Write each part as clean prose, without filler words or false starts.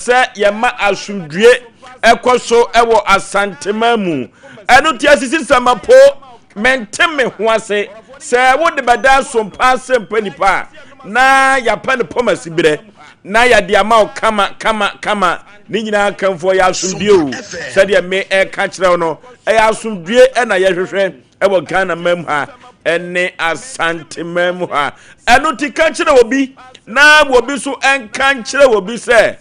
Sɛ yɛma asomdwie ɛkɔ so ɛwɔ Asanteman mu. Ɛno nti asisi sɛmapoo, mente me ho ase sɛ wode bɛda asompa ase mpa nipa a na yɛapɛ no pɔm asiberɛ na yɛde ama wo kama kama kama. Ne nyinaa kamfoɔ yɛ asomdwie o. Sɛdeɛ me ɛka kyerɛ wo no, ɛyɛ asomdwie ɛna yɛhwehwɛ ɛwɔ Ghana man mu ha ɛne Asante man mu ha. Ɛno ti ka kyerɛ obi na obi so ɛnka nkyerɛ obi sɛ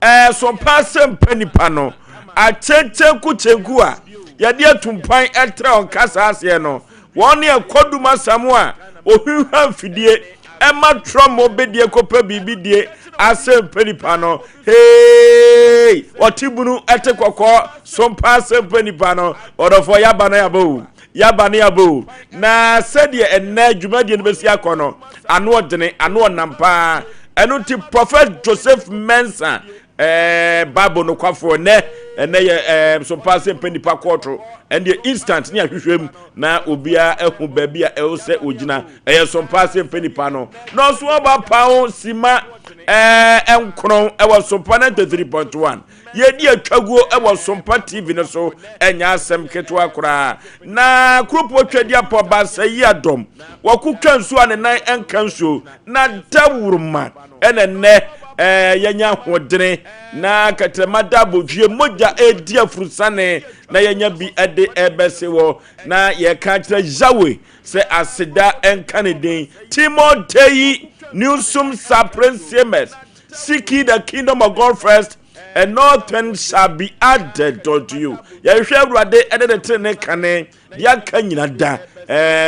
ɛsompa asɛmpa nipa no akyɛnkyɛnku kyɛnku a yɛde atumpan ɛtrɛ wɔn kasa aseɛ no, wɔn ne ɛkɔdum asam a ohwehwɛ mfidie ɛma trɔmɔ bɛdie kɔpɛ biribi die asɛmpa nipa no. Hey, ɔte bunu ɛte kɔkɔɔ sompa asɛmpa nipa no ɔdɔfoɔ yaba no yaba o, yaba no yaba o. Na sɛdeɛ ɛnɛ dwumadie no bɛsi akɔ no, ano ɔdene, ano ɔnam paa. Ɛno nti Prophet Joseph Mensah, Bible no kwafoɔ, ɛnɛ yɛ sompa asɛmpa nipa kɔɔto ɛndeɛ instant ne ahwehwɛ mu na obiara ɛho baabi a ɛwɔ sɛ ogyina. Ɛyɛ sompa asɛmpa nipa no na ɔso ɔba pawo sima 9 ɛwɔ Sompa 93.1. Yɛdi atwaguo ɛwɔ Sompa TV no so, ɛnyɛ asɛm ketewa koraa. Na kuropɔ twadi apɔ baasa yi adɔm wɔkotwa nsuo a ne nan ɛnka nsuo na dawuruma ɛna nnɛ yɛnya ahoɔdene na kɛtɛma da abodwie mogya ɛdi afurusane na yɛnya bi ɛde ɛbɛse wɔ na yɛka kyerɛ Yahweh sɛ aseda ɛnka ne din. Timotei Newsom Saprensiemers, seek ye the kingdom of God first and all things shall be added unto you. Yɛhwɛ Awurade ɛde ne tene kane deɛ aka nyina da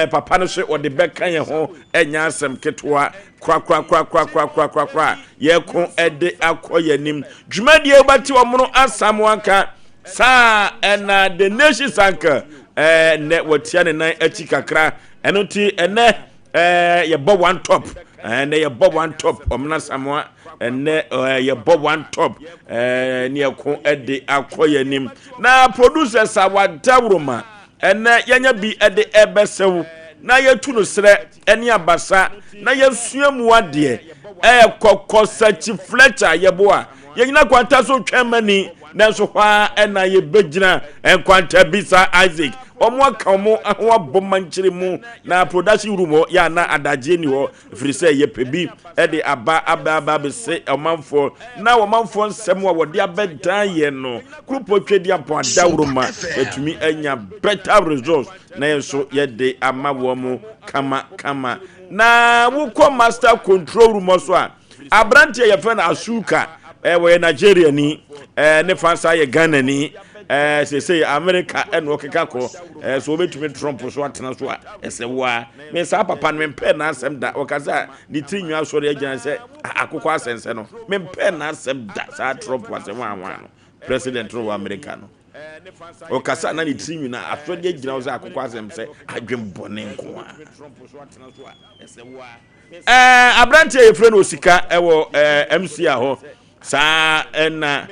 papa no so ɔde bɛka yɛn ho. Ɛnyɛ asɛm ketewa korakorakorakorakorakorakora. Yɛko ɛde akɔ yɛn anim. Dwumadie wobɛte ɔmono asam anka saa ɛna the nations anka ɛnɛ wɔtia ne nan akyi kakra. Ɛno nti ɛnɛ yɛbɔ one top, ɛnɛ yɛbɔ one top ɔmena samoa, ɛnɛ yɛbɔ one top ne yɛko ɛde akɔ yɛn anim. Na producers a wadawuroma ɛnɛ yɛnya bi ɛde ɛbɛsɛw na yɛtu no serɛ ɛne abasa na yɛsua mu adeɛ ɛyɛ kɔkɔ Sakyi Fletcher. Yɛboa yɛnyina kwanta so twɛn mani, nanso hɔ a ɛna yɛbɛgyina nkwanta bisa Isaac wɔn aka wɔn ho abɔ mankyere mu na production room hɔ yɛ ana adagyeɛ ni hɔ, ɛfiri sɛ yɛpɛ bi ɛde aba aba aba abɛsɛ ɔmanfoɔ na ɔmanfoɔ nsɛm a wɔde abɛdan yɛn no. Kuropɔ twɛdi apɔn adaworoma yɛtumi anya better results na yɛn nso yɛde ama wɔn mo kama kama. Na wokɔ master control room hɔ so a, aberanteɛ yɛfrɛ no Asuka, wɔyɛ Nigeria ni, ne fa nsa yɛ Ghana ni, seesei America ɛna ɔkeka kɔ. So wɔbɛtumi Trump so atena so a ɛsɛ woa me saa papa no mempɛ n'asɛm da. Ɔkasa ne tiri nwa asɔre agyina sɛ akokɔ asɛnsɛ no, mempɛ n'asɛm da. Saa Trump asɛm ahwan no president no wɔ America no, ɔkasa na ne tiri nwina asɔre agyina hɔ sɛ akokɔ asɛm sɛ adwen bɔne nko a. Aberanteɛ yɛfrɛ no Osika ɛwɔ MCA hɔ saa, ɛna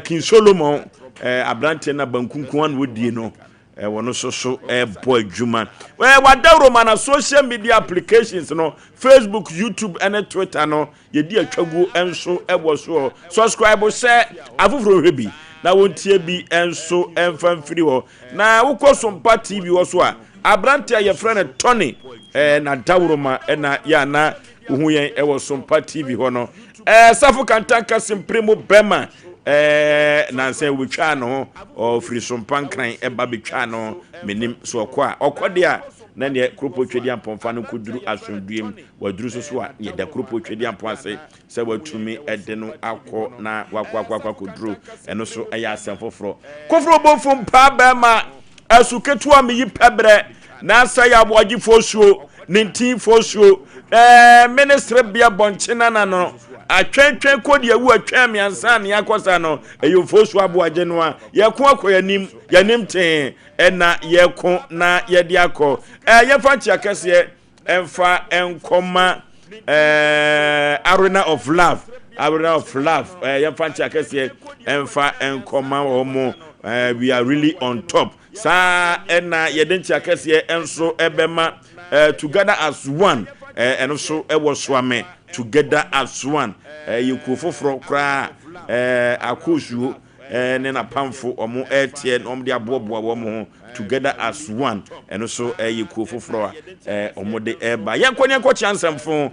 King Solomon, aberanteɛ na bankunku ano odie no ɛwɔ no so ɛbɔ adwuma. Wadawuroma na social media applications no, Facebook, YouTube ɛne Twitter no, yɛdi atwaguo nso ɛwɔ soɔ. Subscribe sɛ afoforɔ hwɛ bi na wɔntie bi nso ɛmfa mfiri hɔ. Na wokɔ Sompa TV hɔ so a, aberante a yɛfrɛ no Tony na dawuroma ɛna yɛ ana wohu yɛn ɛwɔ Sompa TV hɔ no. Safo Kantanka simpere mu bɛma nansɛ wɔbɛtwaa ne ho ɔfiri Sompa Nkran ɛba bɛtwaa ne ho. Menim so ɔkɔ a ɔkɔ deɛ a na neɛ kuropɔ twɛdi ampɔmfa no kɔduru asomdwuem waduru so so a, yɛda kuropɔ twɛdi ampɔn ase sɛ watumi ɛde no akɔ na wakɔ akɔ akɔ akɔduru. Ɛno so ɛyɛ asɛm foforɔ. Koforo bofo mpaa bɛrima ɛso ketewa meyi pɛbrɛ na asɛ yɛ aboagyefoɔ suo ne ntinfoɔ suo ministry bea bɔnkye nana no atwɛntwɛn kɔdi awu atwɛn mmiɛnsa ne akɔsa no ɛyɛ ofoɔ suo aboagye no a yɛko akɔ yɛnim yɛnim tee ɛna yɛko na yɛde akɔ. Yɛfa nkyia kɛseɛ ɛmfa nkɔma Arena of Love, Arena of Love. Yɛmfa nkyia kɛseɛ ɛmfa nkɔma wɔn mo. We are really on top. Saa ɛna yɛde nkyia kɛseɛ nso ɛbɛma Together as One, ɛno nso ɛwɔ Soame. Together as One, yɛ kuo foforɔ koraa. Akoosuo ne n'apamfo wɔn reteɛ na wɔde aboaboa wɔn ho together as one. Ɛno so ɛyɛ kuo foforɔ a wɔn de ɛreba. Yɛnkɔ ne yɛnkɔ kyea nsɛmfo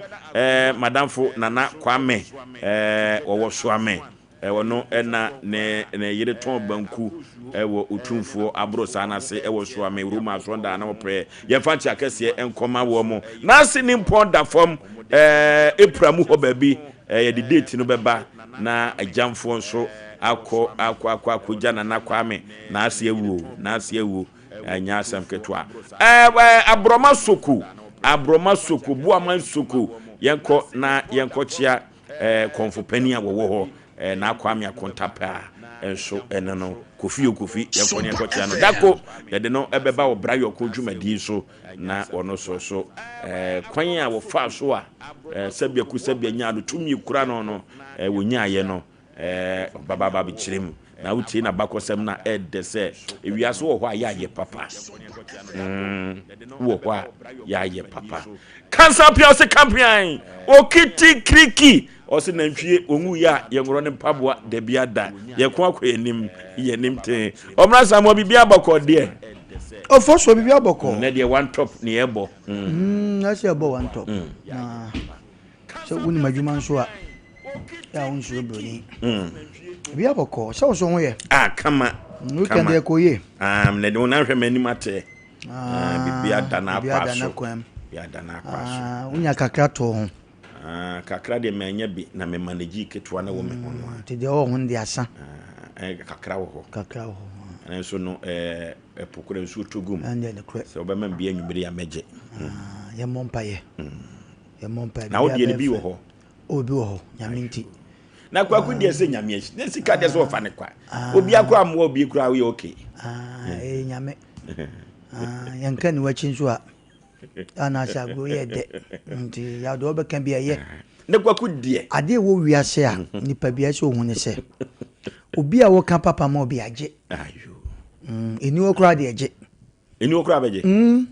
madamfo Nana Kwame wɔwɔ Soame. Ɔno na ne ne yere tɔn banku wɔ Otumfoɔ aborosaa no ase wɔ Soame Roma asɔndan no pɛɛ. Yɛmfa nkyea kɛseɛ nkɔma wɔn. N'ase nimpɔn da fam April mu hɔ baabi. Yɛde date no bɛba na agyamfoɔ nso akɔ akɔ akɔ akɔgya Nana Kwame. N'ase awu o, n'ase awu. Ɛnyɛ asɛm ketewa. Aborɔma Soko, Aborɔma Soko, Boaman Soko, yɛnkɔ na yɛnkɔkyea Kɔmfo panin a wɔwɔ hɔ Naa Kwame Akonta paa nso ɛno no Kofi o Kofi yɛnkɔ ne yɛnkɔkyea no dako yɛde no ɛbɛba wɔ bra yɔko dwumadie so na ɔno so so kwan a wɔfaa so a sɛbiako sɛbia nyaa no tumi kura no no wɔnyaayɛ no Ɔbaba ba bɛkyerɛ mu na wotie n'abakɔsɛm no a ɛdɛ sɛ ewiase wɔ hɔ a yɛayɛ papa. Wɔ hɔ a yɛayɛ papa. Kansa pia ɔse kampean okiti kiriki ɔse nantwie ɔnwu yɛ a yɛnworɔ ne mpaboa dabi ada yɛko akɔ yɛnim yɛnim tee ɔmmra samoa biribi abɔkɔ deɛ. Ɔfɔ so biribi abɔkɔ. Nɛ deɛ one top ne yɛbɔ. Ɛsɛ yɛbɔ one top. Na sɛ wonim adwuma nso a yɛ a wonsuro buroni. Ebi abɔkɔ sɛ wo so ho yɛ. Ah kama. Weekend yɛ kɔ yie. Ah na de wɔn ahwɛ m'anim atɛ. Ah bibi ada na akwa so. Bibi ada na akwa so. Ah wonya kakra to ho. Ah kakra deɛ manya bi na me manage ketewa na wɔ me ho no. Nti deɛ ɔwɔ ho no de asa. Ah kakra wɔ hɔ. Kakra wɔ hɔ. Nanso no eh ɛpo kora nsuo tɔ gum. Ɛndeɛ nokorɛ. Sɛ wobɛma me bi anwummere a mɛgye. Ah yɛmmɔ mpaeɛ. Yɛmmɔ mpaeɛ. Na wo deɛ no bi wɔ hɔ. Obi wɔ hɔ nyame nti. Na kwaku deɛ sɛ nyame akyi ne sika deɛ sɛ ɔfa ne kwa. Obi akora amoa obi kura woyɛ okay. Ah, eh nyame. Ah, yɛnka ne wakyi nso a. Anaasɛ agorɔ yɛ dɛ. Nti yɛade ɔbɛka bi ɛyɛ. Ne kwaku deɛ. Adeɛ ɛwɔ wiase a nipa bi ɛsɛ ohun ne sɛ obi a wɔka papa ma obi agye. Ayo. Ɛni hɔ koraa deɛ gye. Ɛni hɔ koraa bɛgye. Mm.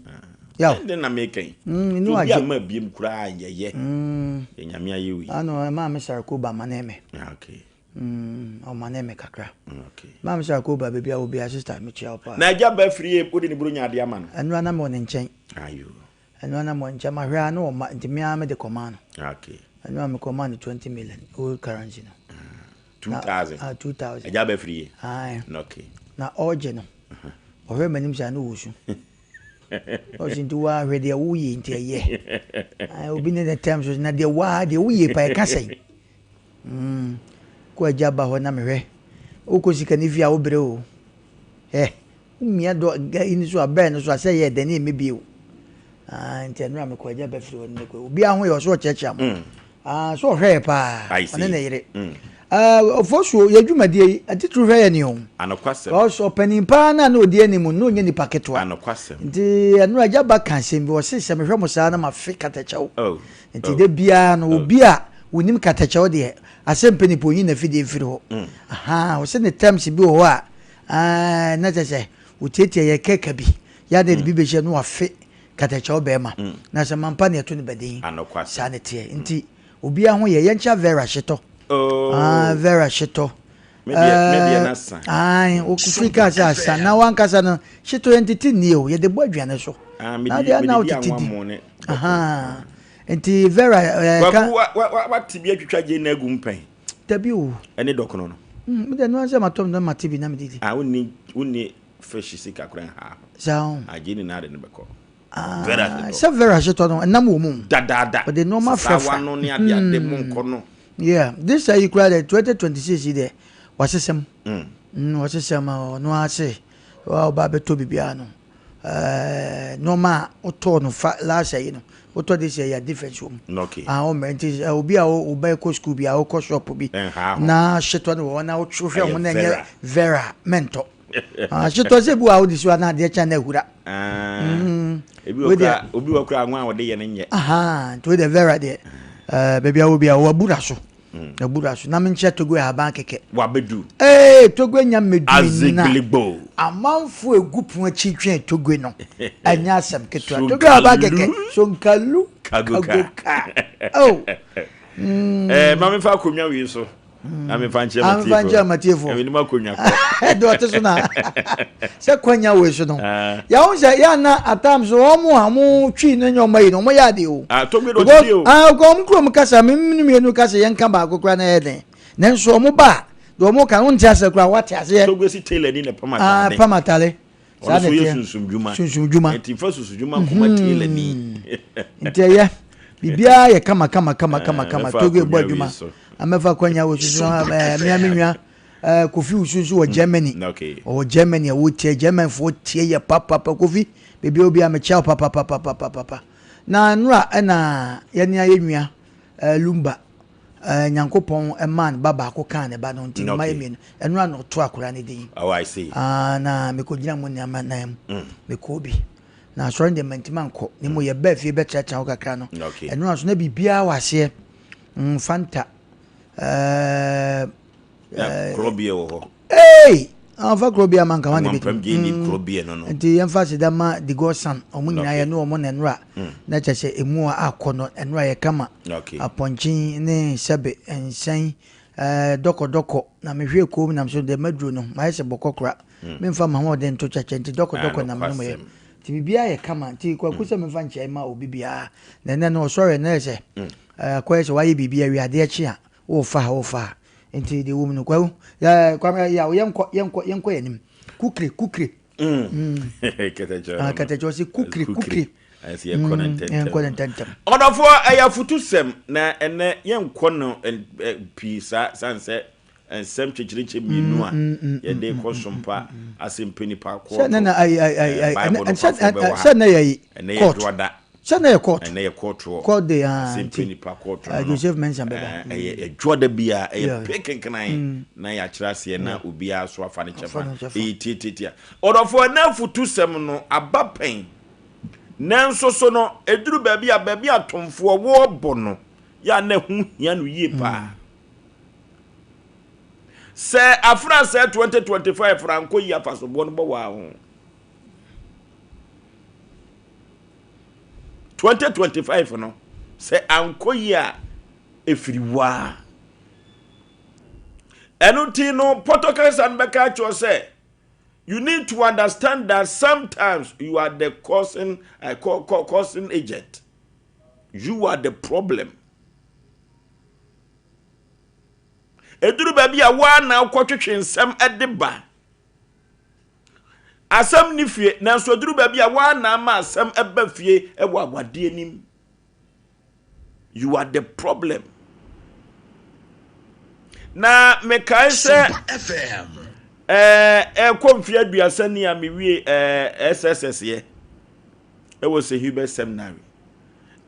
Yaw. Ɛnde na meka yi. Mm, ɛni hɔ agye. Obi ama biem koraa yɛyɛ. Mm. Yɛ nyame ayɛ wei. Ano ɛmaa me sarko ba ma ne me. Ah, okay. Mm, ɔma ne me kakra. Mm, okay. Maa me sarko ba baabi a obi a sister mekyia wo paa. Na agya ba firi yɛ wode ne buro nya adeɛ ama no. Ɛno ana me wɔ ne nkyɛn. Ayo. Ɛno ana me wɔ ne nkyɛn mahwɛ a na ɔma nti me ara me de kɔmaa no. Ah, okay. Ɛno a me kɔmaa no 20 million old currency no. Ah. 2000. Ah, 2000. Agya ba firi yɛ. Aye. Okay. Na ɔregye no. Ɔhwɛ m'anim saa na ɔresu. Ɔsi nti waa hwɛ deɛ woyɛ nti ɛyɛ. Obi ne ne tɛm so na deɛ waa deɛ woyɛ pa ɛka sɛn. Mm. Kɔ agya ba hɔ na mehwɛ. Wokɔ sika ne fie a wobrɛ o. Ɛ womia dɔ ga yi no so a bɛn no so a sɛ yɛ dɛ ne ɛmɛ bio. Ah, nti ɛno a mekɔ agya bɛfiri hɔ no mekɔ. Obi aho yɛ ɔso ɔkyerɛkyerɛ mo. Ah, so ɔhwɛ yɛ paa. Ɔne ne yere. Ah, ɔfɔsuo yɛ dwumadie yi atitiri hwɛ yɛ ni o. Anokwasɛm. Because ɔpanin paa na na ɔdi anim no ɔnyɛ nipa ketewa. Anokwasɛm. Nti ɛno agya ba ka asɛm bi ɔse sɛ mehwɛ mo saa na mafe katakyɛw. Oh. Nti oh. da biara no oh. obi a wonim katakyɛw deɛ asɛ mpɛ nipa onyi n'afidie mfiri hɔ. Mm. Aha, ɔse ne terms bi wɔ hɔ a ah, na kyɛ sɛ wɔtiatia yɛ kɛka bi. Yɛ adeɛ de bi bɛhyɛ no wafe katakyɛw bɛrima. Mm. Na sɛ mampa ne ɛto no bɛden. Anokwasɛm. Saa ne teɛ. Nti obiara ho yɛ yɛnkyɛ Vera Hyetɔ. Oh. Ah, Vera Hyetɔ. Me deɛ me deɛ na sa. Ayi okufiri kaa sɛ asa na wankasa no hyetɔ yɛn tete nni o yɛde bɔ aduane so. Ah, me Na di deɛ me na di wotete anwa di. mo ne. Ahaa. Nti Vera ɛɛ ka. Kwaku wa wa wa te bi atwitwa gye na agu mpɛn. Dabi o. Ɛne dɔkono no. Mm, me deɛ no ansɛ matɔ na mate bi na me didi. Ah, wonni wonni fish sika koraa ha. Saa o. Ah, gye ne na ade no bɛkɔ. Ah, Vera hyetɔ. Sɛ Vera hyetɔ no ɛnam wɔ mu. Dadaada. Ɔde nneɛma frafra. Sawa no ne ade ade mo nkɔ no. Yeah, this year yi koraa deɛ 2026 yi deɛ wasesɛm. Mm. Mm, wasesɛm a ɔno ara se wa ɔba abɛtɔ biribiara no. Eh, nneɛma a wotɔɔ no fa last year yi no, wotɔ this year yi a difference wɔ mu. Okay. Ah, ɔmmrɛ nti eh, obi a wo ba kɔ school bi a wokɔ shop bi Ɛnha ho. na hyetɔ no wɔ hɔ na wohwɛ ho Ɛyɛ na ɛnyɛ Vera. Vera mɛntɔ. Ah, hyetɔ sɛ bi wɔ a wode si hɔ a na adeɛ kyɛn na ahura. Ah, Mm. ebi wɔ Wei deɛ kura obi wɔ kura anwa a wɔde yɛ no nyɛ. Aha, nti wei deɛ Vera deɛ eh, baabi a wɔ bi a wabura so. Wabura so. Na menkyerɛ Togo ahaban kɛkɛ. Wabedu. Ee, Togo anya mmedumi na Azigligbo. amanfo egu pon akyi twɛn Togo no. Ɛnyɛ asɛm ketewa. Togo ahaban kɛkɛ. Sonkalu. Kagoka. Kagoka. Oh. Eh, ma memfa akonnwa wei so. Na memfa nkyerɛ Ah, memfa nkyerɛ matiefoɔ. matiefoɔ. Menim akonnwa kɔ. Ɛde ɔte so na sɛ kwanya wei so no. Ah. Yɛho sɛ yɛ ana at times wɔn a wɔn twi ne nneɛma yi no wɔn yɛ adeɛ o. Ah, Togbe de ɔte Because fie o. ah, wɔn kurom kasa me mmienu kasa yɛn ka baako koraa na ɛyɛ den. Nanso wɔn ba a deɛ wɔn ka no nte aseɛ koraa wɔate aseɛ. Togbe si tailor ni na pam Ah, ataade. pam atare. Ɔno Saa nso na yɛ ɛteɛ. sunsum dwuma. Sunsum dwuma. Nti nfa sunsum dwuma nkɔma tailor ni. Nti ɛyɛ biribiara yɛ kama kama kama kama Ah, kama. mɛfa Togo bɔ akonnwa adwuma. wei so. Amɛfa kwanya wɔ susu mmea me nua Kofi Wusu nso wɔ Germany. Ɔwɔ Germany a wɔtie Germanfoɔ tie yɛ papapa. Kofi, beebi a obi a mekyia wo papapapapapa. Na nnora ɛna yɛne ayɛ nua Lumba Nyankopɔn ɛmaa ne ba baako kaa ne ba no nti ne mma yɛ mmienu. Ɛnora na ɔto akwadaa ne din. Oh, I see. Ah, na mekɔgyina mu nneɛma nan mu. Mekɔɔ bi. Na asɔre no deɛ mantumi ankɔ. Ne mu yɛbaa fie bɛkyerɛkyerɛ hɔ kakra no. Ɛnora nso na biribiara wɔ aseɛ. Fanta. Na korɔbea wɔ hɔ. Hey! Ɔmfa korɔbea ma nka hɔ na Nwampam bɛtumi. gye ni korɔbea no no. Nti yɛmfa aseda ma the God son. Ɔmo nyinaa yɛne ɔmo na ɛnora. Na kyerɛ sɛ emu a akɔ no ɛnora yɛ kama. Apɔnkye ne sɛbe nsɛn dɔkɔdɔkɔ. Na mehwɛ kurom nam so deɛ maduro no mayɛ sɛ bɔkɔ kora. Memfa ma hoɔden nto kyɛkyɛ nti dɔkɔdɔkɔ na menom yɛ. Nokwasɛm. Nti biribiara yɛ kama. Nti Kwaku sɛ memfa nkyɛe ma obi biara. Na ɛnɛ no ɔsɔre na yɛ sɛ akɔyɛ sɛ wayɛ biribi awie adeɛ kye a wofa ha wofa ha. Nti deɛ wɔ mu no Kwaku Kwame yaw yɛnkɔ yɛnkɔ yɛnkɔ yɛn anim. Kukire kukire. Kɛtɛkyɛ Ah, no. kɛtɛkyɛ ɔsi kukire kukire. Ɛsɛ yɛkɔ no ntɛntɛm. Yɛnkɔ no ntɛntɛm. Ɔdɔfoɔ, ɛyɛ afotusɛm na ɛnɛ yɛnkɔ no pii saa sane sɛ nsɛm kyekyerɛkyɛ mmienu a yɛde kɔ sompa asɛmpɛ nipa Sɛ ne na ayi ayi ayi ayi Bible no sɛ kwafoɔ bɛwɔ ha. sɛ ne yɛ yi Ɛnɛ yɛ court. dwoada. Sɛ ne yɛ court. Ɛnɛ yɛ kɔɔtoɔ. Court day ah Asɛmpɛ nti. nipa kɔɔto no. Joseph Mensah bɛba. Ɛyɛ ɛdwoada bi a ɛyɛ pe kenkenan na yɛakyerɛ aseɛ na obiara so afa ne Afa kyɛfa. ne kyɛfa. Ɛyɛ tietietia. Ɔdɔfoɔ, ɛnɛ afotusɛm no aba pɛn. Nanso so no ɛduru baabi a baabi a atomfoɔ wɔrebɔ no yɛ a na ɛho hia no yie paa. Sɛ afra sɛ 2025 rankɔ yi afasoboɔ no bɔ wɔ ho. 2025 no sɛ ankɔ yi a ɛfiri waa. Ɛno nti no pɔtɔ kasa no bɛka akyerɛ sɛ you need to understand that sometimes you are the causing agent. You are the problem. Eduru baabi a waa na wokɔtwetwe nsɛm de ba. Asɛm ni fie, nanso eduru baabi a waa na ama asɛm ɛba fie ɛwɔ awadeɛ nim. You are the problem. Na mekae sɛ Sompa FM. Ɛkɔ mfe 30 ni a mewie SSS yɛ ɛwɔ St. Hubert Seminary.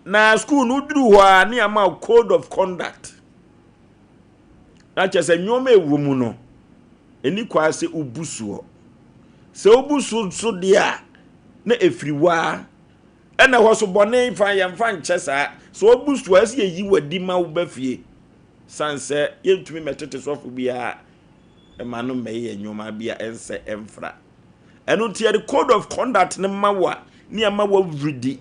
Na school no duru hɔ a ne ama code of conduct. Na kyerɛ sɛ nneɛma ɛwɔ mu no ɛni kwan sɛ wobu soɔ. Sɛ wobu so so deɛ a na ɛfiri waa. Ɛna hɔ so bɔne fa yɛmfa nkyɛ saa. Sɛ wobu soɔ ɛsɛ yɛyi w'adi ma wo ba fie. San sɛ yɛntumi mɛtete sɔfo biara ɛma no mmɛyɛ nneɛma bi a ɛnsɛ ɛmfra. Ɛno nti yɛde code of conduct ne ma wo a ne ama wawuridi.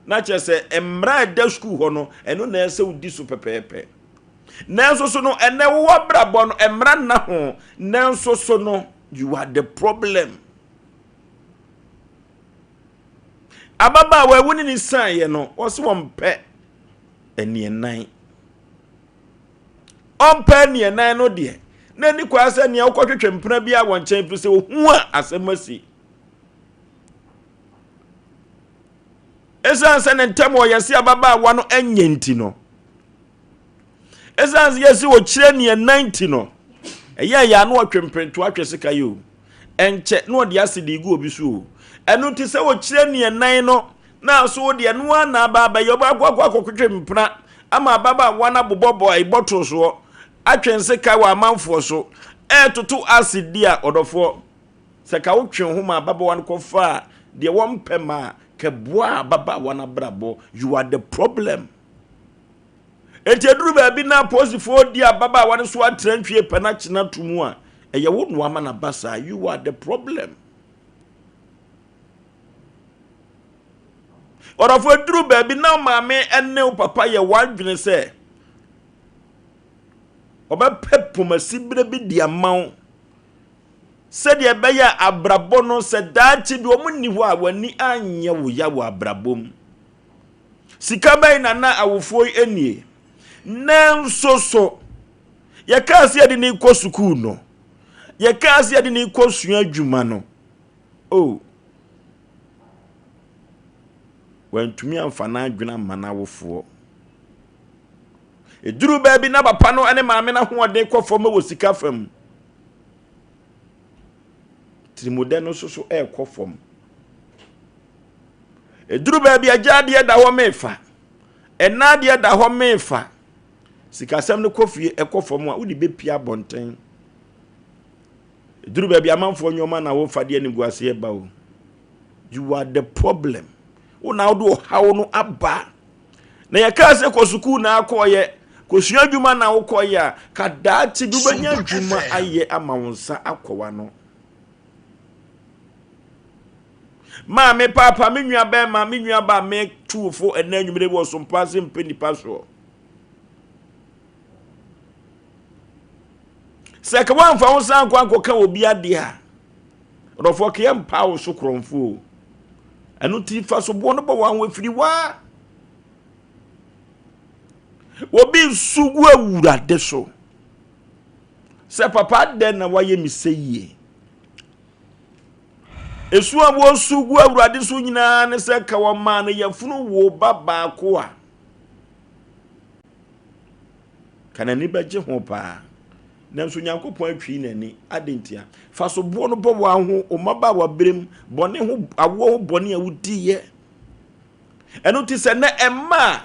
Na kyerɛ sɛ mmara a ɛda school hɔ no ɛno na ɛsɛ wodi so pɛpɛɛpɛ. Nanso so no ɛnɛ wowɔ abrabɔ no mmara nna ho. Nanso so no you are the problem. Ababaawa ewu ne ne san yɛ no wɔsi wɔn pɛ aniɛnan. Ɔmpɛ aniɛnan no deɛ na ani kwan sɛ nea wokɔtwetwe mpena bi a wɔ nkyɛn firi sɛ ohu a asɛm asi. Ɛsiane sɛ ne ntam ɔyɛ se ababaawa no ɛnyɛ nti no, ɛsiane sɛ yɛsi ɔkyerɛ aniɛnan nti no, ɛyɛ yɛ ano ɔtwe mpɛnto atwe sika yi o. Ɛnkyɛ na ɔde ase de gu obi so o. Ɛno nti sɛ ɔkyerɛ aniɛnan no na so deɛ no ara na aba abɛyɛ ɔba akɔ akɔ akɔtwe mpena ama ababaawa no abobɔbɔ a ɛbɔtoro soɔ atwe nseka wɔ amanfoɔ so ɛɛtoto ase di a ɔdɔfoɔ sɛ ka wotwe ho ma ababaawa no kɔfa a deɛ wɔmpɛ ma a kɛboa ababaawa no abrabɔ. You are the problem. Enti aduru baabi na apolisifoɔ di ababaawa no so atena ntwie pɛ na kyena to mu a ɛyɛ wo noa ma n'aba saa. You are the problem. Ɔdɔfoɔ, aduru baabi na maame ne wo papa yɛ w'adwene sɛ Ɔbɛpɛ pomasiberɛ bi de ama wo sɛdeɛ ɛbɛyɛ a abrabɔ no sɛ daakye bi wɔn nni hɔ a w'ani anyɛ wo ya wɔ abrabɔ mu. Sika bɛn na na awofoɔ yi nie? Nanso so yɛkaa sɛ yɛde ne kɔ sukuu no, yɛkaa sɛ yɛde ne kɔ sua adwuma no, oh, wantumi amfa n'adwene amma n'awofoɔ. Ɛduru baabi na papa no ne maame no ahoɔden kɔ fam wɔ sika fam. Tirimudɛ no nso so ɛrekɔ fam. Ɛduru baabi agya adeɛ da hɔ mefa, ɛna adeɛ da hɔ mefa. Sikasɛm no kɔ fie ɛkɔ fam a wode bɛpia abɔnten. Ɛduru baabi amanfoɔ nneɛma na wofa de animguaseɛ ba o. You are the problem. Wo na wode ɔhaw no aba. Na yɛkaa sɛ kɔ sukuu na akɔyɛ, kɔsua adwuma na wokɔyɛ a, ka daakye bi wobɛnya adwuma ayɛ ama wo nsa akɔ w'ano. Maame, paapa, me nua bɛrima, me nua ba, me tuufo ɛnɛ anwummere wɔ sompa ase mpɛ nipa soɔ. Sɛ ka woamfa wo nsa ankɔ ankɔka obi adeɛ a, ɔdɔfoɔ ka yɛmpa wo so korɔmfo o. Ɛno nti fa soboɔ no bɔ wɔn ho ɛfiri waa. Obi nsu gu awurade so sɛ papa adɛn na wayɛ me sɛ yie. Esu a wɔsu gu awurade so nyinaa ne sɛ ka wɔmaa no yafunu wo ba baako a Ka n'ani bɛgye ho paa. Nanso Onyankopɔn atwii n'ani. Adɛn ntia? Fa soboɔ no bɔ wɔn ho, wo mmabaawaberem, bɔne ho, awoɔ ho bɔne a wodiiɛ. Ɛno nti sɛ nɛ ɛma a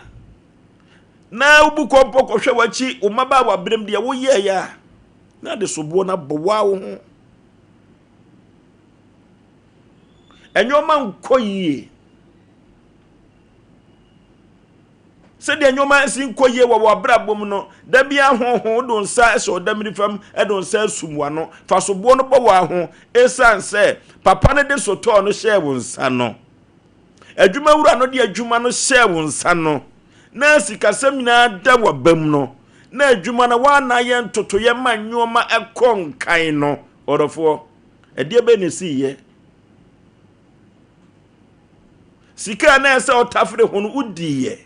na wobu kɔmpɔ kɔhwɛ w'akyi, wo mmabaawaberem deɛ woyɛeɛ a, na de soboɔ no abɔ wo wo ho. Ɛnneɛma nkɔ yie. Sɛdeɛ nneɛma si nkɔ yie wɔ w'abrabɔ mu no, da biara honhom wode wo nsa hyɛ ɔdamiri fam de wo nsa asum w'ano. Fa soboɔ no bɔ w'aho ɛsiane sɛ papa no de sotɔɔ no hyɛɛ wo nsa no. Adwumawura no de adwuma no hyɛɛ wo nsa no, na sikasɛm nyinaa da w'abam no, na adwuma no woana yɛ ntotoeɛ ma nneɛma ɛkɔ nkan no. Ɔdɔfoɔ, ɛdeɛ bɛn na ɛsiiɛ? Sika a na ɛsɛ ɔtafere ho no wodiiɛ.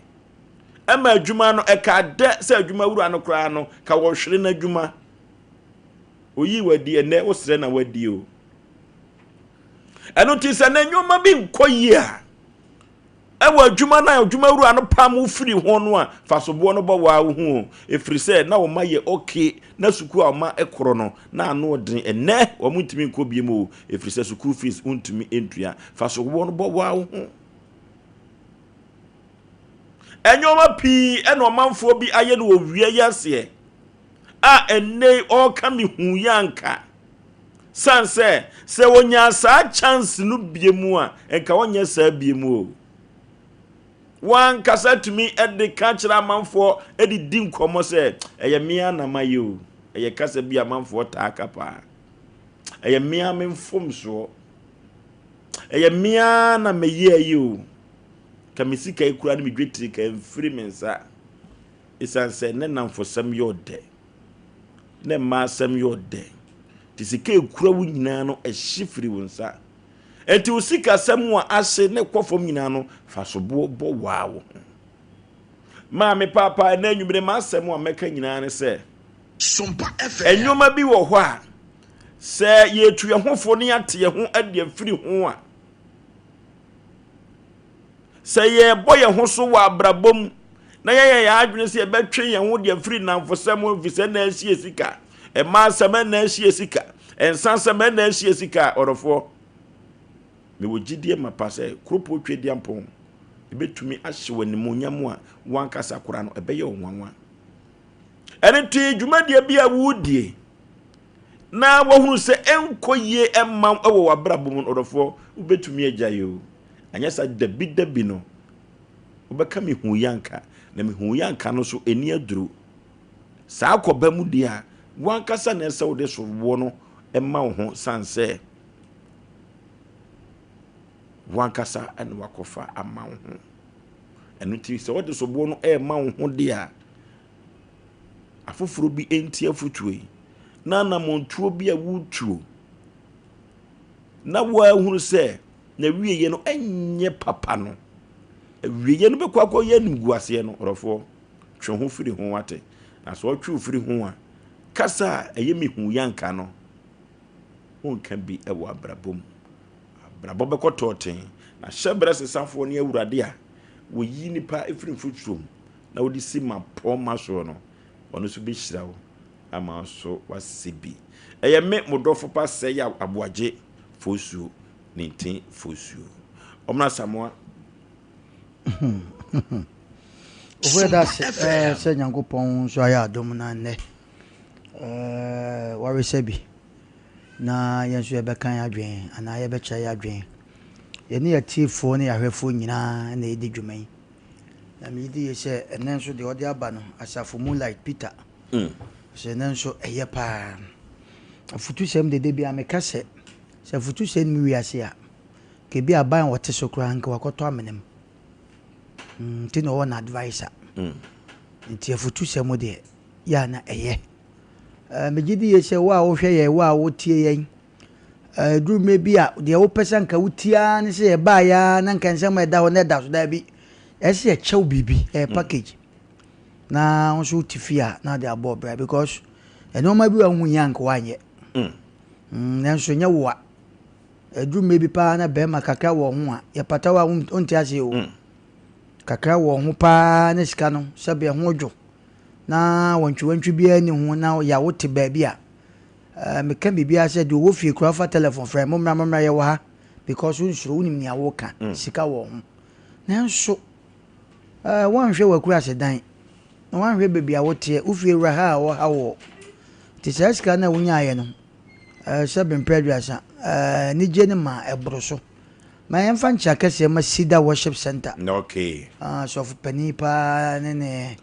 Ɛma adwuma no ɛkaa dɛ sɛ adwuma wura no koraa no ka wɔhwere n'adwuma. Oyii wadi ɛnɛ wosrɛ na wadi o. Ɛno nti sɛ na nneɛma bi nkɔ yie a ɛwɔ adwuma no a adwuma wura no pam wo firi ho no a fa soboɔ no bɔ waa wo ho o. Ɛfiri sɛ na wɔma yɛ okay na sukuu a wɔma ɛkorɔ no na ano ɔden ɛnɛ wɔn ntumi nkɔ biem o. Ɛfiri sɛ sukuu fees wontumi ntua. Fa soboɔ no bɔ waa wo ho. Nneɛma pii ɛna ɔmanfoɔ bi ayɛ no wɔ wia yi aseɛ a ɛnnɛ yi ɔreka me hu yi anka. San sɛ sɛ ɔnyaa saa chance no bie mu a nka ɔnyɛ saa bie mu o. Wankasa tumi de ka kyerɛ amanfoɔ de di nkɔmmɔ sɛ ɛyɛ me ara na mayɛ o. Ɛyɛ kasa bi amanfoɔ taa ka paa. Ɛyɛ me ara me mfomsoɔ. Ɛyɛ me ara na meyɛ ayi o. Ka me sika yi koraa ne me dwetire ka mfiri me nsa. Ɛsiane sɛ ne nnamfosɛm yɛ ɔdɛ, ne mmaa asɛm yɛ ɔdɛ. Nti sika ekura wo nyinaa no ɛhye firi wo nsa. Nti wo sikasɛm a ahye ne kɔ fam nyinaa no fa soboɔ bɔ waa wo ho. Maame paapa ɛnɛ anwummere m'asɛm a mɛka nyinaa ne sɛ nneɛma bi wɔ hɔ a sɛ yɛtu yɛn ho fo ne yɛate yɛn ho adi afiri ho a sɛ yɛrebɔ yɛn ho so wɔ abrabɔ mu na yɛyɛ yɛn adwene sɛ yɛbɛtwe yɛn ho de afiri nnamfosɛm ho ɛfiri sɛ ɛna asie sika, mmaa asɛm ɛna asie sika, nsa asɛm ɛna asie sika a, ɔdɔfoɔ, mewɔ gyidie mapa sɛ kuropɔn Tweduampɔn ɛbɛtumi ahyɛ wɔ animuonyam a wankasa koraa no ɛbɛyɛ wo nwanwa. Ɛno nti dwumadie bi a wodie na wahunu sɛ ɛnkɔ yie ɛmma wɔ w'abrabɔ mu no, ɔdɔfoɔ, wobɛtumi agyae o. Anyɛ saa dabidabi no, wobɛka mehuu yi anka, na mehuu yi anka no nso ɛni aduro. Saa kɔba mu deɛ a, w'ankasa na ɛsɛ wode soboɔ no ma wo ho sane sɛ w'ankasa na wakɔfa ama wo ho. Ɛno nti sɛ wode soboɔ no ɛrema wo ho deɛ a, Afoforɔ bi ntie afotuo yi, na anammɔntuo bi a woretuo na woahunu sɛ n'awieeɛ no nyɛ papa no, awieeɛ no bɛkɔ akɔyɛ animguaseɛ no, ɔdɔfoɔ, twe ho firi ho wate. Na sɛ ɔtwe wo firi ho a, kasa a ɛyɛ mehu yɛnka no, wonka bi wɔ abrabɔ mu. Abrabɔ bɛkɔ tɔɔten. Na hyɛbrɛ sesafoɔ ne Awurade a wɔyi nnipa firi mfuturo mu na wɔde si mmapɔmma soɔ no, ɔno nso bɛhyira wo ama wo nso woasɛ bi. Ɛyɛ me, mo dɔfo pa Sɛyaw Aboagye Fosuo, Nintin Fosuo. Ɔmena Asamoah. Ofu yɛda ase sɛ Nyankopɔn nso ayɛ adom na nnɛ waresɛ bi na yɛn nso yɛbɛka yɛn adwene anaa yɛbɛkyerɛ yɛn adwene. Yɛne yɛn atiefoɔ ne yɛn ahwɛfoɔ nyinaa na ɛredi dwuma yi. Na megye di yie sɛ ɛnnɛ nso deɛ ɔde aba no, Asafo Moonlight Peter, sɛ ɛnnɛ nso ɛyɛ paa. Afutusɛm deɛ da biara meka sɛ, sɛ afutusɛm nni wiase a, nka ebi aban a wɔte so koraa nka wakɔtɔ amena mu. Nti na ɔwɔ n'adviser. Nti afutusɛm deɛ, yɛ a na ɛyɛ. Megye di yie sɛ wo a wohwɛ yɛn, wo a wotie yɛn, ɛduru mmerɛ bi a deɛ wopɛ sɛ nka wotie ara ne sɛ yɛbaeɛ ara na nka nsɛm a ɛda hɔ na ɛda so. Daabi, ɛsɛ sɛ yɛkyɛ wo biribi, ɛyɛ package. Na wo nso wote fie a na wode abɔ ɔbra because nneɛma bi a wohu yɛ a nka woanyɛ. Nanso nyɛ wo a. Ɛduru mmerɛ bi paa na bɛrima kakra wɔ ho a, yɛpata wo a wonte aseɛ o. Kakra wɔ ho paa na sika no sɛbe ɛho dwo. Na wantwiwantwi biara nni ho na ya wote baabi a, eh, meka biribiara sɛ deɛ ɔwɔ fie koraa fa telephone frɛ, mommra mommra yɛwɔ ha because wonsuro wonim nea woka, sika wɔ ho. Nanso eh, woanhwɛ w'akurase dan na woanhwɛ baabi a woteɛ, wo fie wura ha a ɔha woɔ. Nti saa sika no a wonyaeɛ no, eh, sɛ bempɛ 30, eh, anigye no ma ɛboro so. Ma yɛmfa nkyea kɛseɛ ma Cedar Worship Center. Okay. Ah, sɔfo panin paa ne ne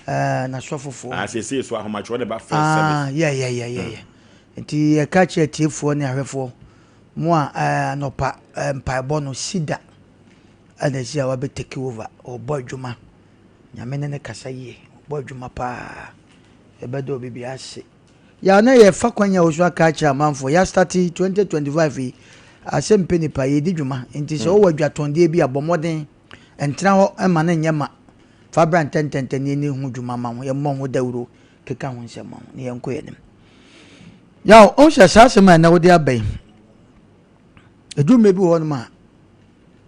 eh, n'asɔfofoɔ. Ah, seesei so ahomakyerɛ ne ba first ah, service. Yeah, yeah, yeah, yeah, yeah. Nti yɛka kyerɛ atiefoɔ ne ahwɛfoɔ mo a eh, anɔpa eh, mpaebɔ no Cedar ɛna ɛsi a wabɛ take over, ɔbɔ adwuma. Nyame ne ne kasa yie, ɔbɔ adwuma paa. Yɛbɛda obi bi ase. Ya na yɛ fa kwan yi a woso aka akyerɛ amanfoɔ ya start 2025 yi asɛm pɛ nipa yɛ di dwuma nti sɛ wowɔ adwatɔndeɛ bi a bɔ mmɔden ntena hɔ mma no nyɛ ma fa bra ntɛntɛntɛn na yɛni ho dwuma ma wo yɛ mmɔ ho dawuro keka ho nsɛm ma wo na yɛnkɔ yɛn anim. Yaw ɔhu sɛ saa asɛm a ɛnɛ wode aba yi ɛduru mmerɛ bi wɔ hɔnom a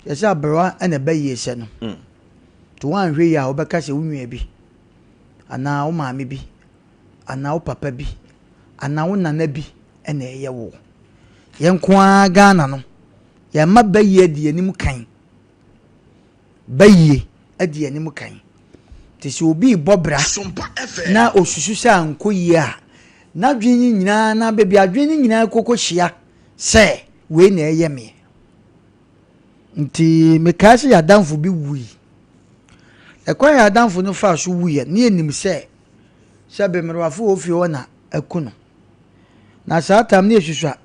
yɛsɛ aberewa na ɛbɛ yie sɛ no nti woanhwɛ yie a wobɛka sɛ wo nua bi anaa wo maame bi anaa wo papa bi anaa wo nana bi na ɛyɛ wo. Yɛn nko ara Ghana no, yɛn mma bayie adi yɛn anim kan. Bayie adi yɛn anim kan. Nti sɛ obi rebɔ bra na osusu sɛ ankɔ yie a, n'adwene no nyinaa na baabi adwene no nyinaa kɔkɔ hyia sɛ wei na ɛyɛ me. Nti mekae sɛ yɛn adamfo bi wui. Ɛkwan yɛn adamfo no faa so wuiɛ ne yɛnim sɛ sɛ bemmerewafo wɔ fie hɔ na aku no. Na saa tam no yɛsusua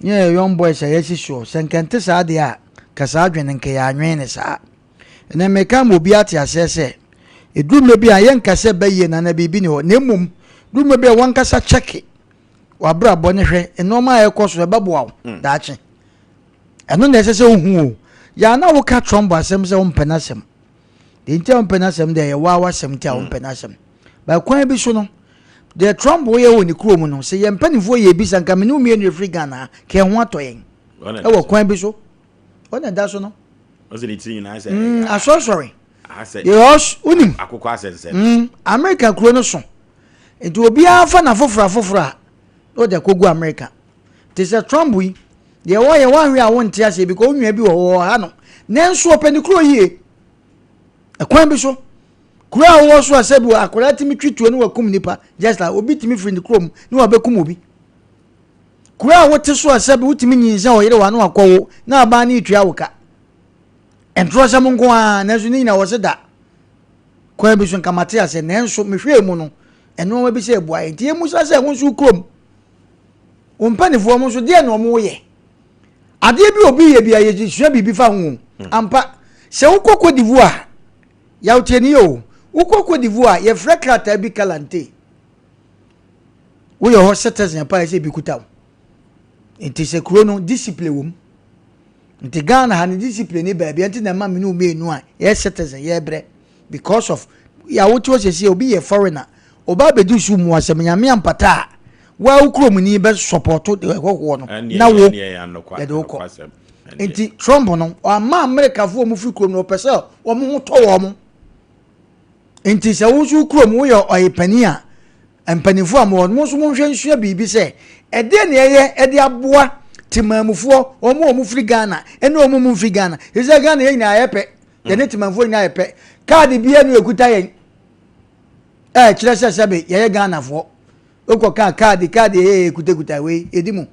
ne yɛyɛ young boys a yɛasi soɔ. Sɛ nka ɛnte saa deɛ a, nka saa adwene no nka yɛanwene no saa. Ɛnɛ meka ma obi ate aseɛ sɛ, ɛduru mmerɛ bi a yɛnka sɛ bɛyie no anaa biribi ni hɔ, na mmom duru mmerɛ bi a wankasa kyɛke w'abrabɔ ne hwɛ nneɛma a ɛkɔ so ɛbɛboa wo mm. daakye. Ɛno na ɛsɛ sɛ wohu o. Yɛ a na woka Trump asɛm sɛ wompɛ n'asɛm. Deɛ nti a wompɛ n'asɛm deɛ ɛyɛ waa w'asɛm nti a mm. wompɛ n'asɛm. But kwan bi so no, deɛ Trump yɛ wɔ ne kurom no, sɛ yɛn mpanimfoɔ yɛ bi sɛ nka mene mmienu efiri Ghana ha, ka ɛho atɔ yɛn. Ɛwɔ kwan bi so. Ɔna ɛda so no. Mm, asɔresɔre. Because wonim. Mm, Amerika kuro no so. Nti obiara fa n'afoforo afoforo a, na ɔde akɔgu Amerika. Te sɛ Trump yi, deɛ wɔyɛ wɔanhwɛ a wonte aseɛ because wo nua bi wɔ hɔ ɔha no. Nanso ɔpɛ ne kuro yie. Ɛkwan bi so. Kuro a wowɔ so a sɛbi akwadaa tumi twi tuo ne wakum nipa just like obi tumi firi ne kurom ne wabɛkum obi. Kuro a wote so a sɛbi wotumi nyinsɛn ɔyere wa ne wakɔwo na aban ne etua wo ka. Ntorɔsɛm nko ara nanso ne nyinaa wɔ se da. Kwan bi so nka mate aseɛ nanso mehwɛɛ mu no nneɛma bi sɛ ɛboa yɛn. Nti yɛmmusa sɛ wo nso wo kurom Wo mpanimfoɔ mo nso deɛ na wɔn yɛ. Adeɛ bi obi yɛ bi a yɛsua biribi fa ho. Hmm. Ampa sɛ wokɔ Cote d'Ivoire yawteɛ ni o wokɔ Cote d'Ivoire yɛfrɛ krataa bi kalante. Woyɛ hɔ citizen paa sɛ ebi kuta wo. Nti sɛ kuro no discipline wɔ mu. Nti Ghana ha no discipline ni baabi nti na ɛma me ne wo mmienu a yɛyɛ citizen yɛbrɛ because of yɛ wote hɔ sɛsi obi yɛ foreigner ɔba abɛdi so mu asɛm Nyame ampata a waa wo kurom ni bɛ support ɛhɔhoɔ no na wo yɛde wo kɔ. Nti Trump no ɔama Amerikafoɔ mu firi kurom no ɔpɛ sɛ wɔn ho tɔ wɔn. Nti sɛ wo nso kurom woyɛ ɔyɛ panin a mpanimfoɔ a mowɔ no mo nso monhwɛ nsua biribi sɛ ɛdeɛ na ɛyɛ ɛde aboa temaamufoɔ wɔn a wɔn firi Ghana ɛne wɔn mu mfiri Ghana. Ɛsɛ Ghana yɛn nyinaa yɛ pɛ, yɛne temaamufoɔ nyinaa yɛ pɛ. Kaadi biara no ekuta yɛn ɛkyerɛ sɛ sɛbe yɛyɛ Ghanafoɔ. Wokɔ kaa kaadi kaadi ɛyɛ ekutakuta wei edi mu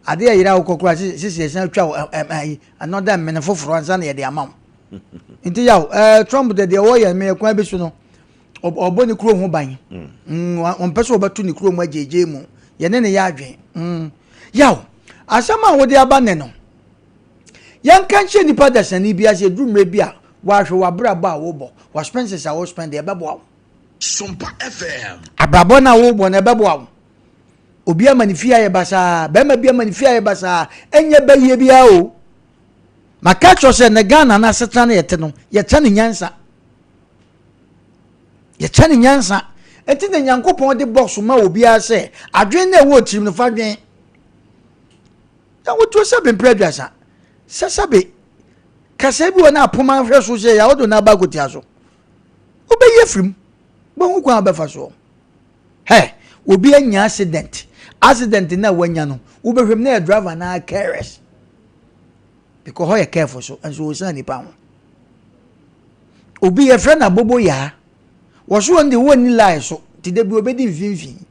adeɛ yɛrɛ a wokɔ kora sisi yɛsan twa wo ɛɛ another mmene foforɔ ansa na yɛde ama wo. Nti yaw Trump de deɛ wɔyɛ mmea kwan bi so no ɔbɔ ne kuro ho ban. Ɔmpɛ sɛ ɔbɛto ne kuro mu agyegye mu yɛne ne yɛ adwen. Yaw asɛm a wɔde aba ne no yɛnka nkyerɛ nipa dasani bi ase eduru mmerɛ bi a wahwɛ w'abrabɔ a wɔbɔ wa expenses a wɔ spend ɛbɛboa wo. Sompa FM. Abrabɔ no a wɔbɔ no ɛbɛboa wo. Obi ama ne fie ayɛ basaa, bɛrima bi ama ne fie ayɛ basaa, ɛnyɛ bɛyie biara o. Maka kyerɛ sɛ ne Ghana no asetena no yɛte no yɛkyɛ ne nyansa, yɛkyɛ ne nyansa. Nti na Nyankopɔn de box ma obiara sɛ adwene na ɛwɔ tirim no fa dwen. Na wotuo sɛ bempere aduasa sɛ sɛbe kasa bi wɔ na apoma ahwɛ so sɛ yɛawodo na aba akotia so wobɛyi afirim bɛhu kwan a wobɛfa soɔ. Hɛ obi anya accident, accident na wanya no wobɛhwɛ mu na yɛ driver na careless because hɔ yɛ careful so nso wɔsan nipa ho. Obi yɛfrɛ no abobo yaa wɔso wɔn de wɔn ni line so ti de bi obɛdi mfimfini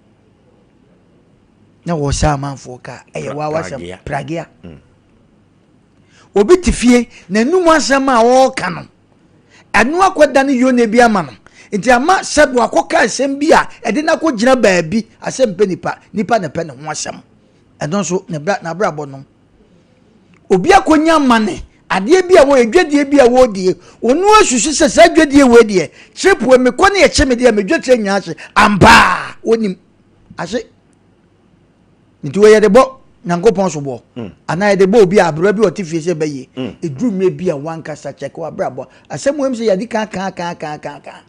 na wɔsa amanfoɔ kaa ɛyɛ waa wasɛm pragea. Obi te fie n'anum asɛm a ɔreka no ɛno akɔda ne yone bi ama no nti ama sɛ wakɔka asɛm bi a ɛde n'akɔ gyina baabi asɛm pɛ nipa nipa na pɛ ne ho asɛm ɛno nso ne bra n'abrabɔ no obi akɔnya amane adeɛ bi a wɔyɛ dwadie bi a wɔredie ɔno asusu sɛ saa dwadie wei deɛ kyerɛpoe mekɔ ne yɛkye me deɛ medwa kyerɛ nyinaa ase ampaa wɔnim ase nti wɔyɛ de bɔ Nyankopɔn so bɔ anaa yɛde bɔ obi a aberɛ bi ɔte fie sɛ bɛyie ɛduru mmerɛ bi a wankasa kyɛke wabrabɔ asɛm wɔ mu sɛ yɛde ka ka ka ka ka ka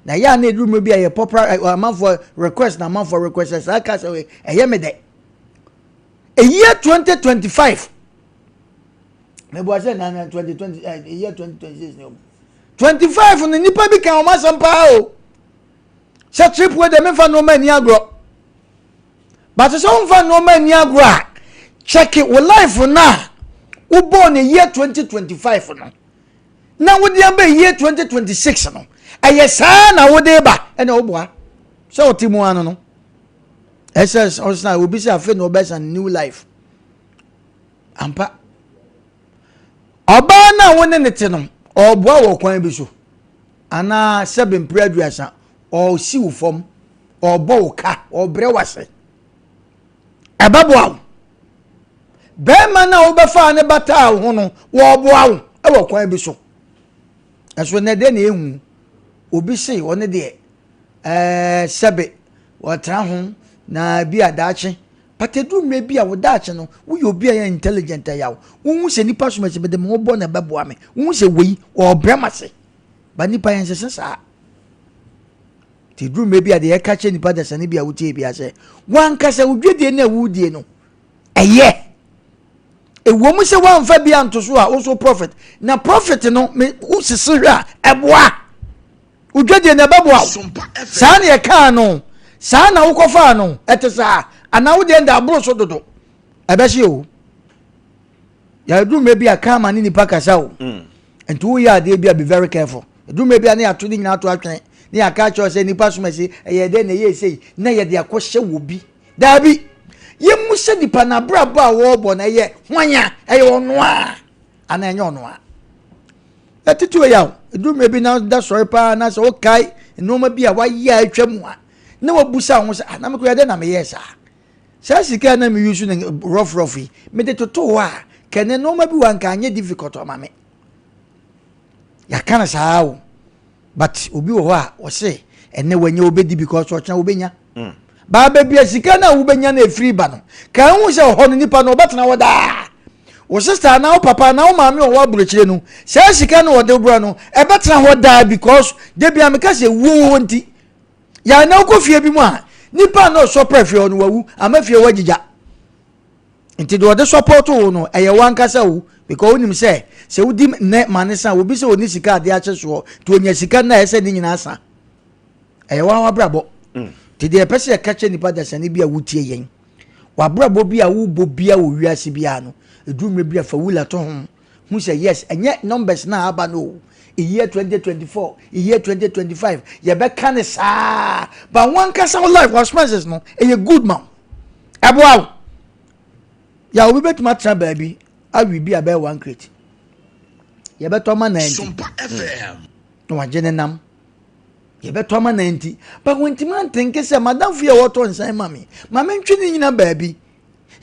na yɛ a na ɛduru mmerɛ bi a yɛ popular amanfoɔ request na amanfoɔ request saa ka sɛ ɛyɛ me dɛ ɛyɛ 2025 meboa sɛ nana 2020 ɛyɛ 2026 ne 25 no nipa bi ka wɔn asɛm paa o sɛ trip wei de memfa nneɛma ani agorɔ but sɛ womfa nneɛma ani agorɔ a check wo life na wobɔɔ ne year 2025 no na wode aba year 2026 no ɛyɛ saa na wode ba ɛna woboa sɛ wote mu ano no ɛsɛ ɔsena obi sɛ afei na ɔbɛsa new life ampa ɔbaa no a wo ne ne te no ɔboa wɔ kwan bi so anaa sɛbe mpere aduasa ɔsi wo fam ɔbɔ wo ka ɔbrɛ wase ɛbɛboa wo bɛrima no a wobɛfa ne bataa wo ho no wɔɔboa wo ɛwɔ kwan bi so ɛso nɛ deɛ na ehu obi se ɔne deɛ sɛbe wɔtena ho na bi a daakye pataduru mmerɛ bi a wo daakye no woyɛ obi a yɛ intelligent ɛyaw wohu sɛ nipa so mɛsɛ mede me ho bɔ na ɛbɛboa me wohu sɛ wei ɔɔbrɛ ma se ba nipa yɛn nsese saa nti duru mmerɛ bi a deɛ yɛka kyerɛ nipa dasani bi a wotie bi asɛ wankasa wo dwadie no a wodie no ɛyɛ ɛwɔ mu sɛ woamfa bi anto so a wo so profit na profit no me wosese hwɛ a ɛboa wo dwadie no ɛbɛboa wo saa na yɛkaa no saa na wokɔfaa no ɛte saa anaa wodeɛ nda aboro so dodo ɛbɛhye o yɛduru mmerɛ bi a kama ne nipa kasa o nti woyɛ adeɛ bi a be very careful ɛduru mmerɛ bi a ne yɛato ne nyinaa to atwene ne yɛaka kyerɛ sɛ nipa som asi ɛyɛ dɛn na ɛyɛ sei na yɛde akɔhyɛ wɔ bi daabi yɛmu sɛ nipa n'abrabɔ a wɔrebɔ no ɛyɛ hwanya ɛyɛ ɔno a anaa ɛnyɛ ɔno a ɛtete wɔ yaw ɛduru mmerɛ bi na da sɔre paa na sɛ wokae nneɛma bi a wayɛ a atwa mu a na wabusa ho sɛ ah na mekɔ yɛ dɛn na meyɛɛ saa saa sika na meyi so ne rough rough yi mede toto hɔ a kɛne nneɛma bi wɔ anka anyɛ difficult ama me yɛaka no saa o but obi wɔ hɔ a ɔse ɛnɛ wanya wobɛdi because ɔkyena wobɛnya. Baa baabi a sika no a wobɛnya no ɛfiri ba no, ka hu sɛ ɔhɔ no nipa no ɔbɛtena hɔ daa. Wo sister anaa wo papa anaa wo maame a ɔwɔ aburokyire no, saa sika no ɔde brɛ no, ɛbɛtena hɔ daa because da bi a meka sɛ wuo wɔ hɔ nti. Yɛn na wokɔ fie bi mu a, nipa na ɔsɔ pɛ fie hɔ no wawu, ama fie hɔ agyigya. Nti deɛ ɔde support wo no, ɛyɛ wankasa wo because wonim sɛ sɛ wodi nnɛ ma ne sa, obi sɛ ɔni sika adeɛ akyɛ soɔ, nti onya sika no a ɛsɛ ne nyinaa sa. Ɛyɛ wɔn abrabɔ. Nti deɛ yɛpɛ sɛ yɛka kyerɛ nipa dasani bi a wotie yɛn, w'abrabɔ bi a wobɔ bia wɔ wiase biara no, ɛduru mmerɛ bi a fa wula to ho, hu sɛ yes, ɛnyɛ numbers na aba no o, year 2024, year 2025, yɛbɛka ne saa, but wɔn ankasa wo life, expenses no, ɛyɛ good ma wo, ɛboa wo. Yà obi bɛtumi atena baabi awi bi a bɛyɛ one crate, yɛbɛtɔ ma 90, na wagye ne nam. Yɛbɛtɔ ama no nti, but wɔntumi antenke sɛ madamfo yi a wɔtɔ nsan ma me, ma mentwe ne nyina baabi.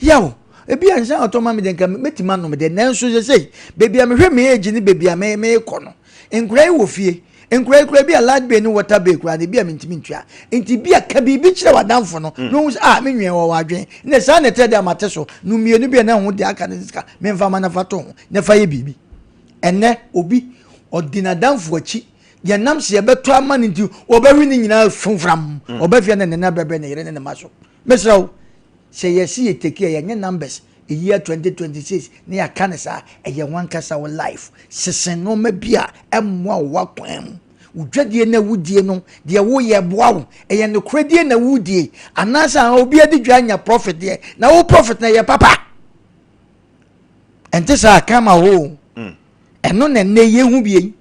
Yaw, ebi a nsan a ɔtɔ ma me deɛ nka mɛtumi anom deɛ, nanso sɛsɛi, baabi a mehwɛ me age ne baabi a me meekɔ no, nkora yi wɔ fie, nkora yi koraa bi a light bill ne water bill koraa no ebi a mentumi ntua. Nti bi a ka biribi kyerɛ w'adamfo no, na ɔhu sɛ ah me nwɛn wɔ w'adwen, na saa na ɛtrɛ deɛ a mate so, no mmienu bi a na ho deɛ aka no sika, memfa ma na fa to ho, na fa yɛ biribi. Ɛnnɛ, obi, ɔdi n'adamfo akyi, Yɛnam sɛ yɛbɛtɔ ama no nti, wɔbɛwe ne nyinaa fomfram. Mm. Ɔbɛfia ne nana bɛbrɛ ne yere ne ne ma so. Mesrɛ wo, sɛ yɛsi yɛ teki a yɛnyɛ numbers year 2026 ne yɛaka ne saa, ɛyɛ wankasa wo life. Sese nneɛma bi a ɛmmoa wo w'akwan mu. Wo dwadie na wodie no, deɛ woyɛ boa wo. Ɛyɛ nokorɛdie na wodie. Anaasɛ a obi adi dwa anya profit deɛ, na wo profit na ɛyɛ papa. Ɛnte saa ka ma wo. Mm. Ɛno na ɛnnɛ yɛhu bi yi.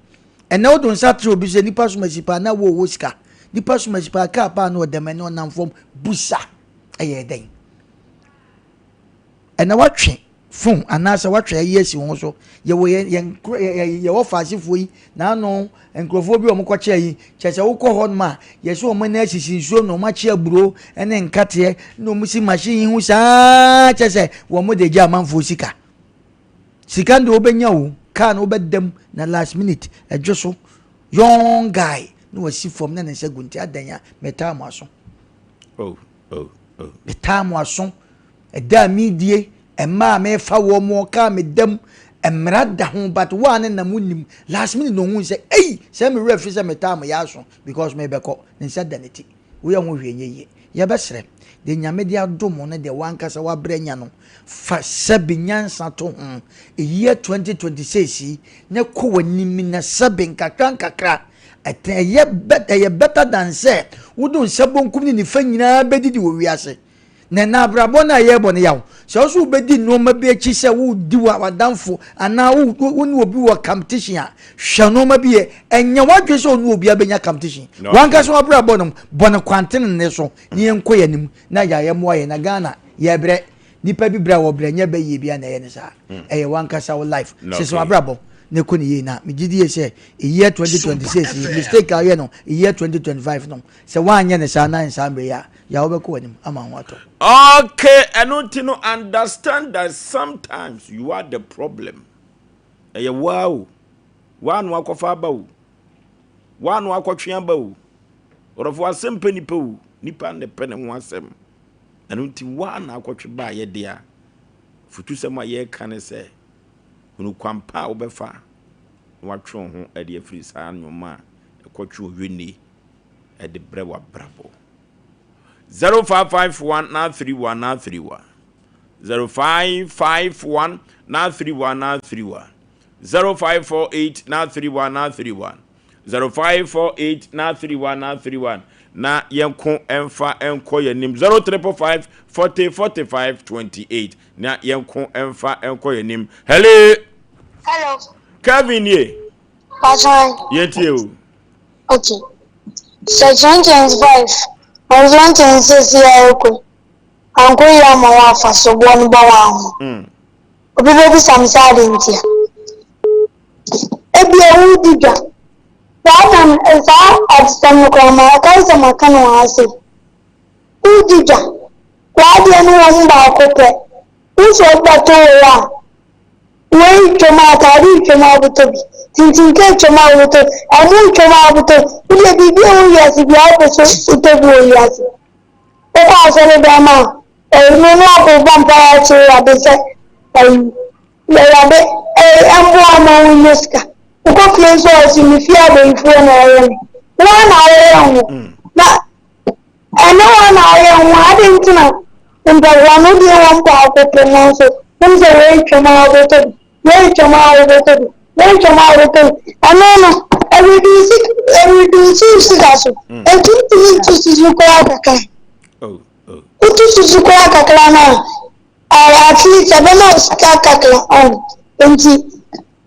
Ɛnnɛ wode wo nsa kyerɛ obi sɛ nipa som asi paa na wo wɔ sika. Nipa som asi paa kaa paa na ɔdɛm ɛne ɔnam fam busa ɛyɛ dɛn. Ɛnɛ watwe phone anaasɛ watwe ayi asi wo ho so. Yɛwɔ yɛn yɛn yɛwɔ faasefoɔ yi n'ano nkurɔfoɔ bi a wɔn kɔkyɛ yi kyɛ sɛ wokɔ hɔ nom a yɛsɛ wɔn ani asisi nsuo na wɔn akye aburo ne nkateɛ na wɔn si machine yi ho saa kyɛ sɛ wɔn de gye amanfoɔ sika. Sika no deɛ wobɛnya o, car no wobɛda mu na last minute ɛdwo so young guy na wasi fam na ne nsa gu nti adɛn a metaa mo aso. Oh, oh, oh. Metaa mo aso. Ɛda a medie, mmaa a mefa wɔn mo car meda mu, mmara da ho but wo a ne nam wonim last minute na ohun sɛ ei sɛ me werɛ fi sɛ metaa mo yɛ aso because mebɛkɔ ne nsa da ne ti. Woyɛ ho hwee nyɛ yie. Yɛbɛsrɛ, deɛ Nyame de adom wo ne deɛ w'ankasa w'abrɛ anya no, fa sɛbe nyansa to ho. Year 2026 yi, na kɔ w'anim na sɛbe nkakra nkakra. Ɛtɛ ɛyɛ bɛ ɛyɛ better than sɛ wode wo nsa bonkum ne nifa nyinaa bɛdidi wɔ wiase. Na ɛnɛ abrabɔ no a yɛrebɔ no yaw. Sɛ wo nso wobɛdi nneɛma bi akyi sɛ wodi w'adamfo anaa wo ne obi wɔ competition a, hwɛ nneɛma bi yɛ. Ɛnyɛ w'adwene sɛ ɔne obiara bɛnya competition. W'ankasa w'abrabɔ no, bɔ no kwantenene so na yɛnkɔ yɛn anim na yɛayɛ mmoa yɛn. Na Ghana, yɛbrɛ. Nipa bi brɛ a wɔbrɛ nyɛ bɛ yie biara na ɛyɛ ne saa. Ɛyɛ w'ankasa wo life. Sesa w'abrabɔ na ɛkɔ ne yie na megye die sɛ year 2026 yi, mistake a woyɛ no year 2025 no, sɛ woanyɛ ne saa na nsaa mmerɛ yi a, Yaw bɛkɔ w'anim ama ho atɔ. Okay, ɛno nti no understand that sometimes you are the problem. Ɛyɛ woa o, woa na wakɔfa aba o, woa na wakɔtwe aba o. Ɔdɔfo asɛm pɛ nipa o, nipa na ɛpɛ ne ho asɛm. Ɛno nti woa na akɔtwe ba a yɛde a, futusɛm a yɛreka ne sɛ, hunu kwan pa a wobɛfa na watwe wo ho de afiri saa nneɛma a ɛkɔtwe owini de brɛ w'abrabɔ. 0551 931 931 0551 931 931 0548 931 931 0548 931 931 na yɛnko mfa nkɔ yɛn anim 0345 40 45 28 na yɛnko mfa nkɔ yɛn anim. Hello. Hello. Kevin nie. Pastor. Yɛntie o. Okay. Sɛ 2025 and 2026 yi a ɛrekɔ yi, ankɔ yie amma wo a, fa soboɔ no bɔ w'aho. Obi bɛbisa me sɛ adɛn ntia. Ebia woredi dwa. Saa na saa adesɛm no koraa makae sɛ maka no wɔ ha sei. Woredi dwa. W'adeɛ no wɔ mu baako pɛ. Wo sɛ wobɛto wo a, Wei retwam a, ataade retwam a wobɛtɔ bi, tintinka retwam a wobɛtɔ bi, ɛmo retwam a wobɛtɔ bi. Wodeɛ biribi a ɛwɔ wiase biara wopɛ sɛ wotɔ bi wɔ wiase. Wokɔ asɔredan mu a, ɛyi no na wakɔbɔ mpaeɛ akyerɛ Awurade sɛ ɛyi Awurade ɛyi mmoa wo ma wonya sika. Wokɔ fie nso a ɔsi me fie abayifoɔ na ɛyɛ me. Wo ara na woyɛ ho. Na ɛnyɛ wo ara na woyɛ ho a, adɛn nti na mpaboa no deɛ wɔn baako pɛ nanso wonim sɛ wei twam a wobɛtɔ bi. Wei twam a wobɛtɔ bi, wei twam a wobɛtɔ bi. Ɛno no, ɛreduce ɛreduce wo sika so. Enti wontumi ntu susu koraa kakra. Wotu susu koraa kakra no a, ɛɛ at least ɛbɛma wo sika kakra. Ɔn enti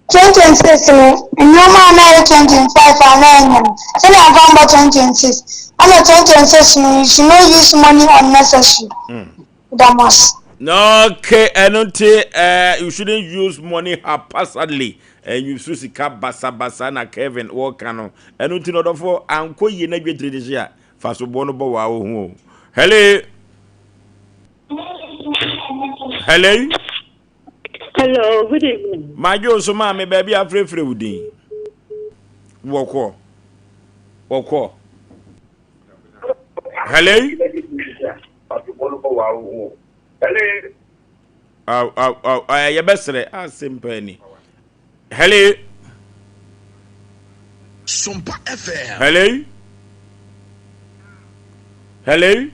2026 no, nneɛma a na ɛyɛ 2025 a na ɛnyɛ no, sɛnea amfa ammɔ 2026. Ɛna 2026 no, you should not use money unnecessary. Da mo ase. Okay, ɛno nti eh, you shouldn't use money haphazardly. Ɛnyusu sika basabasa na Kevin wɔka no. Ɛno nti no ɔdɔfoɔ ankɔ yie na dwetire de hye a fa so boɔ no bɔ waa wo ho o. Hello. Hello. Hello, good evening. Madwo nso maame baabi afrɛfrɛ wo din. Wɔkɔ. Wɔkɔ. Hello. Aw aw aw ɛɛ yɛbɛsrɛ asɛm paa ni. Hello. Sompa FM. Hello. Hello.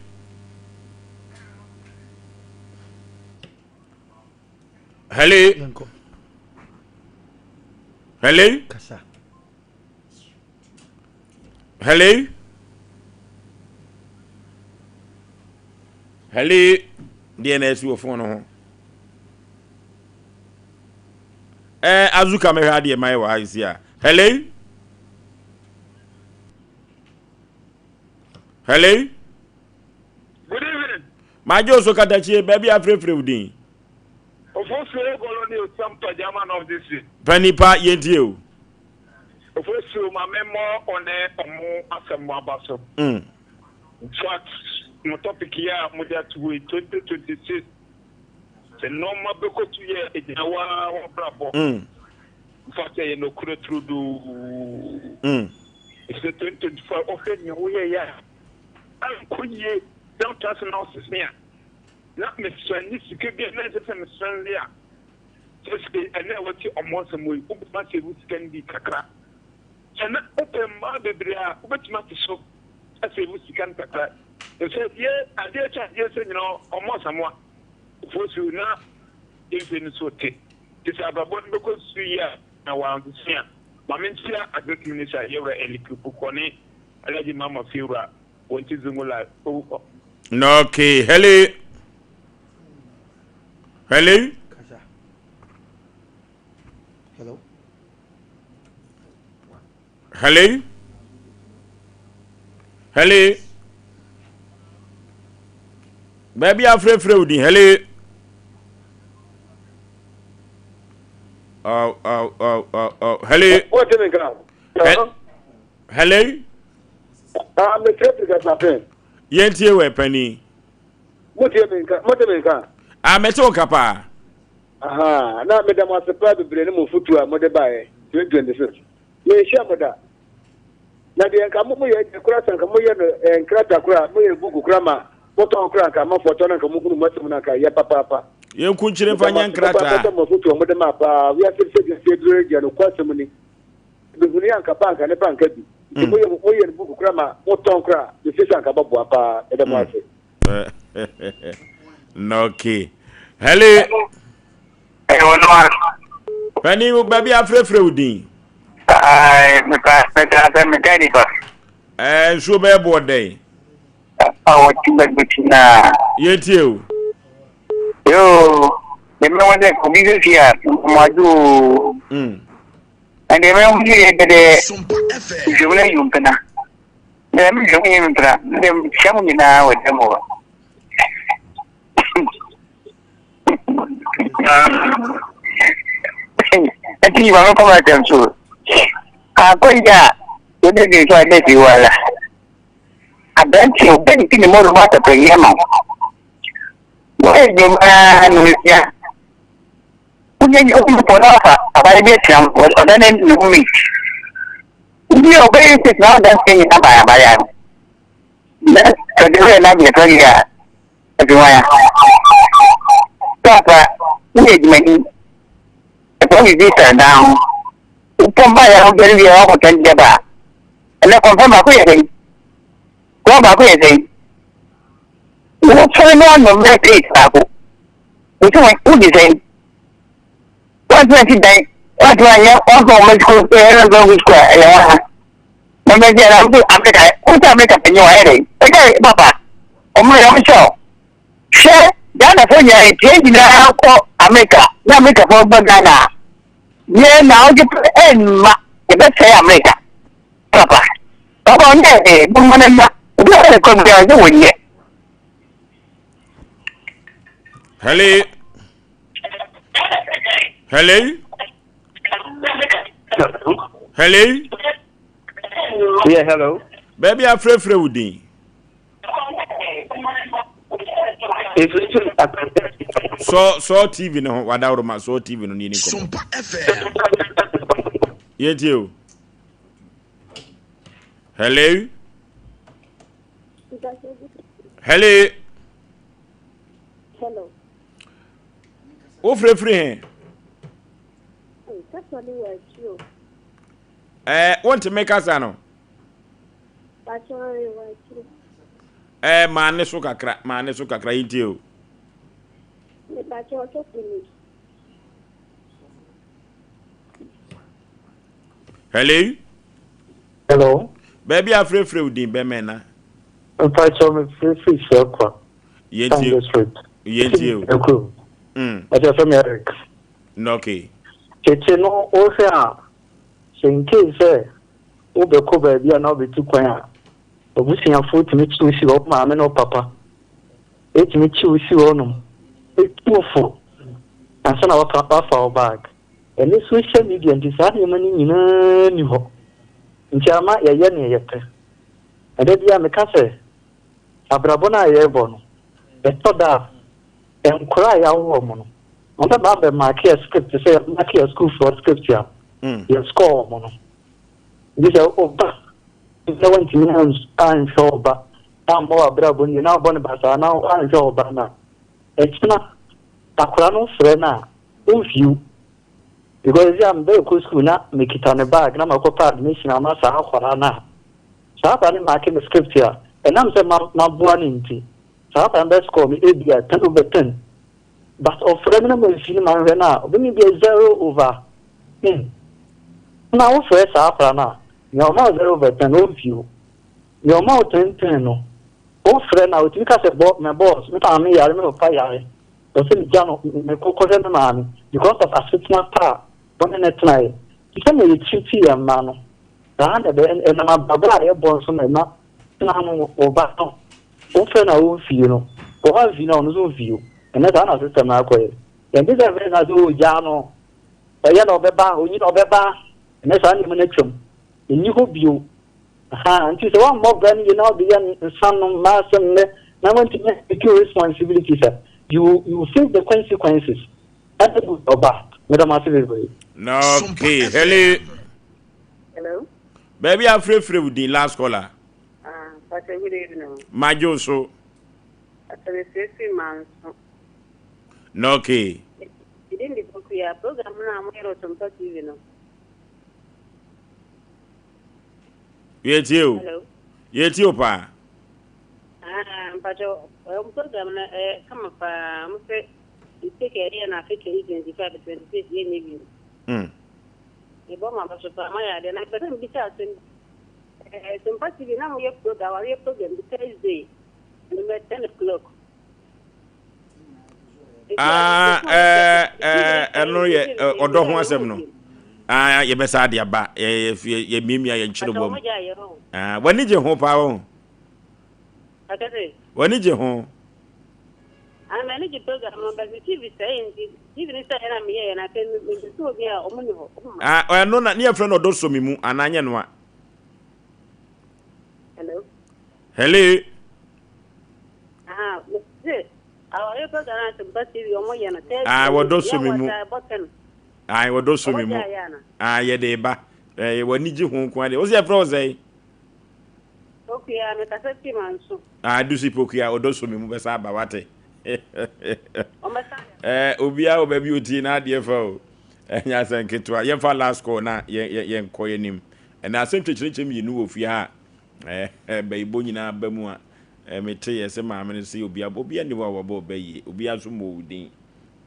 Hello. Hello. Kasa. Hello? Hello? Deɛ na ɛsi wɔ fon no ho. Ɛɛ eh, Azuka mɛhwɛ adeɛ mayɛ wɔ ha esi a. Hello? Hello? Good evening. Magye oso katakyie baabi afrɛfrɛ wo din. Ofosuo Gɔlɔ ne Osampa German of this week. Panipa yɛntie o. Ofosuo ma me mmɔ wo ne ɔmo asɛm mo aba so. In fact mo topic yi a mode ato hɔ yi 2026 sɛ nnoɔma bɛkɔ so yie a ɛgyina wo ara w'abrabɔ. In fact ɛyɛ nokorɛ turodoo. Ɛfisɛ 2025 wohwɛ nea woyɛeɛ a ankɔ yie na wotra ase na wosese a na mesɛnde sika bi a na ɛnsɛ sɛ mesɛnde a Sesei ɛnɛ a wote ɔmo asɛm wɔ yi, wobɛtumi asave wo sika no bi kakra. Sɛ na wopɛ mmaa bebree a, wobɛtumi ate so asave wo sika no kakra. Efisɛ deɛ adeɛ kyɛ adeɛ sɛ nyina ɔmo asamoa fosuo na mfe no so te. Nti sɛ abrabɔ no bɛkɔ so yie a na wansesa a, ma menkyia Agric Minister Yɛwura Eli Kiripukɔ ne Alhaji Mama Fiewura wɔn ti Zongo Life. Okay, hello. Hello. Hello. Hello. Hello. Baabi afrɛfrɛ wo din. Hello. Oh, oh, oh, oh, oh. Hello. What in the Hello. Ah, me traffic Yɛntie wɔ panin. Motie me nka? Mote me nka? Ah, mete wo nka paa. Aha, na meda mo ase paa bebree ne mo fotuo a mode baeɛ 2026. Menhyia mo da. Na deɛ nka mo moyɛ deɛ koraa sɛ nka moyɛ no eh, nkrata koraa, moyɛ buku koraa ma motɔn koraa nka amanfoɔ tɔ na nka mohunu mo asɛm no anka ɛyɛ papaapa. Yɛnkunkyire Meda mfa mo nyɛ ase papaapa nkrataa. sɛ mo afotuo a mode maa paa. Wiase sɛ wiase aduro yi deɛ nokwasɛm ni. Mehunu yɛ anka pa anka ne pa anka bi. Nti moyɛ moyɛ no buku koraa ma motɔn koraa mefiri sɛ anka bɛboa paa. Meda mo ase. Okay. Hello. Ɛwɔ no a. Pani baabi afrɛfrɛ wo din. Mepa meka sɛ meka nipa. Ɛɛ nsuo bɛyɛ boɔ dɛn? Ɔwɔ ti bɛgbɛti naa. Yɛntie o. Yoo, deɛ mɛwɔ sɛ obi fɛfi a mmoadwo o. Ɛnde mɛhu sɛ yɛ dɛdɛ nhwɛmu no ayi mpena. Dɛ me nhwɛmu yɛ mpena, ndɛ mekyia mo nyinaa wɔ dɛm hɔ. Nti ma me kɔma asɛm so. Akɔ yi a yɛde de nso adɛ fi wɔ ala. Aberante o, bɛn ti ne mɔlɔ mu atɔtɔ yi ama wo. Wɔyɛ dwom ara na ɔsia. Wonyɛ nyɛ wo pɔ na wafa abayewa bi atia wo, ɔda ne ne ho mate. Obi a ɔbɛyɛ state na ɔda sika nyinaa ba abayewa no. Na sɛ de wɛ na deɛ tɔ yɛ a, ɛfi hwan a? Paapa, woyɛ adwumani. Ɛfɔ biribi sɛ dan ho. Wopɔn ba yɛ a wodware wie a woakɔtɔ ndeɛ ba a, ɛnɛ kɔmfɛn baako yɛ sɛn? Kɔn baako yɛ sɛn? Wofɛre no anom bɛyɛ plate baako. Wosi wɔn wodi sɛn? Wɔntumi ansi dan, wɔntumi anyɛ wɔmfa wɔn sukuu ɛyɛ wɔn sukuu a ɛyɛ wɔn ha. Na mɛ deɛ na wode Amerika wode Amerika panyin wɔayɛ dɛ ɛdɛ papa wɔn yɛ wɔn hyɛ hwɛ Ghana fo nyinaa etie nyinaa kɔ Amerika na Amerika fo bɛ Ghana yɛ na ɔgye pɛ ɛnma yɛbɛsɛe Amerika papa papa ɔnyɛ ɛɛ bɔmmɔ ne mma obi a ɔyɛ kɔ bi a ɔsɛ wɔnyɛ. Hello. Hello. Hello. Yeah, hello. Baabi afrɛfrɛ wo din. Sɔ sɔ TV no ho wadaworo ma sɔ TV no ni ni kɔmɔ. Sompa FM. Yɛntie o. Hello. Hello. Hello. Wofrɛfiri he? Kasa no wɔ akyiri o. Ɛɛ wontumi kasa no. Pakyɛ wɔ akyiri. Ɛɛ maa ne so kakra maa ne so kakra yi ntie o. Mepakyɛ ɔsɔfo ni. Hello. Hello. Baabi afrɛfrɛ wo din bɛmɛn na. Mpakyɛ mefrɛfrɛ Suakwa. Yɛntie yɛntie o. Ekuro. Mpakyɛ fɛ mi Eric. Okay. Tete no wohwɛ a sɛ nkei sɛ wobɛkɔ baabi a na wobɛtu kwan a abusuafoɔ tumi kyi wo si hɔ, wo maame ne wo papa tumi kyi wo si hɔnom tu wo fo ansa na wafa wafa wo bag. Ɛne social media nti saa nneɛma no nyinaa nni hɔ nti ama yɛyɛ nea yɛpɛ. Na da biara meka sɛ abrabɔ no a yɛrebɔ no ɛtɔ da a Nkwadaa a yɛawo wɔn no, wɔbɛba abɛmaake yɛn script te sɛ yɛmaake yɛn sukuufoɔ script a yɛ score wɔn no. Nti sɛ wo ba na wantumi anhwɛ wo ba ammɔ w'abrabɔ no yie na wobɔ no basaa na woanhwɛ wo ba no a, ɛkyena akwadaa no frɛ no a, ɔmfii wo. Because ɛsi a mebɛkɔ sukuu na mekita ne bag na makɔpɛ admission ama saa akwadaa no a, saa akwadaa no maake me script a, ɛnam sɛ maboa no nti, Saa kwan bɛ score me ebia ten over ten but ɔfrɛ me na mansi no manhwɛ no a ɔbɛma ebia zero over ten. Na wofrɛ saa akwadaa no a nea ɔma wo zero over ten no ɔmfie wo. Nea ɔma wo ten ten no wofrɛ no a ɔtumi ka sɛ bɔ me boss me maame yare me papa yare ɛwɔ sɛ megya no mekɔ kɔhwɛ me maame because of asetena pa a wɔne no tenaeɛ. Nti sɛnea yɛtreat yɛn mma no saa na ɛbɛyɛ ɛnam abrabɔ a yɛbɔ nso na ɛma tena no wo ba no Wofrɛ no a ɔmfie no, wɔ hɔ a mfii no a ɔno nso mfii o. Ɛnnɛ saa na system no akɔyɛ. Yɛnte sɛ mfrɛ no a sɛ oh gyaa no, ɔyɛ na ɔbɛba, ɔnyi na ɔbɛba. Ɛnnɛ saa nneɛma no atwam. Ɛnni hɔ bio. Ahaa, nti sɛ woammɔ bra no yie na wode yɛ nsa nom, mmaa asɛm nnɛ na woantumi antake wo responsibilities a, you you will face the consequences. Either good or bad. Meda mo ase bebree. Okay, hello. Hello. Baabi a frɛfrɛ wo din last caller. Ah, Pastor, good evening. Madwo wo so. Pastor, mesiesie manso. Na okay. Medin de Pokuya, program no a moyɛ wɔ Sompa TV no. Yɛtie o. Hello. Yɛtie o paa. Ah, mpacho, um, program no eh, kama paa. Mo sɛ, mistake a ɛyɛ na afe 2025, 26 yɛnyɛ bio. Mebɔ ma ba so paa, moayɛ adeɛ. Na mepɛ sɛ mebisa asɛm bi. Eh, Sompa TV na moyɛ program, awareɛ program bi Thursday, anwummerɛ 10 o'clock. Ah, eh, eh, ɛno yɛ ɔdɔ ho asɛm no. Ah, yɛbɛsa ade aba, yɛmiamia yɛn kyerɛ bɔ mu. Ah, w'ani gye ho paa wɔn. W'ani gye ho. Ah, m'ani gye program no, but me TV sɛe nti, TV no sɛe na meyɛɛ na afei mebisa obi a ɔmo ni hɔ. Ah, ɛno na ne yɛfrɛ no ɔdɔ sɔ me mu anaa nyɛ no a. Hello. Hello. Ah, me awari program na Sompa TV ɔmo yɛ no. Ah, wɔdɔ sɔ me mu. Ah, wɔdɔ sɔ me mu. Ah, yɛde ba. Eh, w'ani gye ho nko ade. Wo sɛ yɛfrɛ wo sɛn? Pokuya, mekasa fi Manso. Ah, Dusi Pokuya, ɔdɔ so me mu bɛsa aba wate. Eh, obiara wɔ baabi otie n'adeɛ fa o. Ɛnyɛ asɛm ketewa. Yɛmfa last call na yɛnkɔ yɛnim. Ɛna asɛm kyerɛkyerɛ mmienu wɔ fie ha. Eh, bɛyibɔ nyinaa ba mu a, eh, mete yɛ sɛ maame no sɛ obi abɔ obi ani hɔ a wɔbɔ ɔbɛ yie. Obi nso mmɔ wo din.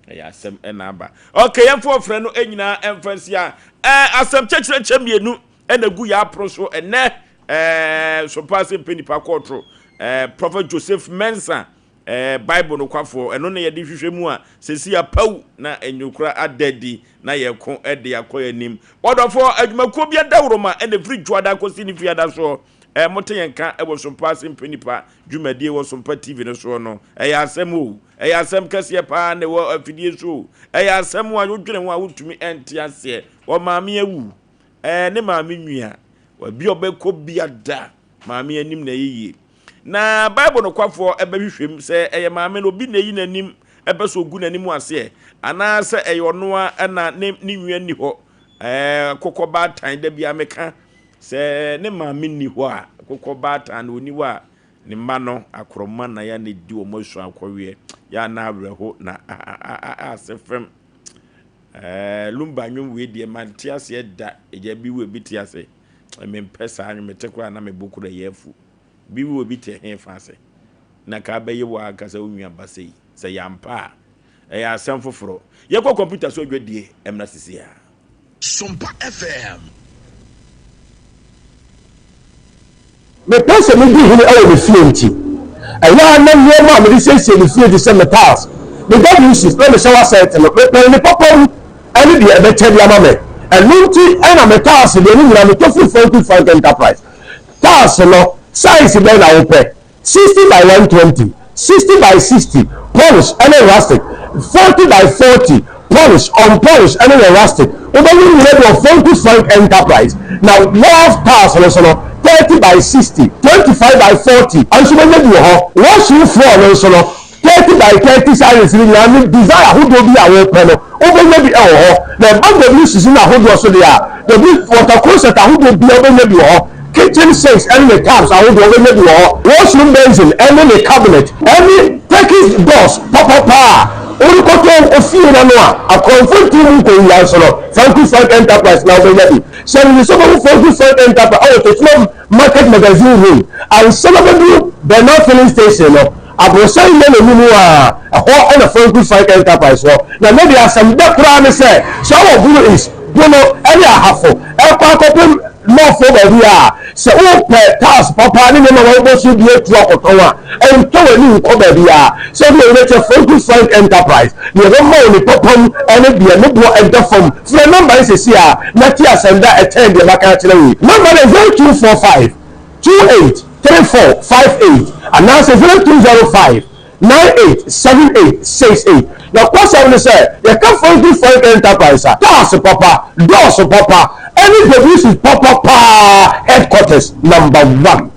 Ɛyɛ asɛm ɛna aba. Okay, yɛmfa ɔfrɛ no nyinaa ɛmfa nsi a. Eh, asɛm kyerɛkyerɛ mmienu ɛna gu yɛ aporo so ɛnɛ. Eh, so pa sɛ mpɛ nipa kɔɔtoro. Eh, Prophet Joseph Mensah Eh, Bible nokwafoɔ, ɛno na yɛde hwehwɛ mu a, seesei apaw na nnwokora ada adi na yɛko de akɔ yɛn anim. Ɔdɔfoɔ, adwumakuo bi adaworoma na ɛfiri Dwoada kɔsi ne Fiada soɔ. Eh, mote yɛn nka wɔ Sompa ase mpɛ nipa dwumadie wɔ Sompa TV no soɔ no. Ɛyɛ asɛm o, ɛyɛ asɛm kɛseɛ paa na ɛwɔ afidie so o. Ɛyɛ asɛm a wodwene ho a wontumi nte aseɛ. Ɔmaame awu, eh, ne maame nwia, baabi a ɔbɛkɔ biada, maame anim na ɛyɛ yie. Na Bible nokwafoɔ bɛhwehwɛ mu sɛ ɛyɛ maame no, obi na ayi n'anim pɛ sɛ ɔgu n'anim aseɛ, anaasɛ ɛyɛ ɔno ara na ne ne nua nni hɔ. Ɛɛ, kokɔ baatan, da biara meka sɛ ne maame nni hɔ a, kokɔ baatan no ɔnni hɔ a, ne mma no, akorɔma na yɛ na ɛdi wɔn asu akɔweɛ, yɛ a na awerɛho na ase fam. Ɛɛ, lumba nnwom wei deɛ mante aseɛ da, agya bi wɔ ebi te ase. Mempɛ saa nnwom, mete koraa na me bo kora yɛ afu. Bi wɔ bi te he fa ase na ka abɛye wo ankasa wo nua ba sei? Sɛ ɛyɛ ampa a, ɛyɛ asɛm foforɔ. Yɛkɔ kɔmputa so adwadie mmra sisi a. Sompa FM. Mepɛ sɛ midi hene wɔ me fie nti, ɛyɛ a na nneɛma a mede siesie me fie te sɛ me tiles, me WCs, na me shower set no, mepɛn ne papa mu ne deɛ ɛbɛkyɛ de ama me. Ɛno nti na me tiles deɛ ne nyinaa metɔ firi Frankie Frank Enterprise. Tiles no, size bɛn na wopɛ? 60 by 120, 60 by 60, polish ne rustic, 40 by 40, polish, unpolish ne yɛ rustic. Wobɛhu ne nyinaa bi wɔ Fonku Frank Enterprise. Na wharf tiles no nso no, 30 by 60, 25 by 40 nso wobɛnya bi wɔ hɔ. Washroom floor no nso no, 30 by 30 sizes no nyinaa ne design ahodoɔ bi a wopɛ no, wobɛnya bi wɔ hɔ. Na ɛba WCC no ahodoɔ so deɛ a, W water closet ahodoɔ biara wobɛnya bi wɔ hɔ. Kitchen sinks ne ne taps ahodoɔ wobɛnya bi wɔ hɔ. Washroom basin ne ne cabinet ne Turkish doors papapa a worekɔtɔ wo fie no ano a akorɔmfo nte mu nkɔwia nso no, Franco Frank Enterprise na wobɛnya bi. Hyɛ no nso wobɛhu Franco Frank Enterprise wɔ Techiman Market Magazine Road ansa na wobɛduru Bernard Filling Station no. Aborosan nyɛ n'anim a, ɛhɔ na Franco Frank Enterprise wɔ. Na me deɛ asɛm dɛ koraa ne sɛ, sɛ wowɔ Bono East, Bono ne Ahafo ɛkɔ akɔpem North hɔ baabi a, sɛ wopɛ tiles papa ne nneɛma a wɔabobɔ so bi atu akɔtɔn a, ɛntɔ w'ani nkɔ baabiara. Sɛ wode w'ani bɛkyerɛ Franco Frank Enterprise, deɛ ɛbɛma wo ne papa mu ne deɛ ne boɔ da fam. Frɛ nɔmba yi seesei ara na te asɛm da a ɛkyɛn deɛ maka akyerɛ wo yi. Nɔmba no yɛ 0245. 28 34 58 anaasɛ 0205 98 78 68. Nokwasɛm ne sɛ, yɛka Franklin Frank Enterprise a, cars papa, doors papa, ɛne WC papa paa headquarters number one.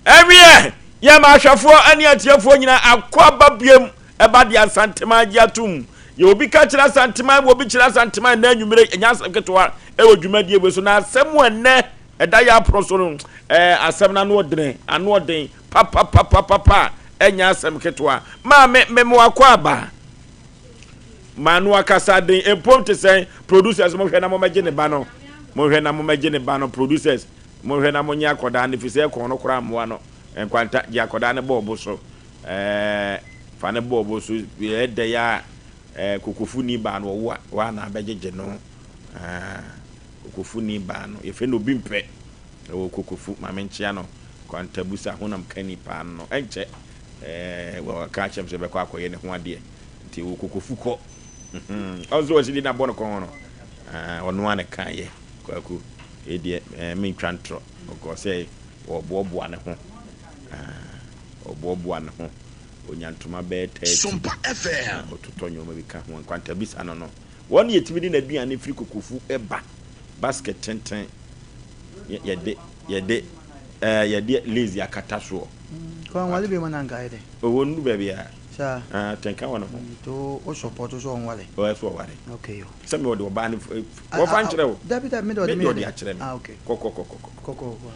Ɛwiɛ, yɛma ahwɛfoɔ ne atiefoɔ nyinaa akɔ aba biam ɛba de Asanteman agye atom. Yɛ obi ka kyerɛ Asanteman, wɔ obi kyerɛ Asanteman ɛnɛ anwummere, ɛnyɛ asɛm ketewa ɛwɔ dwumadie wei so. Na asɛm ɛnɛ ɛda yɛ apono so no, ɛɛ asɛm no ano ɔdene, ano ɔden papapapapa, ɛnyɛ asɛm ketewa. Maame, meme wakɔ aba. Maano akasa den, mpom te sɛn, producers mohwɛ na momɛgye ne ba no, mohwɛ na momɛgye ne ba no, producers. Monhwɛ na monye akɔdaa no, efisɛ ɛkɔn no koraa mmoa no. Nkwanta, gye akɔdaa no bɔ ɔbo so. Ɛɛ, fa no bɔ ɔbo so. Ɛyɛ dɛ a, ɛɛ, kokofoni baa no ɔwo a, woa na abɛgyegye no. Ɛɛ, kokofoni baa no, yɛfrɛ no obi mpɛ. Ɛwɔ kokofu, ma menkyea no. Nkwanta busa honam kani paa no, ɛnkyɛ. Ɛɛ, wɔka akyerɛ me sɛ bɛkɔ akɔyɛ ne ho adeɛ. Nti ɛwɔ kokofu kɔ. Ɔno nso wɔsi de no abɔ ne kɔn ho no, ɛɛ, ɔno ara na ɛkaeɛ, Kwaku. Wei deɛ eh, mentwa ntorɔ. Ɔkɔɔ sɛ ɔreboaboa ne ho. Ah, ɔreboaboa ne ho. Ɔnya ntoma bɛyɛ 30. Sompa FM. Na ɔtotɔ nneɛma bi ka ho. Nkwantabisa no no, wɔn na yɛtumi de n'aduane firi Kokofu ba. Basket tenten. Yɛde, yɛde, eh, yɛde lazy akata soɔ. Kwan wale bi ma na nka ayɛ dɛ. Ɔwɔ nnuru baabi a. Saa. Ah, atenka wɔ ne ho. Nti wo support sɛ ɔnware? Ɔyɛ sɛ ɔware. Okay yo. Sɛ me ɔde ɔbaa no wɔfa nkyerɛ wo. Dabi dabi me de ɔde me ɔde akyerɛ me. Ah okay. Kɔ kɔ kɔ kɔ. Kɔ kɔ kɔ.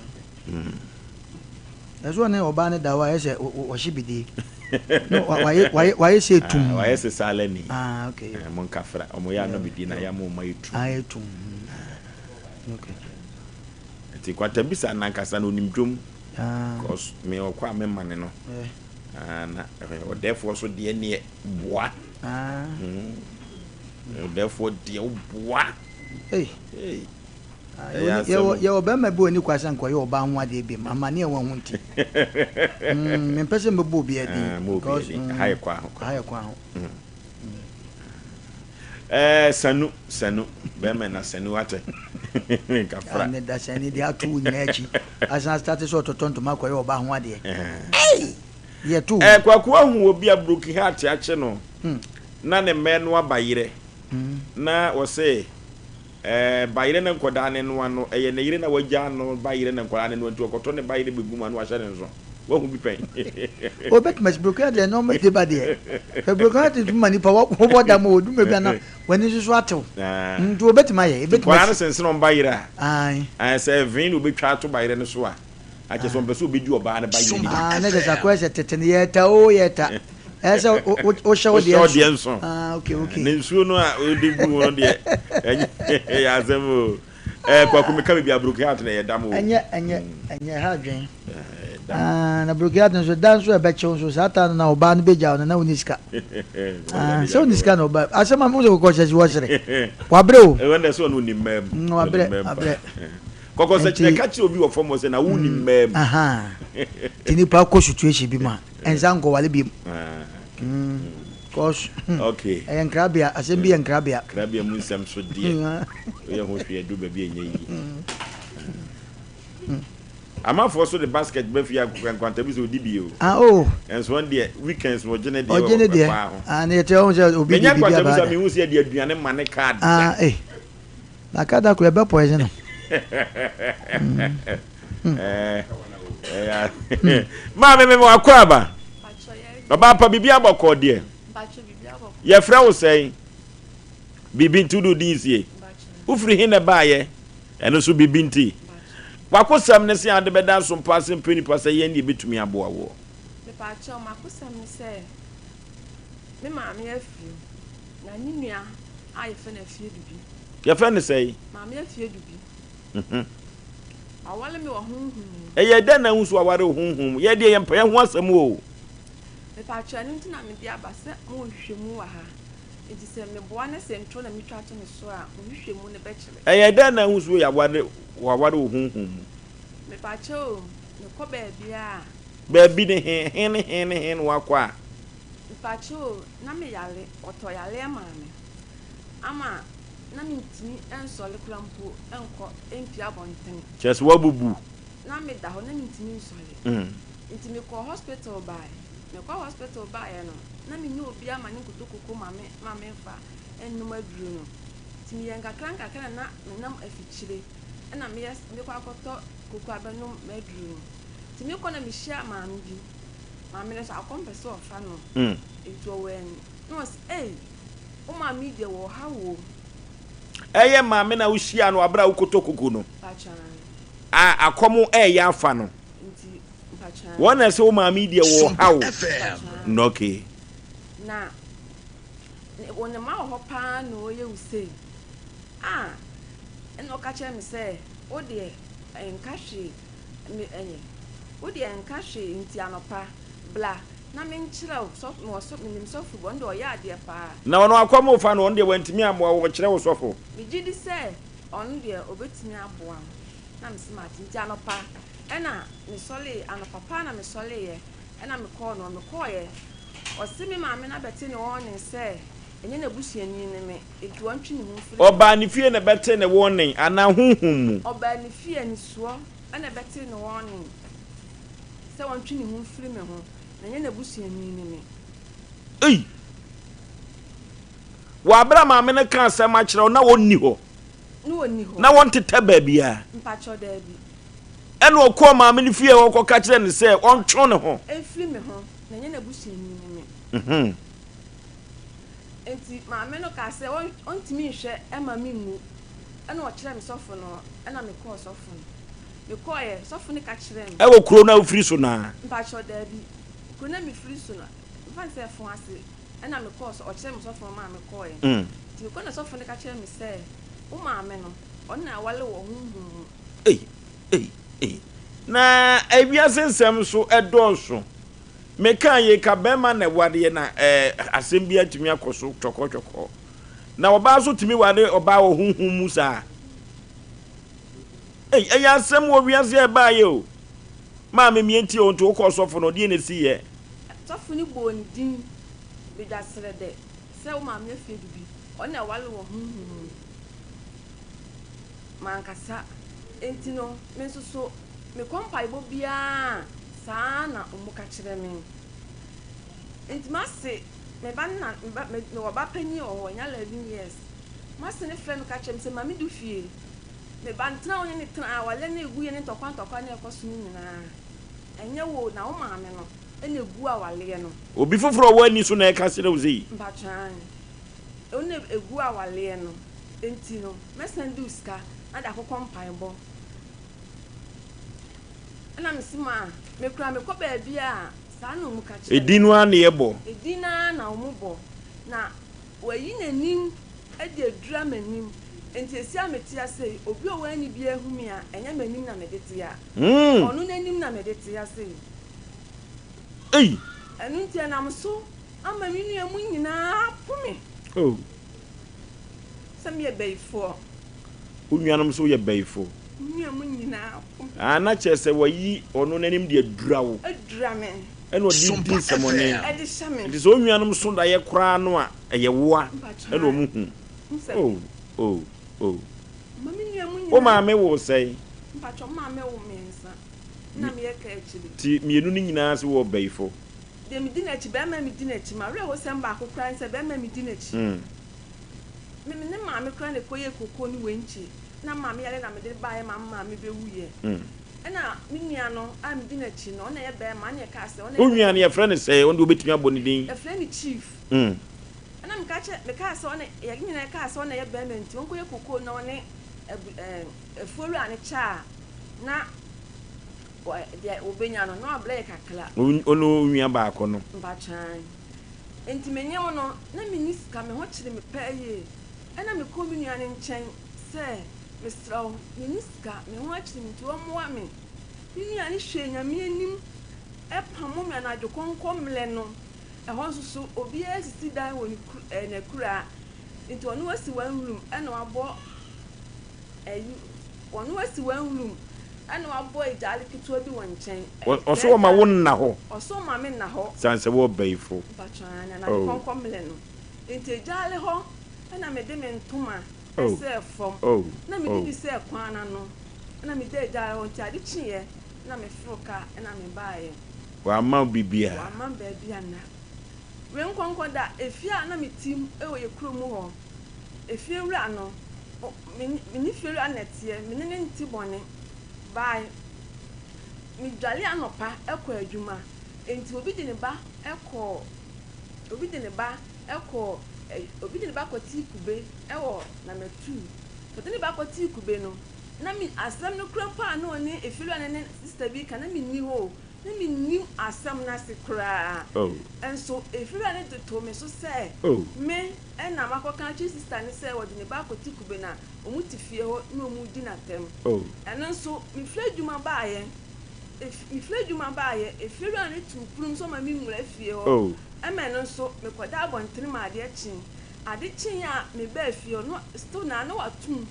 Ɛsɛ ɔne ɔbaa no da hɔ a ɛsɛ ɔhye bidie. No wayɛ wayɛ wayɛ sɛ tum. Ah, wayɛ sɛ salani. Ah okay. Eh, mo nkafra. Ɔmo yɛ anɔ bidie na yɛ ama ɔmo ayɛ tum. Ayɛ tum. Okay. Nti kwatabisa nankasa no onim dwom. Ah. Cause me ɔkɔ a me mane no. Eh. Ah, na ɔdɛɛfoɔ so deɛ neɛ boa. Ah. Ɔdɛɛfoɔ deɛ woboa. Hey. Hey. Ah, yɛwɔ yɛwɔ bɛrima bi wɔ ne kwa sɛ nkɔyɛ ɔbaa ho adeɛ bi mu amane a wɔn ho nti. Mempɛ sɛ mɛbɔ obi adin. Ah, mo obi adin. Ha yɛ kwa ho. Ha yɛ kwa ho. Ɛɛ sanu sanu bɛrima na sanu atɛ nkafra. Ne da sani de ato wo nyinaa akyi asan starte sɛ ɔtɔtɔ ntoma kɔyɛ ɔbaa ho adeɛ. Ei! Yɛ to. Ɛɛ kwaku ahu obi a broken heart akye no na ne mmɛ no aba yerɛ na ɔse ɛɛ ba yerɛ ne nkɔdaa ne noa no ɛyɛ ne yere na wagyaa no ba yerɛ ne nkɔdaa ne noa nti ɔkɔtɔ ne ba yerɛ bɛgu mu a na wahyɛ ne nso. Wahu bi pɛn? Obetumi asi broken heart deɛ nneɛma de ba deɛ. Hwɛ broken heart tumi ma nipa wɔbɔ dam o, dum ebi ana w'ani nso so atew. Nti obetumi ayɛ, ebetumi Nkwadaa no sensene wɔn ba yere a. Ae. Ae sɛ ɛvee na obetwa ato ba yere no so a, akyɛ sɛ ɔmpɛ sɛ obedi ɔbaa no ba yere no bi. Ah, ne kyɛ sɛ akɔyɛ sɛ tete no yɛta o yɛta. Ɛyɛ sɛ wohyɛ wo deɛ nso. Ah, okay, okay. Ne nsuo no a wode gu ho no deɛ, ɛnyɛ ɛyɛ asɛm o. Ɛɛ Kwaku meka baabi a broken heart na ɛyɛ dam o. Ɛnyɛ ɛnyɛ ɛnyɛ ɛha adwene. Ah, na broken heart nso da nso ɛbɛkyew nso saa taa no na ɔbaa no bɛgya wo no na wonni sika. Ah, sɛ wonni sika na ɔbaa asɛm a mo sɛ kɔkɔ hyɛ si wɔsere. Wabrɛ o. Ɛwɔ na sɛ ɔno nim mmaa mu. Mm, wabrɛ wabrɛ. Kɔkɔ sɛ kyerɛ ka kyerɛ obi wɔ fam sɛ na wonni mmaa mu. Aha. Ti nipa kɔ situation bi mu a ɛnsa nkɔwale bi mu. Cause okay. Ɛyɛ nkrabea, asɛm bi yɛ nkrabea. Nkrabea mu nsɛm so deɛ, woyɛ ho hwee adu baabi a ɛnyɛ yie. Amanfoɔ so de basket ba fie akokɔ nkwanta bi sɛ ɔdi bi o. Ah oh. Ɛnso wɔn deɛ weekends no ɔgye ne deɛ ɔgye ne deɛ. Ɛkɔ ho. Ah ne yɛte ɔho sɛ obi de Menya biribi nkwanta bi aba sɛ ada. mehu sɛ yɛde aduane ma ne kaa da. Ah eh. Na kaa da koro ɛbɛ poison no. Maame me wakɔ aba. Ɔbaa pa biribi abɔkɔ deɛ. Yɛfrɛ wo sɛn? Biribi nti wode wo din sie. Wofiri he na ɛbaayɛ? Ɛno nso biribi nti. W'akosɛm ne sɛ ade bɛda nso mpo ase mpɛ nipa sɛ yɛn deɛ bɛtumi aboa woɔ. Mepaakyɛw, m'akosɛm ne sɛ me maame afiri mu, na ne nua a yɛfrɛ no Afiedubi. Yɛfrɛ no sɛn? Maame Afiedubi. Waware me wɔ honhom mu. Ɛyɛ dɛn na ahu so waware wo honhom mu? Yɛ deɛ yɛmpɛ yɛn ho asɛm o. Mepaakyɛw, ɛno nti na mede aba sɛ mowɔ nhwehwɛmu wɔ ha. Enti sɛ meboa na sɛ nturo na metwa to ne so a, mo nhwehwɛmu no bɛkyerɛ. Ɛyɛ dɛn na ahu so yɛaware waware wo honhom mu? Mepaakyɛw o, mekɔ baabiara a. Baabi ne he, he ne he ne he na woakɔ a? Mepaakyɛw o, na meyare, wɔtɔɔ yareɛ maa me ama na mentumi nsɔre koraa mpo nkɔ mpue abɔntene. Kyerɛ sɛ woabubu. Na meda hɔ, na mentumi nsɔre. Nti mekɔɔ hospital baeɛ. Mekɔɔ hospital baeɛ no, na menni obiara ma ne nkoto koko ma me ma memfa nnom aduro no. Nti meyɛɛ nkakra nkakra na na menam afikyire na meyɛ mekɔ akɔtɔ koko abɛnom m'aduro no. Nti mekɔ na mehyiaa maame bi. Maame no nso akɔm pɛ sɛ ɔfa no. Nti ɔwɛn me. Na ɔse, Ei, wo maame yi deɛ wɔ ɔhaw o. Ɛyɛ maame no a wohyiaa no wɔ abere a wokɔtɔ koko no a akɔm reyɛ afa no. Wɔn na ɛsɛ wo maame yi deɛ wɔ ɔhaw. Okay. Na wɔ ne mma wɔ hɔ paa na ɔyɛ wo sei. Ah, ɛna ɔka kyerɛ me sɛ, wo deɛ nka hwee, me ɛnyɛ, wo deɛ nka hwee nti anɔpa bla na menkyerɛ wo sɔfo, mewɔ sɔ, menim sɔfo bi, ɔno deɛ ɔyɛ adeɛ paa. Na ɔno akɔm refa no, ɔno deɛ wantumi ammoa wo, ɔkyerɛ wo sɔfo. Megye di sɛ ɔno deɛ ɔbɛtumi aboa wo. Na mese mate. Nti anɔpa ɛna mesɔree, anɔpa paa na mesɔreeɛ, ɛna mekɔɔ no hɔ. Mekɔeɛ, ɔse me maame no abɛte ne warning sɛ ɛnyɛ n'abusuani ne me, nti ɔntwe ne ho mfiri me ho. Ɔbaa ne fie na ɛbɛtee ne warning anaa honhom mu? Ɔbaa ne fie anisoɔ ɛna ɛbɛtee ne warning sɛ ɔntwe ne ho mfiri me ho, na ɛnyɛ n'abusuani ne me. Ei! Wɔ abere a maame no ka asɛm akyerɛ wo na ɔnni hɔ. Na ɔnni hɔ. Na wɔntetɛ baabiara. Mpakyɛw, daabi. Ɛna ɔkɔɔ maame no fie hɔ kɔka kyerɛɛ no sɛ ɔntwe ne ho. Mfiri me ho, na ɛnyɛ n'abusuani ne me. Mhm. Enti maame no kaa sɛ ɔntumi nhwɛ mma minwu. Ɛnna ɔkyerɛɛ me sɔfo no, ɛnna mekɔɔ sɔfo no. Mekɔeɛ, sɔfo no ka kyerɛɛ me. Ɛwɔ kuro no a wofiri so no ara? Mpakyɛw, daabi. Kuro no a mefiri so no, mfa no sɛ ɛfo ase. Ɛnna mekɔɔ sɔ, ɔkyerɛɛ me sɔfo no maa mekɔeɛ. Nti mekɔe na sɔfo no ka kyerɛɛ me sɛ, Wo maame no, ɔno na aware wɔ honhom mu. Ei, ei, ei. Na ewiase nsɛm nso dɔɔso. Mekaa yei ka bɛrima na ɛwareɛ na ɛɛ asɛm bi atumi akɔ so twɔkɔtwɔkɔ. Na ɔbaa nso tumi ware ɔbaa wɔ honhom mu saa. Ei, ɛyɛ asɛm wɔ wiase a ɛbaeɛ o. Maame mie nti o, nti wokɔɔ sɔfo no, deɛ na ɛsiiɛ? Sɔfo no bɔɔ ne din Bedwasrɛdɛ sɛ wo maame afie bibi, ɔno na ɛware wɔ honhom mu. Mankasa. Enti no, me nso so mekɔ mpaebɔ biara a, saa ara na wɔka kyerɛ me. Enti m'ase, me ba no na, me ba, me, mewɔ ba panyin wɔ hɔ, wanya 11 years. M'ase no frɛ me ka kyerɛ me sɛ, Maame du fie. Me ba no, tena a wo ne no tena, awareɛ no a ɛguiɛ ne ntɔkwa ntɔkwa no a ɛkɔ so no nyinaa, ɛnyɛ wo na wo maame no na ɛgu awareɛ no. Obi foforɔ a ɔwɔ ani so na ɛka kyerɛ wo sei? Mpakyɛ aane. Ɔno na ɛgu awareɛ no. Enti no, mɛsan de wo sika na de akokɔ mpaebɔ. Ɛna mese ma me koraa mekɔ baabi a saa na wɔn ka kyerɛ me. Edin no ara na yɛbɔ. Edin no ara na wɔn bɔ. Na wɔayi n'anim de adura m'anim. Enti esi a mete ase yi, obi a ɔwɔ ani biara hu me a, ɛnyɛ m'anim na mede te a. Ɔno n'anim na mede te ase yi. Ei! Ɛno nti ɛnam so ama me nua mu nyinaa apo me. Oh. Sɛ meyɛ bayifoɔ. Wo nuanom nso yɛ bayifo. Me nua mu nyinaa po me. Ah, na kyerɛ sɛ wayi ɔno n'anim de adura wo. Adura me. Ɛna ɔde di nsɛmɔne. Ɛde hyɛ me. Nti sɛ wo nuanom so daeɛ koraa no a, ɛyɛ woa ɛna wɔn hu. Oh, oh, oh. Ma me nua mu nyinaa. Wo maame woo sɛn? Mpakyɛ, me maame woo mmiɛnsa. Ɛna meyɛ kaa akyiri. Nti mmienu no nyinaa nso wɔ bayifo? Deɛ medi n'akyi, barima a medi n'akyi, m'awerɛhosɛm baako koraa ne sɛ barima a medi n'akyi, me me ne maame koraa na ɛkɔyɛɛ kokoo ne wenkye, na maame yare na mede baeɛ ma me maame bɛwuiɛ. Ɛna me nua no a medi n'akyi no, ɔno na ɛyɛ barima, ɛna yɛkaa sɛ ɔno na Wo ɛyɛ nua no yɛfrɛ no sɛn? Ɔno deɛ wobɛtumi abɔ ne din? Yɛfrɛ no Chief. Ɛna meka kyerɛ, mekaa sɛ ɔno, yɛn nyinaa kaa sɛ ɔno na ɛyɛ barima nti ɔnkɔyɛ kokoo na ɔne abu ɛɛ afuowura no kyɛ a na Deɛ wɔbɛnya no, na wabrɛ yɛ kakra. Wo ne wo nua baako no. Mpakyɛw. Enti menyem no, na menni sika, me ho kyere me paa yie. Ɛna mekɔɔ me nua no nkyɛn sɛ, mesrɛ wo, menni sika, me ho akyere me nti ɔmmoa me. Me nua no hwɛɛ Nyame anim pamo me anadwo kɔnkɔ mmerɛ no. Ɛhɔ nso so, obiara sisi dan wɔ ne kuru ɛɛ n'akuraa. Nti ɔno asi one room ɛna wabɔ Ayi, wɔn asi one room ɛna wabɔ egyaare ketewa bi wɔ nkyɛn. Ɔso ɔma wo nna hɔ. Ɔso ɔma me nna hɔ. San sɛ wɔ bayifo. Mpatsɔ aane anadwo kɔnkɔ mmerɛ no. Nti egyaare hɔ ɛna mede me ntoma ɛsɛɛ fam. Na mede bi sɛɛ kwan ano. Ɛna meda egyaare hɔ nti ade kyeeɛ na me foro kaa ɛna me baeɛ. Wamma wo biribiara. Wamma me baabi anna. Wei nkɔnkɔ da efie a na me te mu ɛwɔ yɛ kuro mu hɔ. Efie wura no. O, me me ne fiewura na ɛteɛ, me ne no nte bɔne. By, medwale anɔpa kɔ adwuma, enti obi de ne ba kɔɔ, obi de ne ba kɔɔ, ɛ, obi de ne ba kɔtee kube wɔ Namatu. Ɔde ne ba kɔtee kube no, na me, asɛm no kura mpo a na ɔne efiewura no ne sista bi reka, na menni hɔ o, na mennim asɛm no ase koraa. Oh. Nso efiewura no de too me so sɛ Oh. me Ɛna makɔka akyerɛ sista no sɛ wɔde ne ba akɔte kube na wɔn te fie hɔ na wɔn redi no atɛm. Ɛno nso mefiri adwuma baeɛ, mefiri adwuma baeɛ, efiewura no too pono mu sɛ ɔma me nwura fie hɔ. Ɛma ɛno nso mekɔda abɔntene ma adeɛ kyee. Ade kyeeɛ a mebaa fie hɔ no still na na watom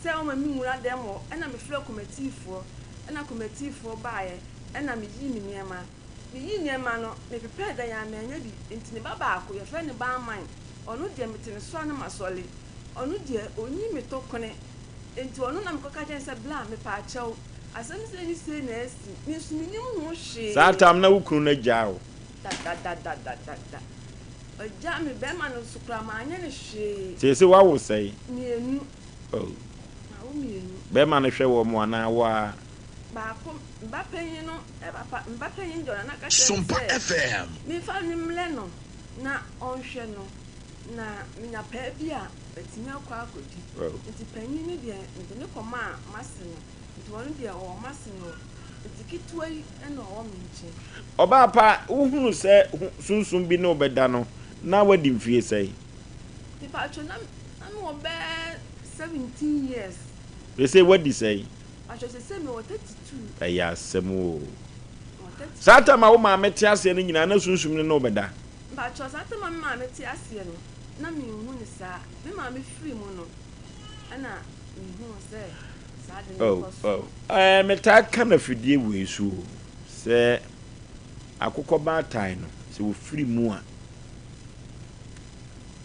sɛ ɔma me nwura dɛm hɔ. Ɛna mefrɛɛ kɔmatiifoɔ, ɛna kɔmatiifoɔ baeɛ ɛna meyii me nneɛma. Meyii nneɛma no, mepepɛɛ dan a mannya bi, enti ne ba baako, yɛfrɛ no Baaman, ɔno deɛ mete ne so a na masɔre, ɔno deɛ ɔnyi me to kone, enti ɔno na mekɔka kyerɛɛ no sɛ, Bla, mepaakyɛw, asɛm sei ne sei na asi, me nso mennim ho hwee. Saa tam na wo kunu no agyaa wo? Dadadadadada. Ɔgyaa me, barima no nso koraa manyɛ no hwee. Seesei woawo sɛn? Mmienu. Oh. Mawo mmienu. Barima no hwɛ wɔn anaa wo ara? Baako, me ba panyin no, papa, me ba panyin deɛ ɔno na aka kyerɛ me Sompa sɛ FM. memfa no mmrɛ no. na ɔnhwɛ no, na menya paa bi a, matumi akɔ akɔdi. Nti panyin no deɛ, mede no kɔmaa m'ase no, nti ɔno deɛ ɔwɔ m'ase no hɔ, nti ketewa yi na ɔwɔ me nkyɛn. Ɔbaa pa, wohunu sɛ sunsum bi ne wo bɛda no, na woadi mfie sɛn? Mepakyɛw, na na mewɔ bɛyɛ 17 years. Seesei woadi sɛn? Pakyɛw, seesei mewɔ 32. Ɛyɛ asɛm oo. Mewɔ 32. Saa tam a wo maame te aseɛ no nyinaa, na sunsum no ne wo bɛda? Mpakyɛw, saa tam a me maame te aseɛ no, na menhu no saa. Me maame firi mu no, ɛna mehuu sɛ saa ade no Oh, rekɔ so. oh. Ɛɛ, metaa ka no afidie wei so o, sɛ akokɔ baatan no, sɛ wɔfiri mu a,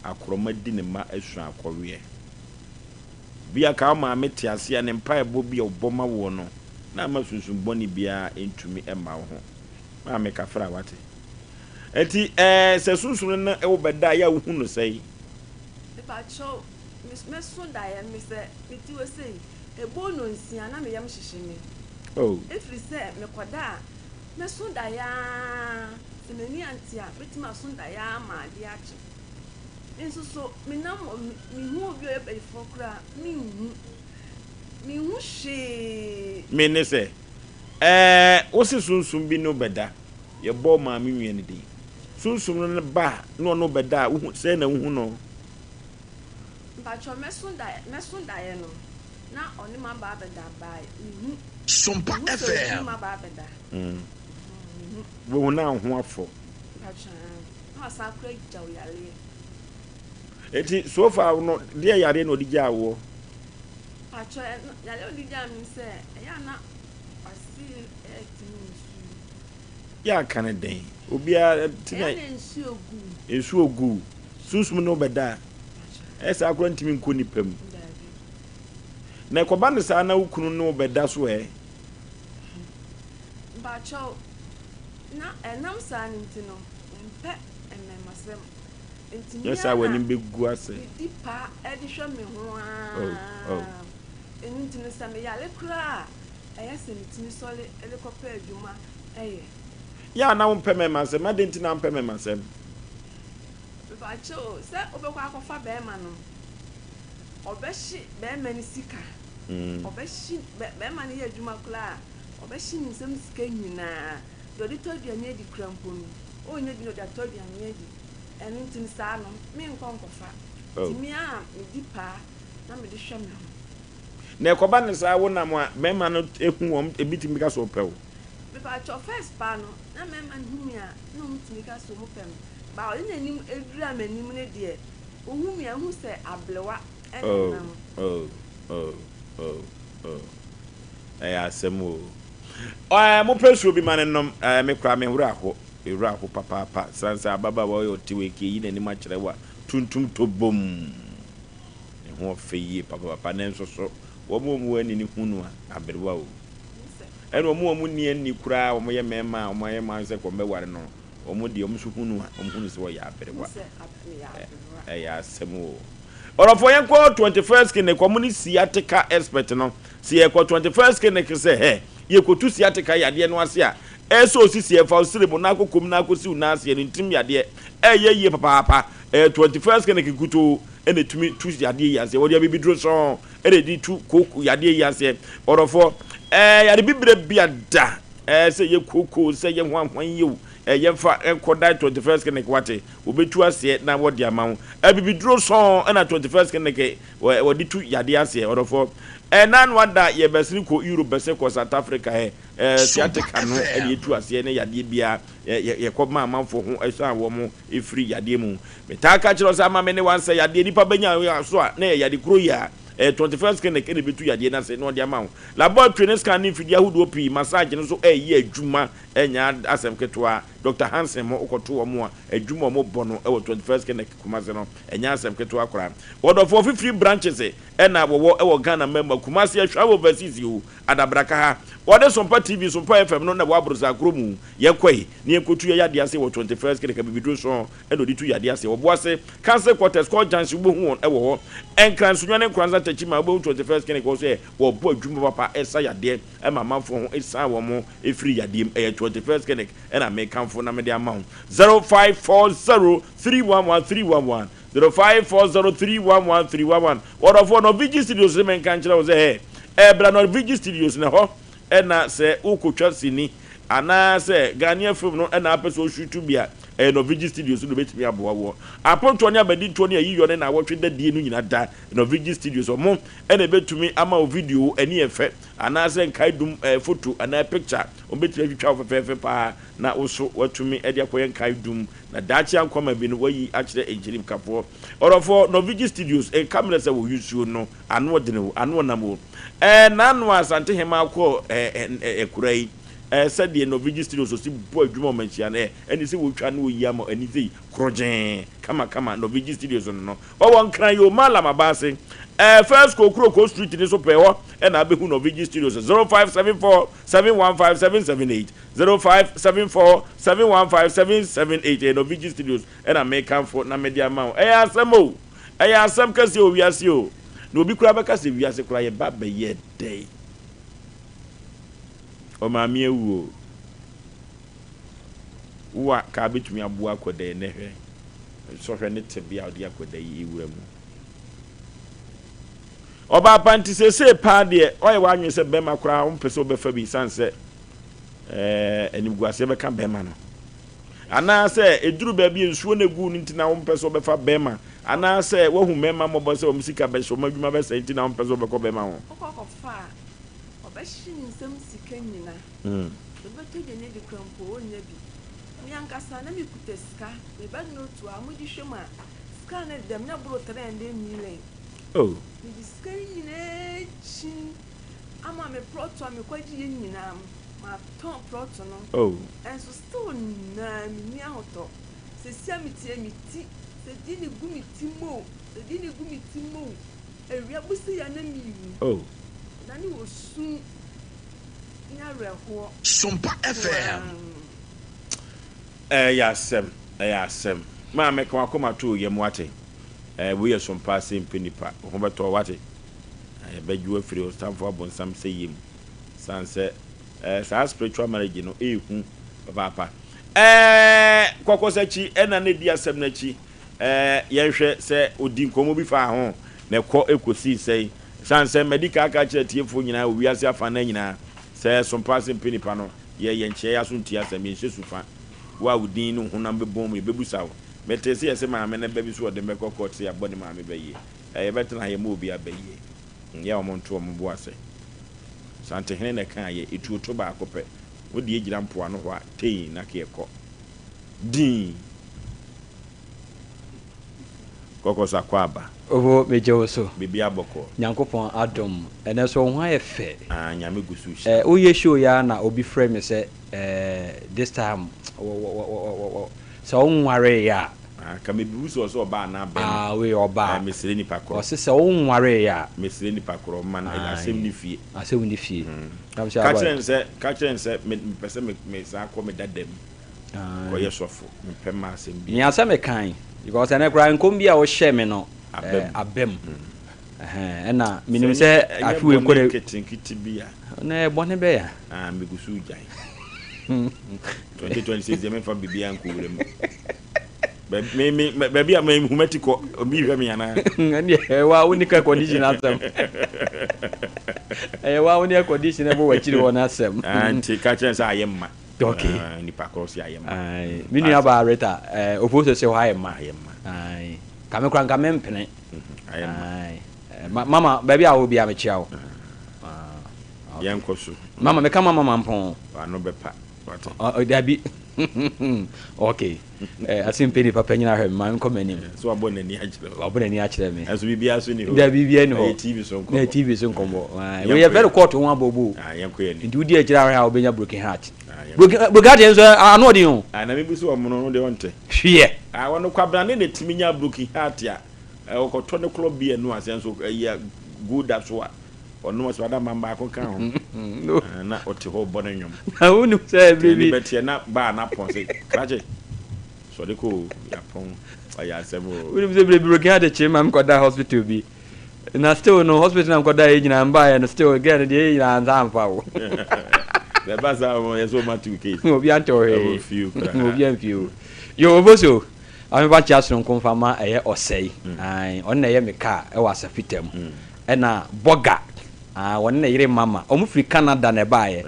akorɔma di ne mma asu akɔweɛ. Bi a ka wo maame te ase a, ne mpaebɔ bi a ɔbɔ ma woɔ no, na ama sunsum bɔne biara ntumi mma wo ho. Maame kafra, wate? Enti ɛɛ sɛ sunsum no ne wo bɛda a, yɛ a wohu no sɛn? Mepakyɛw, me mɛso daeɛ me sɛ mete hɔ sei, ɛbɔ nnɔnsia na me yam hyehye me. Oh. Ɛfiri sɛ mekɔda a, mɛso daeɛ ara, sɛ m'ani ante a, mɛtumi aso daeɛ ara ma adeɛ akye. Nso so menam hɔ, mehu obi a ɔyɛ bayifoɔ koraa a, menhu. Menhu hwee. Me ne sɛ, ɛɛ wo se sunsum bi ne wo bɛda? Yɛbɔ wo maame nua no din. Sunsum no ba a, na ɔne wo bɛda a, wohu, sɛn na wohu no? Mpakyɛw, mɛso daeɛ, mɛso daeɛ no, na ɔne m'aba abɛda by mehu. Sompa Mehu sɛ obi ne FM. m'aba abɛda. Mehu. Wohu na wo ho afɔ. Mpakyɛw, aane. Na wasan koraa agya wo yareɛ. Enti so far no, deɛ yareɛ na ɔde gyaa woɔ? Mpakyɛw, ɛno, yareɛ a ɔde gyaa me ne sɛ, ɛyɛ a na w'ase ɛretene nsuo. Yɛ aka no dɛn? Obiara ti na. Ɛyɛ na nsuo gu. Nsuo gu. Sunsum ne wo bɛda a. Ɛyɛ saa koraa ntumi nkɔ nipa mu. Na ɛkɔba no saa na wo kunu ne wo bɛda so ɛ? Mpakyɛw, na ɛnam saa no nti no, mempɛ mmɛmasɛm. Nti Nyɛ me saa ara na w'anim bɛgu ase. medi paa de hwɛ me ho Oh, ara. oh. Ɛno nti no, sɛ meyare koraa a, ɛyɛ sɛ metumi sɔre de kɔpɛ adwuma yɛ. Yɛ a na wompɛ mmarima asɛm, adɛn nti na wompɛ mmarima asɛm? Mepakyɛ o, sɛ wobɛkɔ akɔfa barima no, ɔbɛhye barima no sika, ɔbɛhye, barima no yɛ adwuma koraa a, ɔbɛhye ne nsam sika nyinaa, deɛ ɔde tɔ aduane adi koraa mpo no, ɔnnya bi na ɔde atɔ aduane adi. Ɛno nti no, saa no, menkɔ nkɔfa. Nti me ara medi paa na mede hwɛ me ho. Na ɛkɔba no saa wo nam a mɛma no ehu wɔn ebi tumi ka sɛ ɔpɛ wo. Mepakyɛw first paa no na mɛma no hu me a na ɔmo tumi ka sɛ ɔmo pɛ me but ɔde n'anim edura m'anim no deɛ ohu me a ohu sɛ ablewa ɛna Oh ɛnam. oh oh oh oh ɛyɛ asɛm oo ɛɛ mo pɛ suo bi ma no nom ɛɛ me koraa me werɛ aho me werɛ aho papaapa san sɛ ababaawa yi ɔte wei kii yi n'anim akyerɛ wo a tuntum tɔ bomm. Ne ho ɔfɛ yie papapapa nanso so wɔn a wɔwɔ ani no hu no a, aberewa o. Ɛna wɔn a wɔnni ani koraa a wɔyɛ mmarima a wɔayɛ wɔn adwene sɛ wɔbɛware no no, wɔn deɛ wɔn nso hu no a, wɔhu no sɛ ɔyɛ aberewa. Ɛyɛ asɛm o. Ɔdɔfoɔ yɛnkɔ 21st clinic, wɔn ne sciatica expert no. Sɛ yɛkɔ 21st clinic sɛ hɛ, yɛkɔtu sciatica yadeɛ no ase a, ɛyɛ sɛ osisi ɛfa wo srɛ mu na akɔkɔm na akɔsi wo nan aseɛ no ntirim yadeɛ ɛyɛ yie papaapa. Ɛyɛ 21st clinic nkutoo na ɛtumi tu yadeɛ yi aseɛ. Wɔde abibiduro sɔn na ɛde tu kooko yadeɛ yi aseɛ. Ɔdɔfoɔ, ɛɛ yare bibire bia da, ɛɛ sɛ yɛ kooko, sɛ yɛ hwanhwan yi o, ɛɛ yɛmfa nkɔ die 21st clinic wate, wɔbɛtu aseɛ na wɔde ama wo. Abibiduro sɔn na 21st clinic wɔde tu yadeɛ aseɛ. Ɔdɔfoɔ, ɛɛ nanu ada yɛbɛsene kɔ Europe, bɛsene kɔ South Africa ɛ, ɛɛ sciatica no ɛna yɛtu aseɛ ne yadeɛ biara yɛkɔ ma amanfoɔ ho ɛsan wɔn firi yadeɛ mu. Metaa ka kyerɛ wo sɛ ama me ne wansɛ yadeɛ nipa bɛnya so a na ɛyɛ yade koro yi a ɛyɛ 21st clinic na ɛbɛtu yadeɛ no ase na ɔde ama wo. Laboratory ne scan ne mfidie ahodoɔ pii, massage no nso ɛyɛ adwuma ɛnyɛ asɛm ketewa. Doctor Hansen mo wokɔto wɔn a adwuma a wɔbɔ no wɔ 21st clinic Kumasi no ɛnyɛ asɛm ketewa koraa. Wɔdɔfoɔ fifiri branches ɛna wɔwɔ wɔ Ghana mma mu, Kumasi, Ahwea wɔ overseas o, Adabraka ha. Wɔde Sompa TV, Sompa FM no na ɛwɔ Aborosan kuro mu. Yɛnkɔe na yɛnkɔtu yɛn yadeɛ ase wɔ 21st Clinic Abibiduro Sɔn na ɔde tu yadeɛ ase. Ɔboase, Council Quarters, Court Junction wobɛhu wɔn wɔ hɔ. Nkran, Sunyani, Nkoranza. Techiman a wobɛhu 21st Clinic hɔ sɛ wɔbɔ adwuma papa ɛsa yadeɛ ɛma amanfoɔ ho ɛsan wɔn ɛfiri yadeɛ mu. Ɛyɛ 21st Clinic ɛna mekamfo na mede ama wo. 0540 311 311 0540 311 311 Wɔdɔfoɔ Norvigi Studios se menka nkyerɛ wo sɛ hɛ ɛbra Norvigi Studios na ɛhɔ ɛna sɛ wokɔtwa sini anaa sɛ Ghanaian film no ɛna apɛ sɛ ɔshutu bi a ɛyɛ Norvigi Studios na ɔbɛtumi aboa woɔ. Apontoɔ ne abadintoɔ ne ayiyɔ ne naawɔtwe dadie no nyina da Norvigi Studios ɔmo ɛna ɛbɛtumi ama wo video ani yɛ fɛ anaa sɛ nkaedum ɛɛ photo anaa picture wɔn bɛtumi atwitwa wo fɛfɛɛfɛ paa na wo so watumi ɛde akɔyɛ nkaedum na daakye ankwama bi no wayi akyerɛ nkyirikafoɔ. Ɔdɔfoɔ Norvigi Studios nka mmerɛ sɛ wɔ yusuo no ano ɔdene o ano ɔnam o ɛɛ naano a Asante hemaa kɔɔ ɛɛ ɛɛ akura yi ɛɛ sɛdeɛ Norvigi Studios ɔsi bɔ adwuma ɔmanhyia no ɛɛ ɛne sɛ wɔtwa no ɔyi ama ani sei korɔgyee kama kama Norvigi Studios no no wɔwɔ Nkran yi o Mallam Abaase ɛɛ First Kokuroko Street no so pɛɛ hɔ ɛna abɛhu Norvigi Studios 0574 715 778 0574 715 778 ɛyɛ Norvigi Studios Ɛna mekamfo na mede ama wo. Ɛyɛ asɛm o! Ɛyɛ asɛm kɛseɛ wɔ wiase o! Na obi koraa bɛka sɛ wiase koraa yɛba bɛyɛ dɛn? Ɔmaame awu o. Wo a kaa bɛtumi aboa akwadaa yi nɛ hwɛ sɔhwɛ ne tebea a ɔde akwadaa yi wura mu. Ɔbaa pa nti seesei paa deɛ ɔyɛ w'adwene sɛ bɛrima koraa wompɛ sɛ wobɛfa bi sane sɛ ɛɛ animguaseɛ bɛka bɛrima no. Anaasɛ ɛduru baabi a nsuo no gu no nti na wompɛ sɛ wobɛfa bɛrima, anaasɛ woahu mmarima mmɔbɔ sɛ wɔn sika bɛhye, wɔn adwuma bɛsɛe nti na wompɛ sɛ wobɛkɔ bɛrima ho. Wokɔ kɔfa a, ɔbɛhye ne nsam sika nyina. Sɛ ɔbɛtɔ aduane adi koraa mpo ɔnnya bi. Me ankasa na mekuta sika, me ba note a wɔde hwɛ mu a, sika a na ɛda mu na ɛboro 300 million. Oh. Mede sika no nyinaa kyin ama me plɔto a mekɔgyeeɛ nyinaa, matɔn plɔto no. Oh. Nso still naa menni ahotɔ. Sesia me tie me ti sɛ di ne gu me ti mu o sɛ di ne gu me ti mu o awia bu sei a na mewu Oh. Na ne osu ne awerɛhoɔ Sompa FM. Ɛyɛ asɛm, ɛyɛ asɛm. Maame ka w'akoma to wo yam wate. Ɛɛ wei yɛ sompa ase mpɛ nipa. Wo ho bɛtɔ wo wate. Yɛbɛgye wo afiri ɔtamfo abonsam sɛyie mu. San sɛ Eh saa spiritual marriage no ehu papaapa. Eh kɔkɔsakyi ɛna na edi asɛm no akyi. Eh yɛnhwɛ sɛ odi nkɔmmɔ bi faa ho na ɛkɔ ekosii sɛn. Esiane sɛ madi kan aka akyerɛ atiefoɔ nyinaa wɔ wiase afanan nyinaa sɛ sompa ase mpɛ nipa no, yɛ yɛnkyea yɛn aso ntie asɛm, yɛnhyɛ su fa. Wo a wo din ne wo honam bɛbɔn mu, yɛbɛbusa wo. Metee sɛ yɛse maame no ba bi so ɔde me bɛkɔ court sɛ yɛabɔ ne maame bayie. Eh yɛbɛtena ha yɛmma obi abayie. Nyɛ a wɔnto wɔn bo ase. Santehene na ɛkaa yɛ, etuo to baako pɛ. Wo deɛ gyina mpoano hɔ a, tei na ke ɛkɔ. Dinn. Kɔkɔ so akɔ aba. Oho megye wo so. Biribiara bɔkɔɔ. Nyankopɔn adom. Ɛnɛ nso wo ho ayɛ fɛ. Ah Nyame gu so rehyira Eh me. woyɛ show yi ara na obi frɛ me sɛ eh this time wɔ wɔ wɔ wɔ wɔ sɛ wo nwareeɛ a. Ah ka me bu sɛ ɔsɛ ɔbaa anaa bɛma. Ah wei ɔbaa. Eh mesrɛ nipa korɔ. Ɔse sɛ wo nwareeɛ a. Mesrɛ nipa korɔ ma no asɛm ni fie. Asɛm ni fie. Ka kyerɛ no sɛ ka kyerɛ no sɛ me mepɛ sɛ me me san kɔ me dada mu kɔ yɛ sɔfo mepɛ mma asɛm bi. Nea sɛ me kan because ɛnɛ koraa nkɔm bi a wo hyɛ me no aba mu. Ɛna menim sɛ afe wei kɔ dɛ. Nketenkete bi a. Na bɔne bɛyɛ a. Ah megu so gyae. 2026 deɛ memfa biribiara nkɔ wura mu. Me me baabi a mehu mati kɔ obi hwɛ me anaa. Ɛndeɛ wa wo ne air condition asɛm. Ɛyɛ wa wo ne air condition ɛbɔ w'akyiri hɔ no asɛm. Ah nti ka kyerɛ sɛ ayɛ mma. Okay. Ah, nipa korɔ si ayɛ mma. Me nua baa Rita, eh, opo sɛ sɛ hɔ ayɛ mma. Ayɛ mma. Aye. Ka me kora nka me mpene. Ayɛ mma. Aye. Mama, baabi a wɔ bia mekyia wo. Ah. Yɛn kɔ so. Mama, meka mama mampɔn. Wano bɛpa. Wate. Dabi. Okay. Eh, ase mpɛ nipa panyin ahwɛ me ma nkɔ m'anim. So wabɔ n'ani akyerɛ wo. Wabɔ n'ani akyerɛ me. Ɛnso biribiara so ni hɔ. Da biribiara ni hɔ. Ɛyɛ TV so nkɔmmɔ. Na TV so nkɔmmɔ. Wei yɛ very court ho abɔbo. Ah, yɛn kɔ yɛn ni. Nti wodi akyire ahwɛ a wobɛnya broken heart. Broken broken heart yɛn nso ano ɔden o. Ah, na mebu so ɔmono no deɛ ɔnte. Hweɛ. Ah, wɔn kwabena ne na tumi nya broken heart a. Ɔkɔtɔ ne korɔ bi ɛno asɛn so ɛyɛ gold so a. Ɔnom ɔsɛ ɔda man baako ka ho. Na ɔte hɔ bɔ ne nnwom. Na wonim sɛ bere bi. Ɛni bɛteɛ na baa na pɔn sɛ krakye. Sɔre kɔ o yapɔn ɔyɛ asɛm o. Wonim sɛ bere bi broken heart kyee ma mekɔda hospital bi. Na still no hospital na mekɔda yɛ nyinaa mbaeɛ no still girl no deɛ yɛ nyinaa nsa amfa o. Bɛba saa wɔn yɛ sɛ wɔn atu case. Obi ante wɔ hwee. Obi amfi o. Yo oboso amefa nkyea soronko mfa ma ɛyɛ ɔsɛe. Ae ɔno na ɛyɛ me car ɛwɔ asafita mu. Ɛna bɔga ae wɔne ne yere mama wɔn firi Canada na ɛbaeɛ.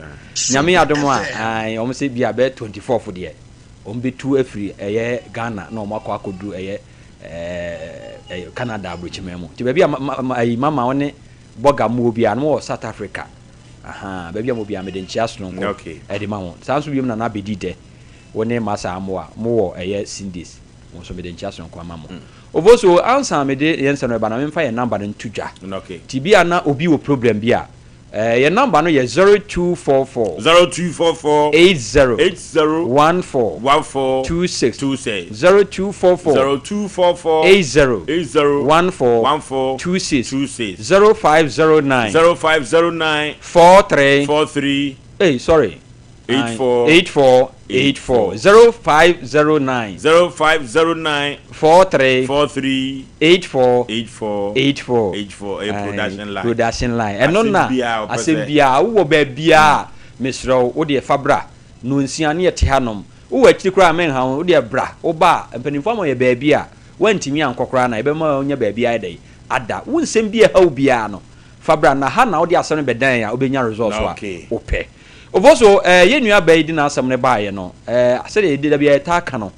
Nyame yɛ adom a ae wɔn sɛ bi a bɛyɛ 24 deɛ wɔn bɛtu afiri ɛyɛ Ghana na wɔn akɔ akɔduru ɛyɛ ɛɛ Canada aburokyiman mu. Nti baabi a ma ma ayi mama wɔne bɔga mu wɔ biara no wɔ South Africa. Ahaa baabi a mo biara mede nkyea sononko Okay. ɛde ma wɔn. Saa nso biom Nana Abedi Dɛ wo ne Masa Amoah mo wɔ ɛyɛ Cindy's mo nso mede nkyea sononko ama mo. Ofosuo ansa mede yɛn nsɛm no bɛba no memfa yɛn number no nto dwa. Okay. Nti bi a na obi wɔ problem bi a Eh, yɛn number no yɛ 0244. 0244. 80. 80. 14. 14. 26. 26. 0244. 0244. 80. 80. 14. 14. 26. 26. 0509. 0509. 43. 43. Hey, sorry. 84. 84. 84. 0509. 0509. 43. 43. 84. 84. 84. 84. Ɛyɛ production line. Production line. Ɛno na asɛm biara wowɔ baabiara mesrɛ wo wo deɛ fa bra. Nonsia ne yɛte hanom. Wowɔ akyiri koraa menha wo, wo deɛ bra. Woba a mpanimfoɔ ama yɛ baabi a woantumi ankɔ koraa na yɛbɛma woanya baabi ayɛ dɛn ada. Wo nsɛm bi a ɛha wo biara no fa bra na ha na wode asɛm no bɛdan a wobɛnya results a wopɛ. Ofoso, eh, yɛn nua baa yi de n'asɛm no baeɛ no, eh, sɛdeɛ yɛde da biara yɛtaa ka no,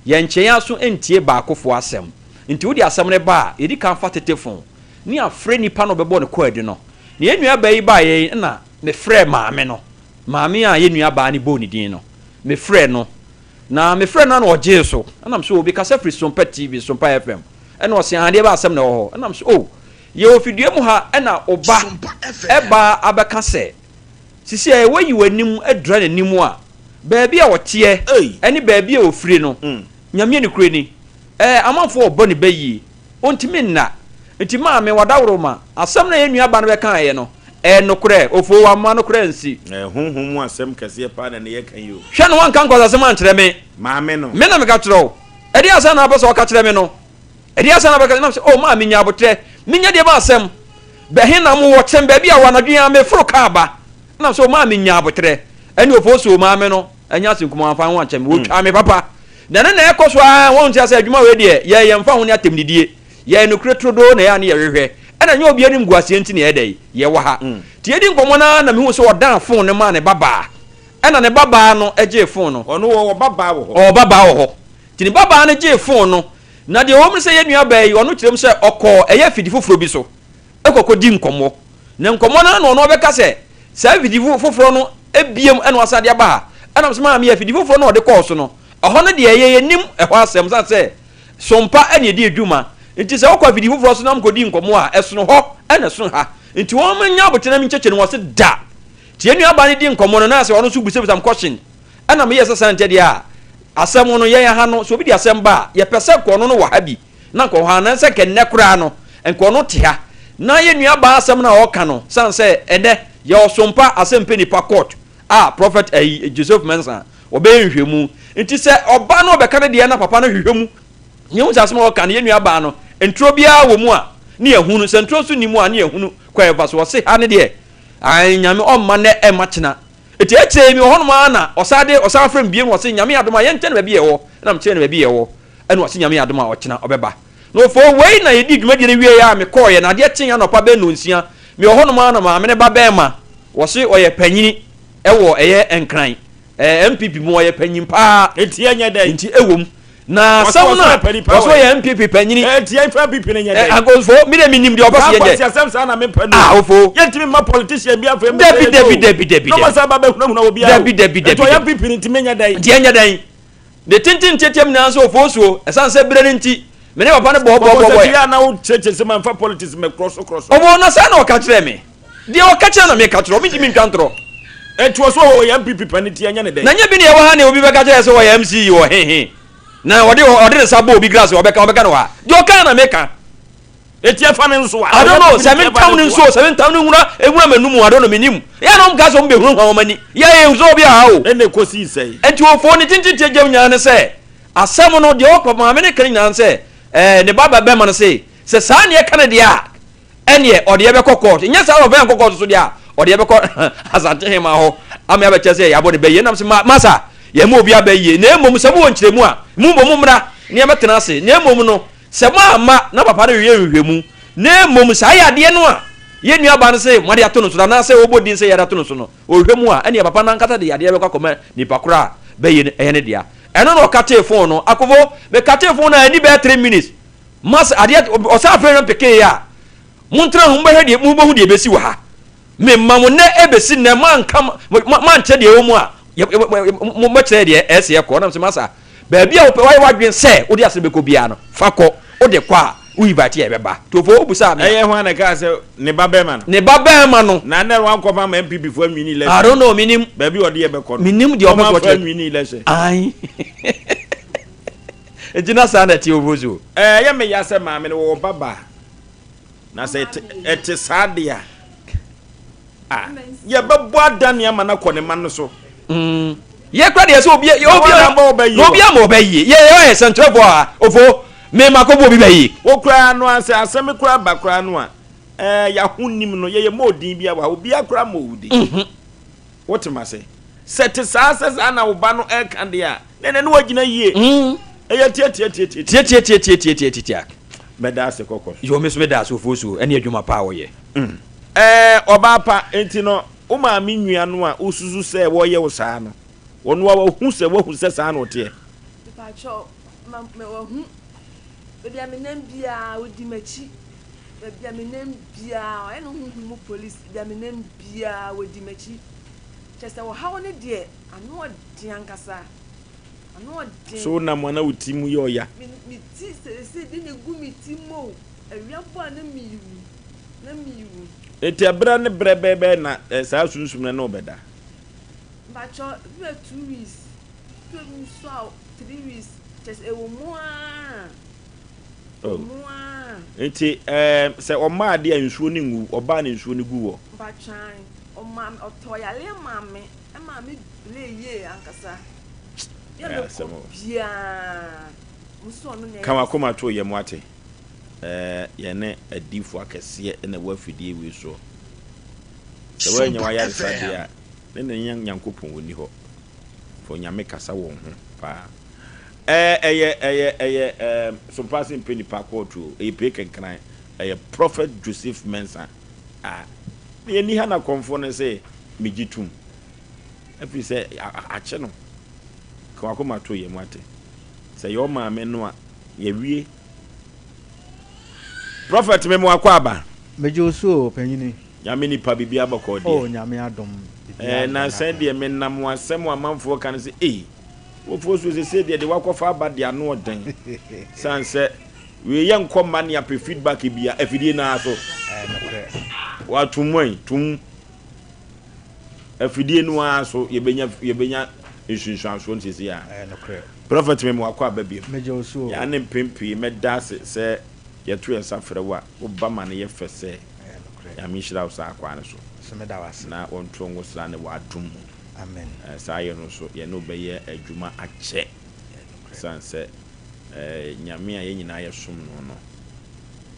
yɛnkyɛ yɛn aso ntie baakofoɔ asɛm. Nti wode asɛm no ba a, yɛdi kan fa tetefon ne afrɛ nipa no a ɔbɛbɔ no kwaadu no. Na yɛn nua baa yi baeɛ yi na mefrɛɛ maame no, maame a yɛn nua baa no bɔɔ ne din no, mefrɛɛ no. Na mefrɛɛ no a na ɔgyee so. Ɛna mese, oh, mekasa firi Sompa TV, Sompa FM. Ɛna ɔse, ah, deɛ bɛ asɛm na ɛwɔ hɔ? Ɛna mese, oh, yɛwɔ fidua mu ha ɛna wo ba ɛbaa abɛka sɛ, Sisi a wayi w'anim adura n'anim a, baabi a ɔteɛ ne baabi a ɔfire no, Nyame nokorɛ ni, ɛɛ, amanfoɔ ɔbɔ ne ba yie, ɔntumi nna. Nti maame, w'adaworoma, asɛm no a yɛn nua ba no bɛkaeɛ no, ɛyɛ nokorɛ, ofoo wamma nokorɛ ansi. Ɛyɛ honhom mu asɛm kɛseɛ paa na ne yɛka yi o. Hwɛ na wanka nkwasasɛm ankyerɛ me. Maame no. Me na meka kyerɛ wo. Ɛdeɛn asɛm na wopɛ sɛ ɔka kyerɛ me no? Ɛdeɛn asɛm na wobɛka? Ɛna mesɛ, oh maame nya aboterɛ, menyɛ deɛ ma asɛm. Bɛhe na mowɔ kyɛn baabi a wɔ anadwo yi ara meforo kaa ba. Ɛna mesɛ, oh maame nya aboterɛ. Ɛne ofo so maame no, ɛnyɛ ase nkumaa wamfa ho ankyɛ me, wɔtwaa me papa. Na ɛno na ɛkɔ so ara, wɔn nte asɛ adwuma wei deɛ, yɛ yɛmfa ho ne atɛmdidie. Yɛyɛ nokorɛ turodoo na ɛyɛ a ne yɛhwehwɛ. Ɛna ɛnyɛ obi anim guaseɛ nti na yɛyɛ dɛn? Yɛwɔ ha. Nti yɛdi nkɔmmɔ no ara na mehuu sɛ ɔdan fon no maa ne babaa. Ɛna ne babaa no gyee fon no. Ɔno ɔwɔ babaa wɔ hɔ. Ɔwɔ babaa wɔ hɔ. Nti ne babaa no gyee fon no, na deɛ ɛwɔ mu ne sɛ yɛn nuabaa yi, ɔno kyerɛ mu sɛ ɔkɔɔ ɛyɛ afidi foforɔ bi so kɔkɔdi nkɔmmɔ. Na nkɔmmɔ no ara na ɔno ɔbɛka sɛ saa afidi foforɔ no biom na wasan de aba ha. Ɛna ɔsɛ maame afidi foforɔ no a ɔde kɔɔ so no, ɛhɔ no deɛ yɛ yɛnim ɛhɔ asɛm sane sɛ sompa na ɛdi adwuma. Nti sɛ wokɔ afidi foforɔ so na mokɔdi nkɔmmɔ a, ɛsono hɔ na ɛsono ha. Nti wɔn nya aboterɛ nkyɛkyɛ no wɔn se da. Nti yɛn nuabaa no di nkɔmmɔ no na sɛ ɔno nso bisabisa m question. Ɛna meyɛɛ sɛ saa nkyɛ deɛ a, asɛm no, yɛn ha no, sɛ obi de asɛm ba a, yɛpɛ sɛ nka ɔno no wɔ ha bi, na nka ɔwɔ ha, anaasɛ nka nnɛ koraa no, nka ɔno te ha. Na yɛn nuabaa asɛm no a ɔreka no, sane sɛ ɛnnɛ, yɛwɔ Sompa Asɛmpɛ Nipa Court a Prophet ayi, Joseph Mensah, ɔbɛyɛ nhwehwɛmu. Nti sɛ ɔba na ɔbɛka ne deɛ na papa no hwehwɛ mu, na yɛhu sɛ asɛm a ɔreka no, yɛn nuabaa no, nturo biara wɔ mu a, ne yɛahunu, sɛ nturo nso nni mu a, ne yɛahunu kwan a yɛbɛfa so. Ɔse ha no deɛ, ae, Nyame ɔmma nnɛ ɛmma kyena. Enti akyire yi mewɔ hɔnom ara na ɔsan de ɔsan frɛ me bio na ɔse Nyame adom a yɛnkyɛ no baabi a yɛwɔ na mekyerɛ no baabi a yɛwɔ ɛna ɔse Nyame adom a ɔkyena ɔbɛba. Na ɔfoo wei na yɛdii dwumadie no wieɛ a mekɔɔeɛ na adeɛ kyee anɔpa bɛyɛ nnɔnsia mewɔ hɔnom ara na maame no ba bɛɛma wɔse ɔyɛ panyini ɛwɔ ɛyɛ Nkran ɛɛ NPP mu ɔyɛ panyin paa. Enti ɛnyɛ dɛn? Enti ɛwom. Na asɛm no a wɔsɛ ɔyɛ NPP panyini. Enti yɛmfa NPP no nyɛ dɛn? Akosfo, mi de mi nim deɛ ɔpɛ sɛ yɛnyɛ. Saa asɛm saa na mepɛ no. Ah, ofo. Yɛntumi mma politician bi afei mbɛ sɛ yɛnyɛ o. Dabi dabi dabi dabi. Na ɔma sɛ aba bɛhunahuna obiara o. Dabi dabi dabi. Enti ɔyɛ NPP no nti menyɛ dɛn? Nti ɛnyɛ dɛn? Ne tenten tiatia mu nyinaa nso ofo suo, ɛsan sɛ berɛ no nti, me ne papa no bɔɔ bɔɔ bɔɔ bɔɔ. Bɔbɔ sɛ bia na wo kyerɛkyerɛ sɛ ma nfa politics mɛ korɔ so korɔ so. Ɔbɔ na saa na ɔka kyerɛɛ me. Deɛ ɔka kyerɛ na meka kyerɛ wo, mentumi ntwa ntorɔ. Enti ɔso ɔyɛ NPP panin nti ɛnyɛ ne dɛn? Na nyɛ bi na ɛwɔ ha nea obi bɛka kyerɛ sɛ ɔyɛ MC wɔ he he na ɔde ɔde ne nsa bɔ obi glass ɔbɛka ɔbɛka no wɔ ha. Deɛ ɔka na meka. Enti ɛfa ne nso a? I don't know sɛ mentam no nso sɛ mentam no nwura nwura m'anum I don't know menim. Yɛ na wɔn ka sɛ wɔn bɛhunahuna wɔn ani. Yɛ yɛ nso obi aha o. Ɛna ɛkɔsii sɛn? Enti ofoo ne tenten tie gyam nyinaa ne sɛ asɛm no deɛ ɔkɔ maame no ka no nyinaa ne sɛ ɛɛ ne ba bɛma no se sɛ saa ne ɛka no deɛ a. ɛneɛ ɔde yɛbɛkɔ court. Nyɛ saa na ɔmfa yɛn nkɔ court so deɛ a, ɔde yɛbɛkɔ Asante Hema hɔ ama yɛabɛkyerɛ sɛ yɛabɔ ne bɛ yie. Nam sɛ ma masa, yɛmma obi abɛ yie. Na mmom sɛ mowɔ nkyerɛmu a, mo mmom mommra na yɛmmɛtena ase. Na mmom no, sɛ moamma na papa no reyɛ nhwehwɛmu, na mmom saa yadeɛ no a yɛn nuabaa no se moade ato no so no, anaasɛ wɔbɔ din sɛ yɛde ato no so no, ɔhwɛ mu a, ɛnneɛ papa no ankasa de yadeɛ bɛkɔ akɔma nipa korɔ a bɛyɛ no ɛyɛ ne dea. Ɛno na ɔkatee fon no. Akofo, mekatee fon no a ɛnni bɛyɛ three minutes. Mas adeɛ, ɔsan frɛɛ no pekeeɛ a, montena ho, mobɛhwɛ deɛ, mobɛhu deɛ ɛbɛsi wɔ ha. Mema mo nnɛ ɛbɛsi nnɛ, moanka, moankyerɛ deɛ ɛwɔ mu a, mobɛkyerɛ deɛ ɛsɛ ɛkɔ. Ɔnam sɛ masa, baabi a wopɛ, wayɛ w'adwene sɛ wode asɛm bɛkɔ biara no, fa kɔ. Wode kɔ a, wo invite a ɛbɛba. Tofo, wobusaa me a. Ɛyɛ hwan na ɛkaa sɛ ne ba bɛrima no? Ne ba bɛrima no. Na ɛnɛ wankɔfa ama NPP foɔ anwini election. I don't know, menim. Baabi a ɔde yɛ bɛkɔ no. Menim deɛ ɔpɛ sɛ Ɔma ɔkyerɛ. anwini election. Ae. Nti na saa na ɛte Ofosu. Ɛyɛ me ya sɛ maame no wɔwɔ ba baa. Na sɛ ɛte saa deɛ a, a yɛbɛbɔ adane ama no akɔ ne ma no so. Mm. Yɛ kura deɛ sɛ obi obi na obi ama ɔbɛ yie. Yɛ yɛ yɛ sɛntwerɛfoɔ a ofo mema kɔ bu obi bɛ yie. Wo koraa no a sɛ asɛm koraa ba koraa no a ɛɛ yaho nim no yɛyɛ mɔ odin bi awa obi akora mɔ wo din. Mhm. Wote ma se sɛ te saa sɛ saa na wo ba no ɛka deɛ a na ɛnɛ ne wagyina yie. Mm. Ɛyɛ tiatiatiatiatia. Tiatiatiatiatiatiatia. Mɛda ase kɔkɔ so. Yo me so meda ase ofosu ɛne adwuma pa a wɔyɛ. Mm. Ɛɛ ɔbaa pa nti no wo maame nua no a wosusu sɛ wɔyɛ wo saa no ɔno a wahu sɛ wahu sɛ saa na ɔteɛ. Mepakyɛw ma ma wahu baabi a menam biara odi m'akyi baabi a menam biara ɔyɛ ne honhom mu police baabi a menam biara odi m'akyi kyerɛ sɛ ɔhaw no deɛ ano ɔden ankasa. Ano ɔden. So wonam a na wo ti mu yɛ ɔya? Me me ti seesei de na egu me ti mu o, awia bɔ a na merewu, na merewu. Enti ɛberɛ ne berɛ bɛɛ bɛɛ na saa sunsum no ne wo bɛda? Mpakyɛw, ebi yɛ 2 weeks, ebi nso a 3 weeks, kyerɛ sɛ ɛwɔ mu ara, ɛwɔ mu ara. Enti ɛɛ sɛ ɔmaa adeɛ a nsuo no ngu, ɔbaa na nsuo no gu wɔ? Mpakyɛw, ae, ɔmaa me, ɔtɔɔ yareɛ maa me, ɛmaa me brɛɛ yie ankasa. Ɛyɛ asɛm o. Ka w'akoma to yam wate. Ɛɛ yɛne adiifoɔ akɛseɛ na ɛwɔ afidie wei soɔ. Sɛ woannya Sompa w'ayaresa deɛ FM. a, ne ne Nyankopɔn ɔnni hɔ. For Nyame kasa wɔn ho paa. Ɛɛ ɛyɛ ɛyɛ ɛyɛ ɛɛ Sompa ase mpɛ nipa kɔɔto o. Ɛyɛ pee kenkran. Ɛyɛ Prophet Joseph Mensah a. Yɛnni ha na kɔmfoɔ no se megye tom. Ɛfiri sɛ akye no. Ka w'akoma to yam wate. Sɛ ɛyɛ wo maame no a, yɛawie. Prophet me mo akwaaba. Megye wo so o panyini. Nyame nipa biribiara bɔkɔɔ deɛ. Oh Nyame adom biribiara Eh da nansa yi n'akwan. deɛ me nam asɛm a amanfoɔ ka no sɛ ei wofoɔ so sesei deɛ deɛ wakɔfa aba deɛ ano ɔden sane sɛ wei yɛ nkɔ mma ne apɛ feedback bia afidie no ara so. Ɛyɛ nokorɛ. Wato mu ayi to mu. Afidie no ara so yɛbɛnya yɛbɛnya nsunsuansoɔ no seesei ara. Ɛyɛ nokorɛ. Prɔfɛt me ma wakɔ aba biom. Megye wo so o. Yɛa ne mpɛn pii mɛda ase sɛ yɛto yɛn nsa frɛ wo a woba ma no yɛ fɛ sɛ. Ɛyɛ nokorɛ. Nyame nhyira wo saa kwan no so. Nso meda wo ase. Na ɔnto wo sra ne w'adom mu. Amen. Saa yɛ no nso yɛne wo bɛyɛ adwuma akyɛ. Ɛyɛ nokorɛ. Ɛsiane sɛ Nyame a yɛn nyinaa yɛsom no no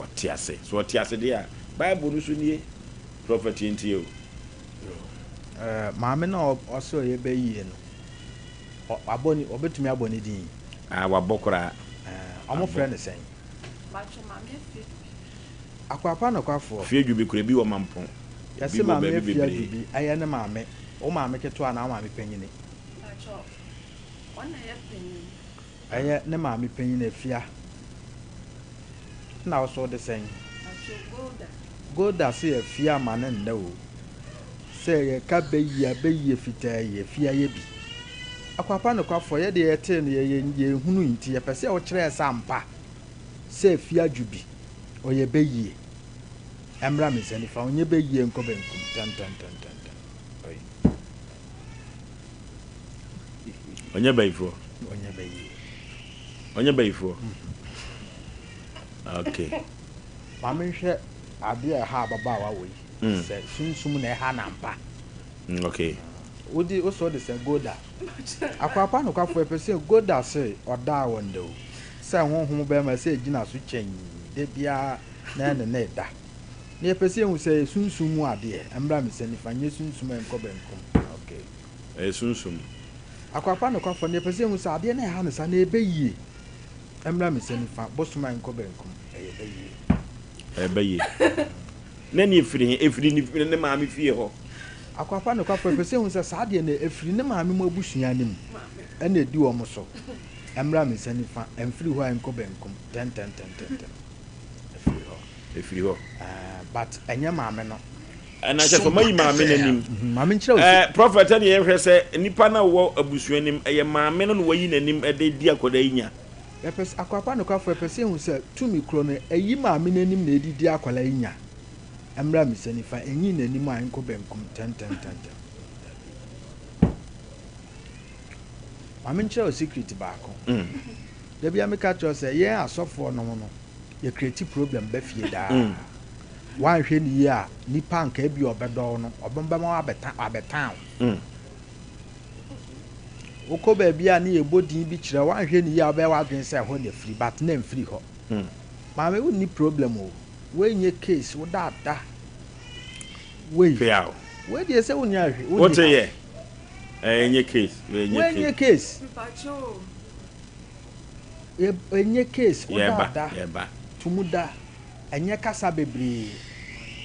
ɔte ase. Sɛ ɔte ase deɛ a Bible no nso nie. Prɔfɛt yɛntie o. Eh, maame no a ɔsɛ ɔyɛ bɛ yie no, wabɔ ne, ɔbɛtumi abɔ ne din? Ah, wabɔ koraa. Eh, ɔmo frɛ no sɛn? Mpakyɛ maame Afie Dwubi. Akwapa nokwafoɔ. Afie Dwubi koraa, ebi wɔ Mampong, ebi Yɛse wɔ maame baabi Afie bebree. Adwubi ɛyɛ ne maame, wo maame ketewa anaa wo maame panyini? Mpakyɛ ɔno na ɛyɛ panyin. Ɛyɛ ne maame panyin Afia. Nna wo so wode sɛn? Pacho Golda. Golda se Afia ma no nnɛ o. Sɛ yɛka bɛyie a bɛyie fitaa yi Afia yɛ bi. Akwapa nokwafoɔ yɛ deɛ yɛtee no yɛ yɛnhunui nti yɛpɛ sɛ wokyerɛ yɛ sɛ ampa sɛ Afia dwo bi ɔyɛ bɛyie. Ɛmmra me nsa nifa ɔnyɛ bɛyie nkɔ bɛnkum tɛntɛntɛntɛntɛn oi. Ɔnyɛ bayifoɔ. Ɔnyɛ bayie. Ɔnyɛ bayifoɔ. Okay. Maame nhwɛ adeɛ a ɛha ababaawa wɔ yi. Mm. Sɛ sunsum na ɛha na mpa. Okay. Wodi wosɔ de sɛ goda. Akwapa nokwafo ɛpɛ sɛ goda se ɔdaa wɔn da o. Sɛ honhom bɛrima sɛ egyina so kyɛn da biara na ɛne ne da. Na yɛpɛ sɛ yɛhu sɛ ɛyɛ sunsum mu adeɛ. Ɛmmra me nsa nifa, nyɛ sunsum a ɛnkɔ benkum. Okay. Ɛyɛ sunsum. Akwakwa nokwafoɔ, na yɛpɛ sɛ yɛhu sɛ adeɛ no a ɛha no saa no ɛbɛ yie. Ɛmmra me nsa nifa, bosom a ɛnkɔ benkum. Ɛyɛ bɛ yie. Ɛyɛ bɛ yie. Na ɛne ɛfiri he? Ɛfiri ne ne maame fie hɔ. Akwakwa nokwafoɔ, yɛpɛ sɛ yɛhu sɛ saa adeɛ no ɛfiri ne maame mu abusua no mu ɛna ɛdi wɔn so. Ɛmmra me nsa nifa, ɛmfiri hɔ a ɛnkɔ benkum. Tɛntɛntɛntɛntɛm. Ɛfiri hɔ. Ɛfiri hɔ. Ɛɛ but ɛnyɛ maame no. Ɛna kyɛ sɛ ɔma yi maame no anim. Mhm, maame nkyerɛ wo Ɛɛ prɔfɛt ɛne yɛhwɛ sɛ nipa no a ɔwɔ abusua nim ɛyɛ maame no na wayi n'anim ɛde di akwadaa yi nya. Yɛpɛ sɛ akwakwa nokwafo yɛpɛ sɛ yɛhu sɛ tumi korɔ no ɛyi maame no anim na ɛde di akwadaa yi nya. Ɛmmra me nsa nifa, ɛnyi n'anim a ɛnkɔ benkum ntɛntɛntɛntɛm. Dabi. Maame nkyerɛ wo secret baako. Da biara meka kyerɛ wo sɛ yɛn asɔfoɔ nom no yɛ create problem ba fie daa. Woanhwɛ no yie a, nipa a anka ebia ɔbɛdɔ wo no, ɔbɛma wabɛtan wo. Wokɔ baabi a ne yɛbɔ din bi kyerɛ wo, woanhwɛ no yie a wobɛyɛ w'adwene sɛ ɛhɔ na ɛfiri, but na ɛmfiri hɔ. Maame wonni problem o, wei nyɛ case, woda ada. Wei, wei deɛ sɛ wonni ahwe, wonni Wote yɛ? Ɛnyɛ case, wei nyɛ case. Ɛnyɛ case, woda ada, to mu da. Ɛnyɛ kasa bebree.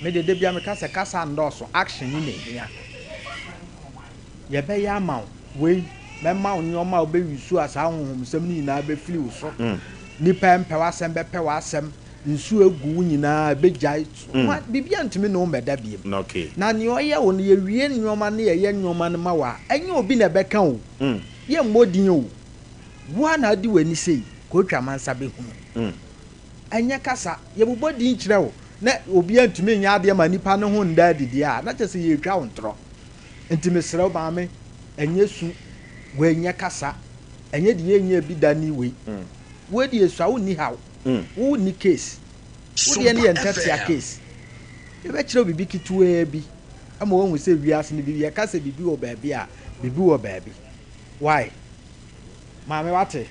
Me deɛ da biara meka sɛ kasa nnɔɔso, action no na ɛhia. Yɛbɛyɛ ama wo wei, mɛma wo nneɛma a wobɛ use a saa honhomsɛm no nyinaa bɛfiri wo so. Nnipa ɛmpɛ w'asɛm bɛpɛ w'asɛm, nsuo agu wo nyinaa ɛbɛgyae. Biribiara ntumi ne wo mmɛda biom. Na nea ɔyɛ wo no, yɛwie nneɛma no yɛyɛ nneɛma no ma wo a, ɛnyɛ obi na ɛbɛka o. Yɛmmɔ din o. Wo ara na wode w'ani sei, kɔtwa amansa bɛhunu. Ɛnyɛ kasa. Yɛbobɔ din kyerɛ wo na obiara ntumi nyɛ adeɛ ma nipa no ho nda adi deɛ a, na kyerɛ sɛ yɛretwa wo ntorɔ. Nti mesrɛ wo maame, ɛnyɛ su, wei nyɛ kasa, ɛnyɛ deɛ yɛnyɛɛ bi da ni wei. Wei deɛ sua, wonni haw, wonni case, wo deɛ no yɛ ntɛtea case. Yɛbɛkyerɛ wo biribi ketewaa bi ama woahu sɛ wiase no biribi, yɛka sɛ biribi wɔ baabi a, biribi wɔ baabi. Why? Maame wate?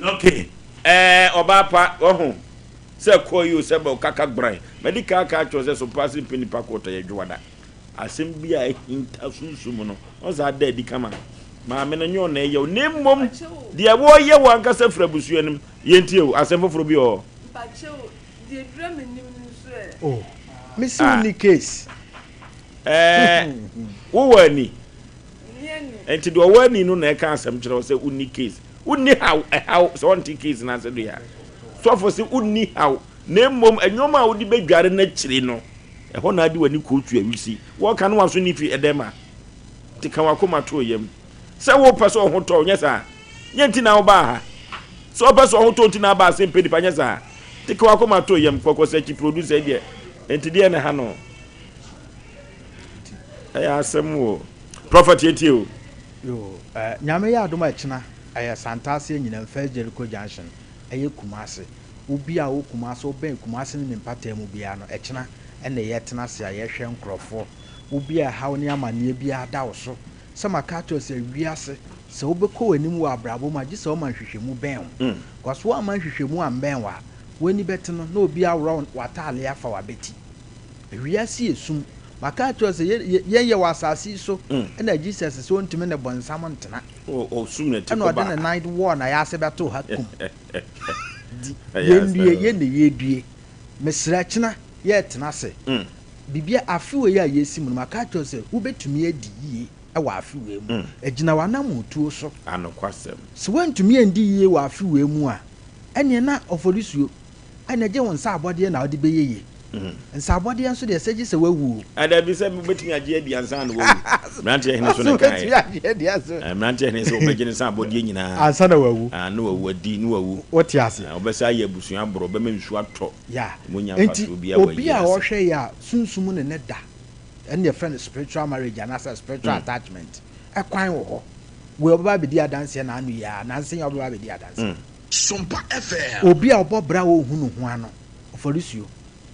Okay. Ɛɛ ɔbaa pa wahu sɛ kɔɔ yi o sɛ bɛ kaka gbran. Madi kan aka akyerɛ sɛ so paase mpɛ nipa kɔɔtɔ yɛ dwoada. Asɛm bi a ahinta sunsum no wɔn saa da adi kama. Maame no nyɛ ɔna ɛyɛ o na mmom deɛ wɔyɛ wɔ ankasa firi abusua no mu. Yɛntie o asɛm foforɔ bi wɔ hɔ. Mpakyɛw deɛ dura m'anim no nso ɛ. Oh mesi wo ni case. Ɛɛ wowɔ ani. Nti deɛ ɔwɔ ani no na ɛka asɛm kyerɛ wo sɛ wonni case. Wonni haw, ɛhaw, sɛ ɔnte case no ase deɛ a. Sɔfo se wonni haw, na mmom nneɛma a wode bɛdware no akyiri no, ɛhɔ na ade w'ani kootu awisi. Wɔka no w'aso nni fi ɛdɛm a. Nti ka w'akoma to yam. Sɛ wopɛ sɛ ɔho tɔ wo, nyɛ saa? Nyɛ nti na wobaa ha. Sɛ wopɛ sɛ ɔho tɔ wo nti na aba ase mpɛ nipa, nyɛ saa? Nti ka w'akoma to yam, kɔkɔ sɛ akyi producer yi deɛ, nti deɛ na ɛha no. Ɛyɛ asɛm o. Prophet yɛntie o. Yoo eh Nyame yɛ adom a ɛkyena ɛyɛ Santase Anyinam First Jericho Junction ɛyɛ Kumasi wo bia a wɔ Kumasi wo bɛn Kumasi ne ne mpataa mu biara no ɛkyena ɛna yɛ tena ase a yɛ hwɛ nkorɔfoɔ wo bia ɛhaw ne amaneɛ biara da wo so sɛ maka akyerɛ wo sɛ wiase sɛ wo bɛkɔ w'anim wɔ abrabɔ mu a gye sɛ wo ma nhwehwɛmu bɛn wo cause wo amma nhwehwɛmu ambɛn wo a w'ani bɛte no na obi aworɔ w'ataaleɛ afa w'abati. Wiase yɛ sum. Maka akyerɛ wo sɛ yɛn yɛwɔ asase yi so ɛna Jesus sɛ ɔntumi ne bonsam ntena. Ɛna ɔde ne nan wɔɔ n'ayase bɛtoo ha kum. Di yɛn due yɛn na yɛdue. Mesrɛ kyena yɛtena ase. Biribi afe wei a yɛsi mu no maka akyerɛ wo sɛ wobɛtumi adi yie wɔ afe wei mu. Ɛgyina w'anammɔntuo so. Sɛ woantumi andi yie wɔ afe wei mu a ɛneɛ na ɔfɔrisuo Ɛnna gye wo nsa abɔdeɛ na wode bɛyɛ yie. Nsa abɔdeɛ nso deɛ, sɛ gye sɛ woawu o. Dabi, sɛ wobɛtumi agye adi ansa na woawu. Mmeranteɛ hene so na ɛkaeɛ. Wobɛtumi agye adi ansa. Mmeranteɛ hene sɛ wɔbɛgye ne nsa abɔdeɛ nyinaa. Ansa na wawu. Na wawu, adi na wawu. Wote ase? Wɔbɛsa ayɛ abusua aborɔ, wɔbɛma nsuo atɔ. Yeah. Wɔnnya Enti, mfasoɔ biara wɔ obi ayie a ase. ɔhwɛ yɛ a, sunsum ne ne da, ɛno na yɛfrɛ no spiritual marriage anaasɛ spiritual attachment, ɛkwan wɔ hɔ. Wei ɔbɛba abɛdi adanseɛ n'ano yi ara, nansa yi ara ɔbɛba abɛdi adanseɛ. Sompa FM. Obi a ɔbɔ bra a ɔnhu ne ho ano, ɔfɔresuo,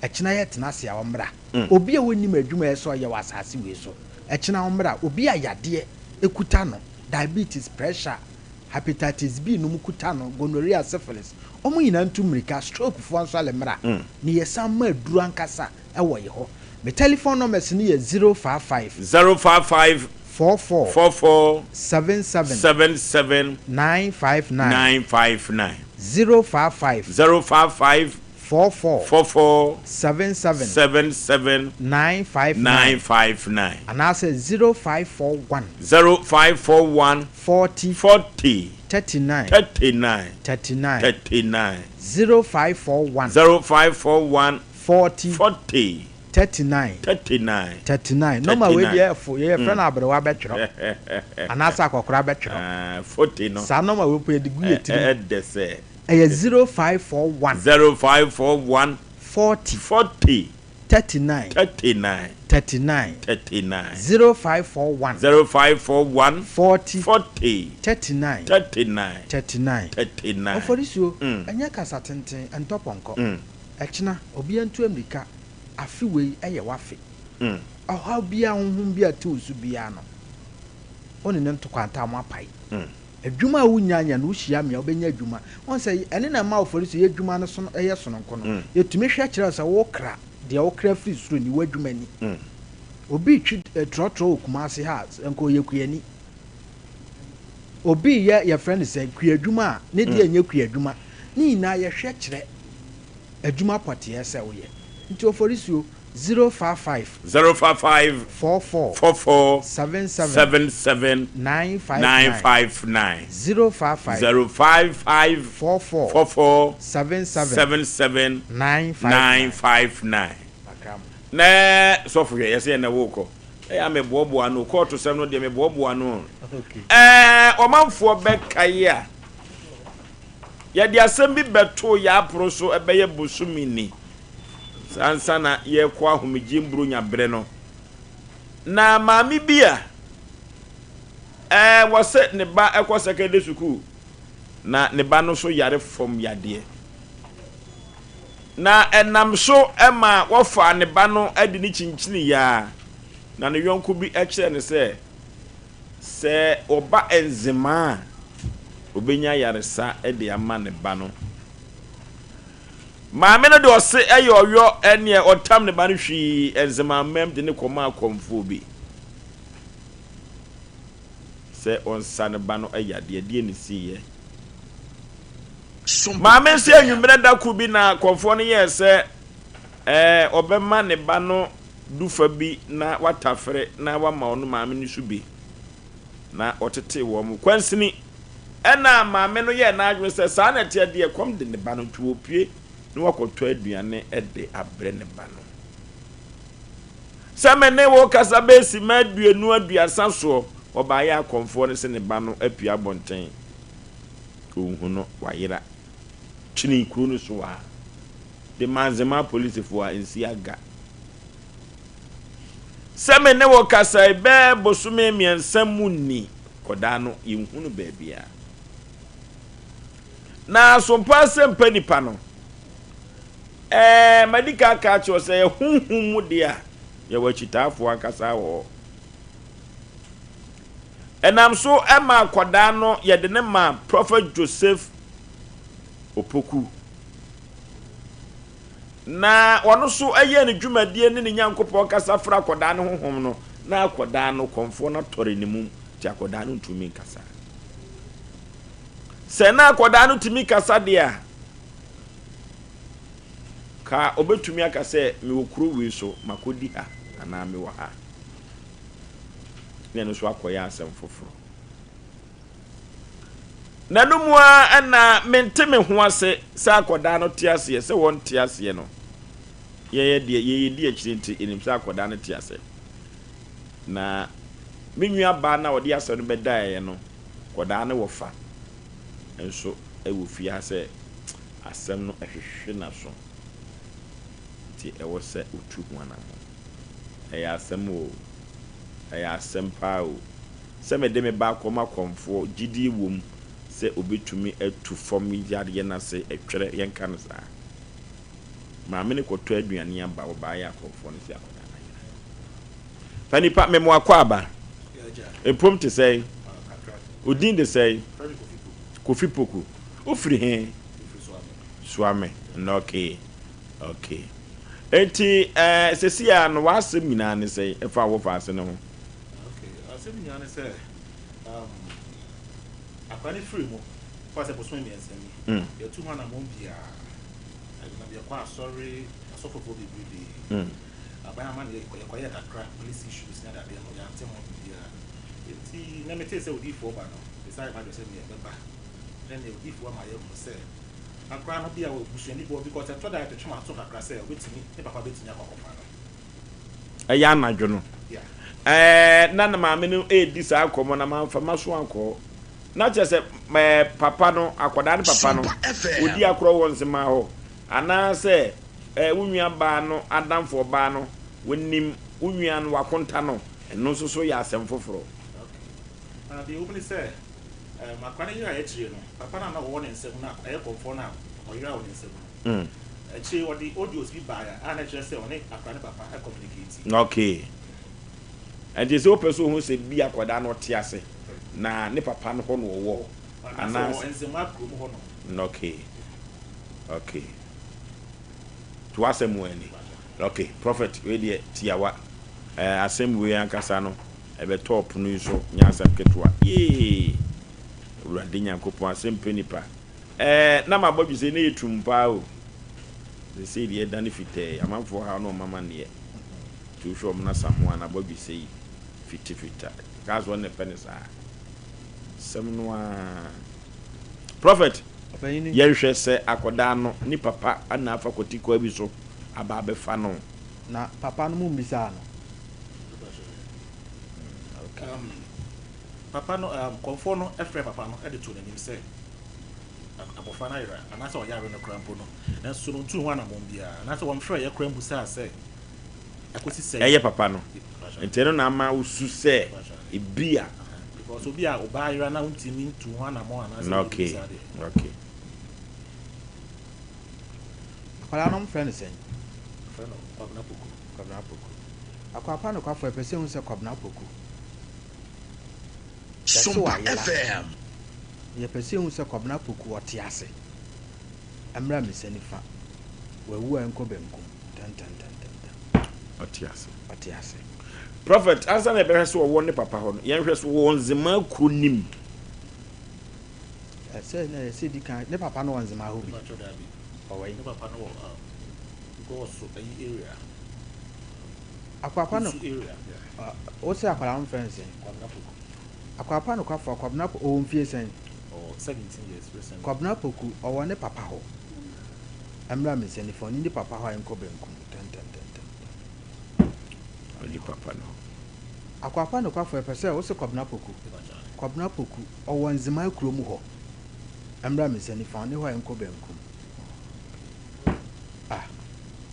ɛkyena yɛtena ase a ɔmmra. Obi a ɔnnim adwuma a ɛsɛ sɛ ɔyɛ wɔ asase wei so, ɛkyena ɔmmra. Obi a yadeɛ kuta no, diabetes, pressure, hepatitis B nom kuta no, gonorrhea, syphilis, Wɔn nyinaa ntu mmirika, stroke foɔ nsɔre mmra, na yɛsan ma aduro ankasa wɔ yɛ hɔ. Me telephone numbers no yɛ 055. 055. 44. 44. 77. 77. 959. 959. 055. 055. 44. 44. 77. 77. 959. 959. Anaasɛ 0541. 0541. 40. 40. 39. 39. 39. 39. 0541. 0541. 40. 40. 39. 39. 39. Nɔma wei deɛ ɛfo yɛ yɛfrɛ no aberewa bɛtwerɛ anaasɛ akɔkora bɛtwerɛ. Ah, 40 no. Saa nɔma wei mpo yɛde gu yɛ tirim. Ɛdɛ sɛ. Ɛyɛ 0541. 0541. 40. 40. 39. 39. 39. 39. 0541. 0541. 40. 40. 39. 39. 39. 39. Ɔfɔrisuo, ɛnyɛ kasa tenten, ɛntɔ pɔnkɔ. Ɛkyena, obiara ntu ammirika, afe wei yɛ w'afe. Ɔhaw biara, honhom bi a ɛte wo so biara no, wo ne no nto kwanta, moapae. Adwuma a wunnya nyɛ no, wuhyia me a, wobɛnya adwuma. Wohu sɛ, ɛno na ɛma Ɔfɔrisuo, yɛn adwuma no sono, yɛ sononko no. Yɛtumi hwɛ kyerɛ wo sɛ wokra, deɛ wokra firi soro ni, w'adwuma ni. Obi retwi trɔtrɔ wɔ Kumasi ha a, nka ɔyɛ kuani. Obi reyɛ, yɛfrɛ no sɛ, kuadwuma a, ne deɛ nyɛ kuadwuma. Ne nyinaa yɛhwɛ kyerɛ adwuma pɔteɛ sɛ woyɛ. Nti Oforisuo, 055. 055. 44. 44. 77. 77. 959. 959. 055. 055. 44. 44. 77. 77. 959. 959. Na sɔfo hwɛ yɛsɛ yɛn na wokɔ. Ɛyɛ a meboaboa ano kɔɔto sɛm no deɛ meboaboa ano. Ɛɛ ɔmanfoɔ bɛkae a yɛde asɛm bi bɛtoo yɛn apono so ɛbɛyɛ bosome ni saa ansa na yɛrekɔ ahomegye mburonya bere no. Na maame bi a ɛɛ wɔsɛ ne ba ɛkɔ secondary school na ne ba no nso yare fam yadeɛ. Na ɛnam so ma wɔfaa ne ba no de no kyinkyinii yaa, na ne yɔnko bi kyerɛɛ no sɛ, sɛ ɔba Nzema a, ɔbɛnya ayaresa de ama ne ba no. Maame no de ɔse ɛyɛ ɔyɔ ɛneɛ ɔtam ne ba no hwii Nzema mmam de no kɔmaa kɔmfoɔ bi sɛ ɔnsa ne ba no yadeɛ. Deɛ ne siiɛ? Maame nso anwummerɛ da koro bi na kɔmfoɔ no yɛɛ sɛ ɛɛ ɔbɛma ne ba no dufa bi na watafere na wama ɔno maame no so bi na ɔtetee wɔn kwansini. Ɛna maame no yɛɛ n'adwene sɛ saa na ɛteɛ deɛ kɔm de ne ba no nti ɔpue na wakɔtɔ aduane de abrɛ ne ba no. Sɛ me ne wo kasa bɛyɛ simma aduonu aduasa soɔ, ɔbaeɛ a kɔmfoɔ no se ne ba no apue abɔnten. Onhu no, wayera. Kyini kuro no so a, de ma Nzema apolisifoɔ a, nsi aga. Sɛ me ne wo kasa yi, bɛɛ bosome mmiɛnsa mu ni, kɔdaa no, yɛnhu no baabiara. Na asompa asɛmpa nipa no, ɛɛ, madi ka aka akyerɛ wo sɛ, yɛ honhom mu deɛ a, yɛwɔ akyitaafoɔ ankasa wɔ hɔ. Ɛnam so maa akwadaa no yɛde no maa Prophet Joseph Opoku. Na ɔno nso yɛɛ ne dwumadie ne ne Nyankopɔn kasa frɛ akwadaa no honhom no, na akwadaa no kɔmfoɔ no atɔre ne mum, nti akwadaa no ntumi nkasa. Sɛ na akwadaa no tumi kasa deɛ a, ka ɔbɛtumi aka sɛ mewɔ kuro wei so, makɔdi ha anaa mewɔ ha. na ɛno nso akɔyɛ asɛm foforɔ. Na no mu ara na mente me ho ase sɛ akwadaa no te aseɛ sɛ wɔnte aseɛ no. Yɛyɛ deɛ yɛyɛ di akyire nti yɛnim sɛ akwadaa no te ase. Na me nua baa no a ɔde asɛm no bɛdaeɛ no, akwadaa no wɔfa nso wɔ fie ha sɛ asɛm no ɛhwehwe n'aso nti ɛwɔ sɛ ɔtu ho anammɔn. Ɛyɛ asɛm oo, ɛyɛ asɛm paa oo, sɛ mede me ba akɔma kɔmfoɔ, gyidie wom sɛ ɔbɛtumi atu fam yadeɛ no ase, ɛtwerɛ, yɛnka no saa. Maame no kɔtɔ aduane aba, ɔbaeɛ a kɔmfoɔ no se akwadaa no ayera. Fa nipa, memo akwaaba. Mpom te sɛn? Wo din de sɛn? Kofi Poku. Wofiri he? Suame, okay, okay. Enti ɛɛ sɛsi a no w'asɛm nyinaa ne sɛn ɛfa wo wɔfaase no ho? Okay, asɛm nyinaa ne sɛ um, akwadaa no firi mu fa sɛ bosome mmiɛnsa ni. Mm. Yɛtu ho anammɔn biara. Ɛdenam yɛkɔ asɔre asɔfofoɔ bebrebe. Mm. Aban amanneɛ yɛkɔyɛɛ kakra, police issues ne adeadeɛ no, yɛante ho biribiara. Enti na metee sɛ odiyifoɔ ba no, mesan yɛɛ m'adwene sɛ neɛ mɛba. Na neɛ odiyifoɔ ama yɛahunu sɛ akwadaa no bia wɔ busuani bi hɔ because ɛtɔ da a ɛtwetwe m'aso kakra sɛ ɔbɛtumi, ne papa bɛtumi akɔ akɔfa no. Ɛyɛ anadwo no, ɛɛ na ne maame no redi saa nkɔmmɔ na mamfa m'aso ankɔ hɔ. Na kyerɛ sɛ ɛɛ papa no, akwadaa no papa no, ɔdi akorɔ wɔ nsemaa hɔ. Anaasɛ eh, wo nua baa no adamfo ɔbaa no, onim wo nua no, wakonta no, ɛno nso so yɛ asɛm foforɔ. Okay. Na deɛ ɛwɔ mu ne sɛ, um, akwadaa no yeraeɛ akyire no, papa no a na ɔwɔ ne nsam no, ɛyɛ kɔmfoɔ no a ɔyeraa wɔ ne nsam no, akyire ɔde audios bi baeɛ a na ɛkyerɛ sɛ ɔne akwadaa no papa communicate. Okay. Ɛnti sɛ wopɛ sɛ ohu sɛ bi akwadaa no ɔte ase na ne papa no hɔ na ɔwɔ Anaasɛ ɔwɔ Nzema kurom hɔ nom. Okay. Okay. To asɛm wɔ ani. Okay, prophet wei deɛ tiawa. Eh, asɛm wei ankasa no ɛbɛtɔɔ pono yi so nyɛ asɛm ketewa. Yee! Awurade Nyankopɔn asɛm pɛ nipa. Eh, na mabɔ dwesɛ ne yɛ tum paa o. Sesei deɛ ɛdane fitɛɛ. Amanfoɔ haw na ɔmama neɛ. Nti wohwɛ ɔmo na Samoa na abɔ dwesɛ yi fitifita. Kaa so ɔno na ɛpɛ ne saa. Sɛm no ara. Prophet, yɛnhwɛ sɛ akɔdaa no ne papa na afa kwati kwa bi so aba abɛfa no. Na papa no mo mbisaa no. Um, papa no, um, kɔmfoɔ no frɛ papa no de too n'anim sɛ abɔfra no ayera anaasɛ ɔyare no koraa mpo no, nanso no ntuu ho anammɔn biara, anaasɛ wɔmfrɛeɛ koraa mmusaa sɛ ɛkɔsi sɛn. Ɛyɛ papa no. Nti ɛno na ama wosu sɛ ebia. Because obi a ɔba ayera na wontumi ntu ho anammɔn anaasɛ biribi Okay, saa deɛ. okay. Akwadaa no wɔfrɛ no sɛn? Wɔfrɛ no Kwabena Poku. Kwabena Poku. Akwapa nokwafo ɛpɛ sɛ ehu sɛ Kwabena Poku. Yɛse Sompa wayera. FM. Yɛpɛ sɛ ehu sɛ Kwabena Poku ɔte ase. Ɛmmra me nsa nifa. Wawu a ɛnkɔ benkum. Ntɛntɛntɛntɛntɛm. Ɔte ase. Ɔte ase. Prophet, ansa na yɛbɛhwɛ sɛ ɔwɔ ne papa hɔ no, yɛnhwɛ so ɔwɔ Nzemaa kuro no mu. Ɛsɛ na yɛsɛ di kan, ne papa no wɔ Nzemaa hɔ bi? Mepakyɛw daabi. Ɔwɔ he? Ne papa no wɔ um, Gɔɔso ayi area. Akwakwa no, Kusu area, yeah. Uh, wo sɛ akwadaa no frɛ no sɛn? Kwabena Poku. Akwakwa nokwafo, Kwabena Poku, ɔwɔ mfie sɛn? Ɔwɔ 17 years recently. Kwabena Poku, ɔwɔ ne papa hɔ. Ɛmmra me nsa nifa, ɔne ne papa hɔ a ɛnkɔ benkum. Ntɛntɛntɛntɛm. Ɔne papa no hɔ. Akwakwa nokwafo, ɛpɛ sɛ wo se Kwabena Poku. Kwabena Poku, ɔwɔ Nzemaa kurom hɔ. Ɛmmra me nsa nifa, ɔne hɔ a ɛnkɔ benkum. Ah,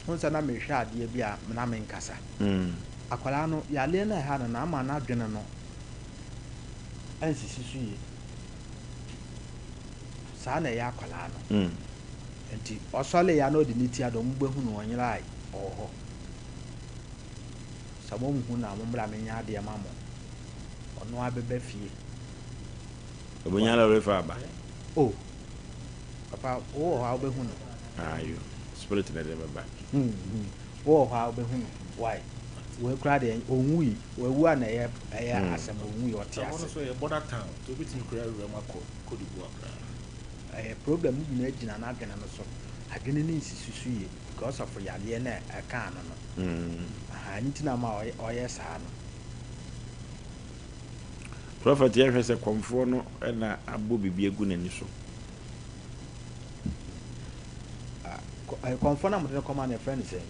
wohu sɛ na mehwɛ adeɛ bi a na menkasa. Akwadaa no, yareɛ no a ɛha no no ama n'adwene no ansisi so yie. Saa na ɛyɛ akwadaa no. Nti ɔsɔreeɛ a na ɔde ne ti ada, wɔbɛhu no, ɔnyerae, ɔwɔ hɔ. Sɛ moanhu no a, mommra menyɛ adeɛ ma mo. Ɔno ara bɛba fie. Ɔbɛnya lɔre fa aba. Oh, papa, wowɔ hɔ a wobɛhu no. Ayo, spirit na ɛde bɛba. Wowɔ hɔ a wobɛhu no. Why? Wei koraa deɛ ɔnwui. Wawu a na ɛyɛ ɛyɛ asɛm ɔnwui ɔte Ɛhɔ no ase. nso ɛyɛ border town nti wobɛtumi koraa awura mu akɔ Cote d'Ivoire koraa. Ɛyɛ problem no nyinaa gyina n'adwene no so. Adwene no nsisi so yie because of yadeɛ no a ɛkaa no no. Ahaa ɛno nti na ama ɔyɛ saa no. Prophet yɛhwɛ sɛ kɔmfoɔ no na abɔ biribi agu n'ani so. Kɔmfoɔ no a mode no kɔma no yɛfrɛ no sɛn?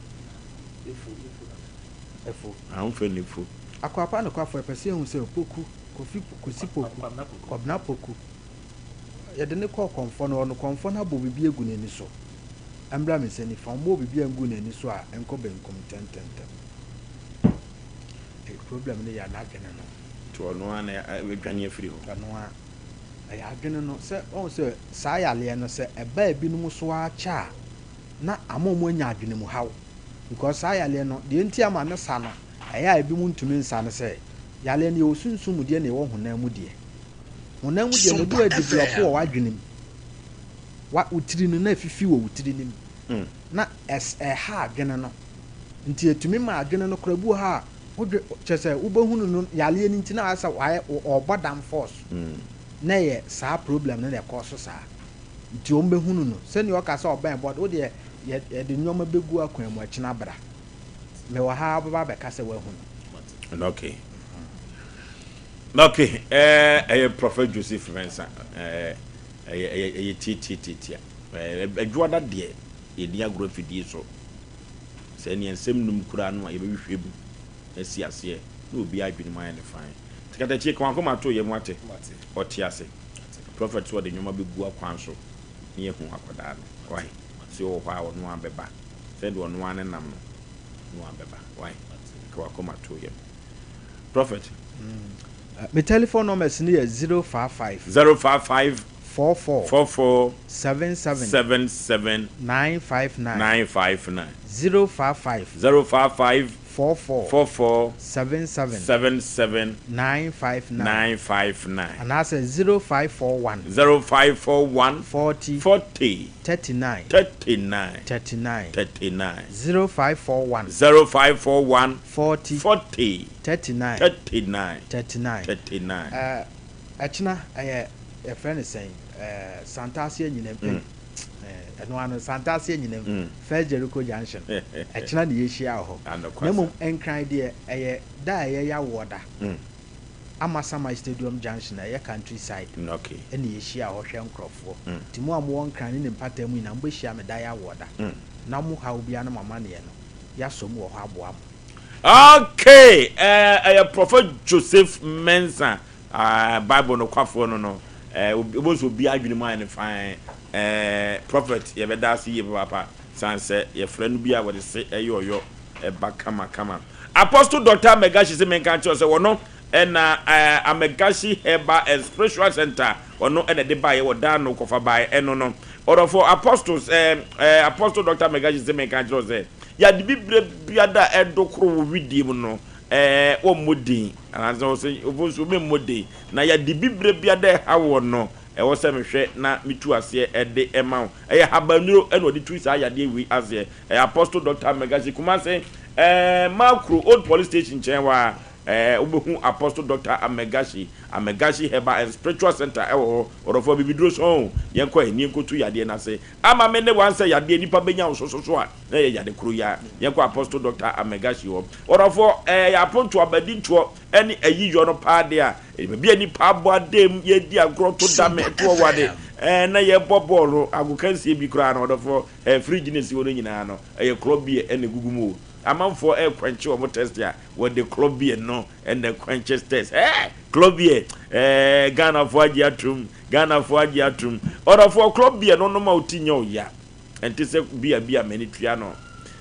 Efo, Efo na. Efo. Ah, wofrɛ no Efo. Akoapa nokwafo yɛpɛ sɛ yɛhu sɛ Opoku, Kofi, Kwesi Poku, Kwabena Poku. Yɛde no kɔɔ kɔmfoɔ no hɔ no, kɔmfoɔ no abɔ biribi agu n'ani so. Ɛmmra me nsa nifa, ɔmmɔɔ biribi anguu n'ani so a, ɛnkɔ benkum ntɛmntɛmntɛm. Ɛyɛ problem no yɛ n'adwene no. Nti ɔno ara na adwane afiri hɔ. Ɔno ara. Ɛyɛ adwene no. Sɛ wahu sɛ saa yareɛ no sɛ ɛba ebinom so ara kyɛ a, na ama wɔn anya adwenemuhaw. Because saa yareɛ no, deɛ nti ama ne sa no, ɛyɛ a ebinom ntumi nsa ne sɛ, yareɛ no yɛwɔ sunsum mu deɛ na yɛwɔ honam mu deɛ. Honam mu deɛ no ebi Sompa wɔ develop FM. wɔ w'adwene mu. Wa, wo tiri no, na afifi wɔ wo tiri no mu. Na ɛs, ɛha adwene no. Nti ɛtumi ma adwene no koraa, ebi wɔ hɔ a, wodwe, kyerɛ sɛ, wobɛhunu no, yareɛ no nti na ayɛ sɛ wayɛ, ɔrebɔ dam force. Na ɛyɛ saa problem no na ɛkɔɔ so saa. Nti wɔbɛhunu no. Sɛdeɛ ɔka sɛ ɔbɛn bɔd, wo deɛ, yɛ, yɛde nneɛma bɛgu akwan mu, ɛkyena bra. Mewɔ ha a, wobɛba abɛka sɛ woahu no. Okay. Okay, ɛɛ, ɛyɛ Prophet Joseph Mensah. Ɛɛ, ɛyɛ, ɛyɛ, ɛyɛ tiatiatiatia. Ɛɛ, Adwoada deɛ, yɛdi agorɔ afidie so. Sɛ ɛneɛ nsɛm num koraa no a, yɛbɛhwehwɛ mu asi aseɛ na obiara adwene mu ayɛ no fine. Nti katakyie, ka w'akoma to yam wate? Ɔte ase. Prophet sɛ ɔde nneɛma bɛgu akwan so na yɛahu akwadaa no. Wai? Sɛ ɔwɔ hɔ a, ɔno ara bɛba. Sɛdeɛ ɔno ara nenam no, ɔno ara bɛba. Wai? Ka w'akoma to yam. Prophet. Me telephone numbers no yɛ 055. 055. 44. 44. 77. 77. 959. 959. 055. 055. 44. 44. 77. 77. 959. 959. Anaasɛ 0541. 0541. 40. 40. 39. 39. 39. 39. 0541. 0541. 40. 40. 39. 39. 39. 39. Ɛɛ, ɛkyena ɛyɛ yɛfrɛ no sɛn ɛɛ Santase Anyinam mm. Ɛɛ, ɛno ano Santase Anyinam mm. First Jericho Junction ɛkyena na yɛhyia wɔ hɔ na mmom Nkran deɛ ɛyɛ da a ɛyɛ yawoɔ da mm. Amasaman Stadium Junction a ɛyɛ country side okay. ɛna yɛhyia hɔ hwɛ nkorɔfoɔ mm. nti mo a mowɔ Nkran ne ne mpata mu nyinaa mobɛhyia me da yawoɔ da mm. na mo haw biara no mo amanneɛ no yɛasɔ mu wɔ hɔ aboa mo. Okay, eh, ɛyɛ Prophet Joseph Mensah, ah, Bible no kwafoɔ no no, eh, wobɛhu sɛ obi adwene mu ayɛ no fann, eh, Prophet yɛbɛda ase yie papaapa, san sɛ yɛfrɛ no bi a wɔde se ɛyɛ ɔyɔ ɛba kama kama. Apostle Doctor Amegashi se menka nkyerɛ sɛ wɔno ɛna eh, Amegashi Herbal and Spiritual Center ɔno ɛna ɛde baeɛ wɔ dan no kɔfa baeɛ ɛno no ɔdɔfo Apostles eh, eh, Apostle Doctor Amegashi se menka nkyerɛ sɛ Yade bibire biada a ɛdo koro wɔ widie mu no, ɛɛ, wɔmmɔ din, anaasɛ ɔsɛ ɔfo nso memmɔ din, na yade bibire biada a ɛha woɔ no, ɛwɔ sɛ mehwɛ na metu aseɛ de ma wo. Ɛyɛ habannuro na ɔde tu saa yadeɛ wei aseɛ. Ɛyɛ Apostle Doctor Megasi, Kumase, ɛɛ, Makro, Old Police Station nkyɛn hɔ ara, ɛɛ, wobɛhu Apostle Doctor Amegashi, Amegashi Herbal and Spiritual Center ɛwɔ hɔ. Ɔdɔfoɔ, abibiduro sɔn o, yɛnkɔ ɛ, na yɛnkɔtu yadeɛ no ase. Ama me ne wo ansɛ yadeɛ nipa bɛnya wo sososo a na ɛyɛ yade koro yi ara. Yɛnkɔ Apostle Doctor Amegashi hɔ. Ɔdɔfoɔ, ɛyɛ apontoɔ, abadintoɔ ɛne ayiyɔ no paa deɛ a, ɛyɛ baabi a nipa abɔ adam, yɛdi agorɔ, to dame, to ɔwade, ɛɛ, na yɛbɔ bɔɔl no, agokansie bi koraa no, ɔdɔfoɔ, ɛɛ, fridge no ɛsi hɔ no nyinaa no, ɛyɛ club beer ɛna ɛgugu mu o. Amanfoɔ ɛrekwankye wɔn test a, wɔde club beer no ɛna ɛkwankye test. Ɛɛ, club beer, ɛɛ, Ghanafoɔ agye atom, Ghanafoɔ agye atom. Ɔdɔfoɔ, club beer no nom a wo ti nyɛ wo ya. Ɛnte sɛ beer bi a m'ani tua no.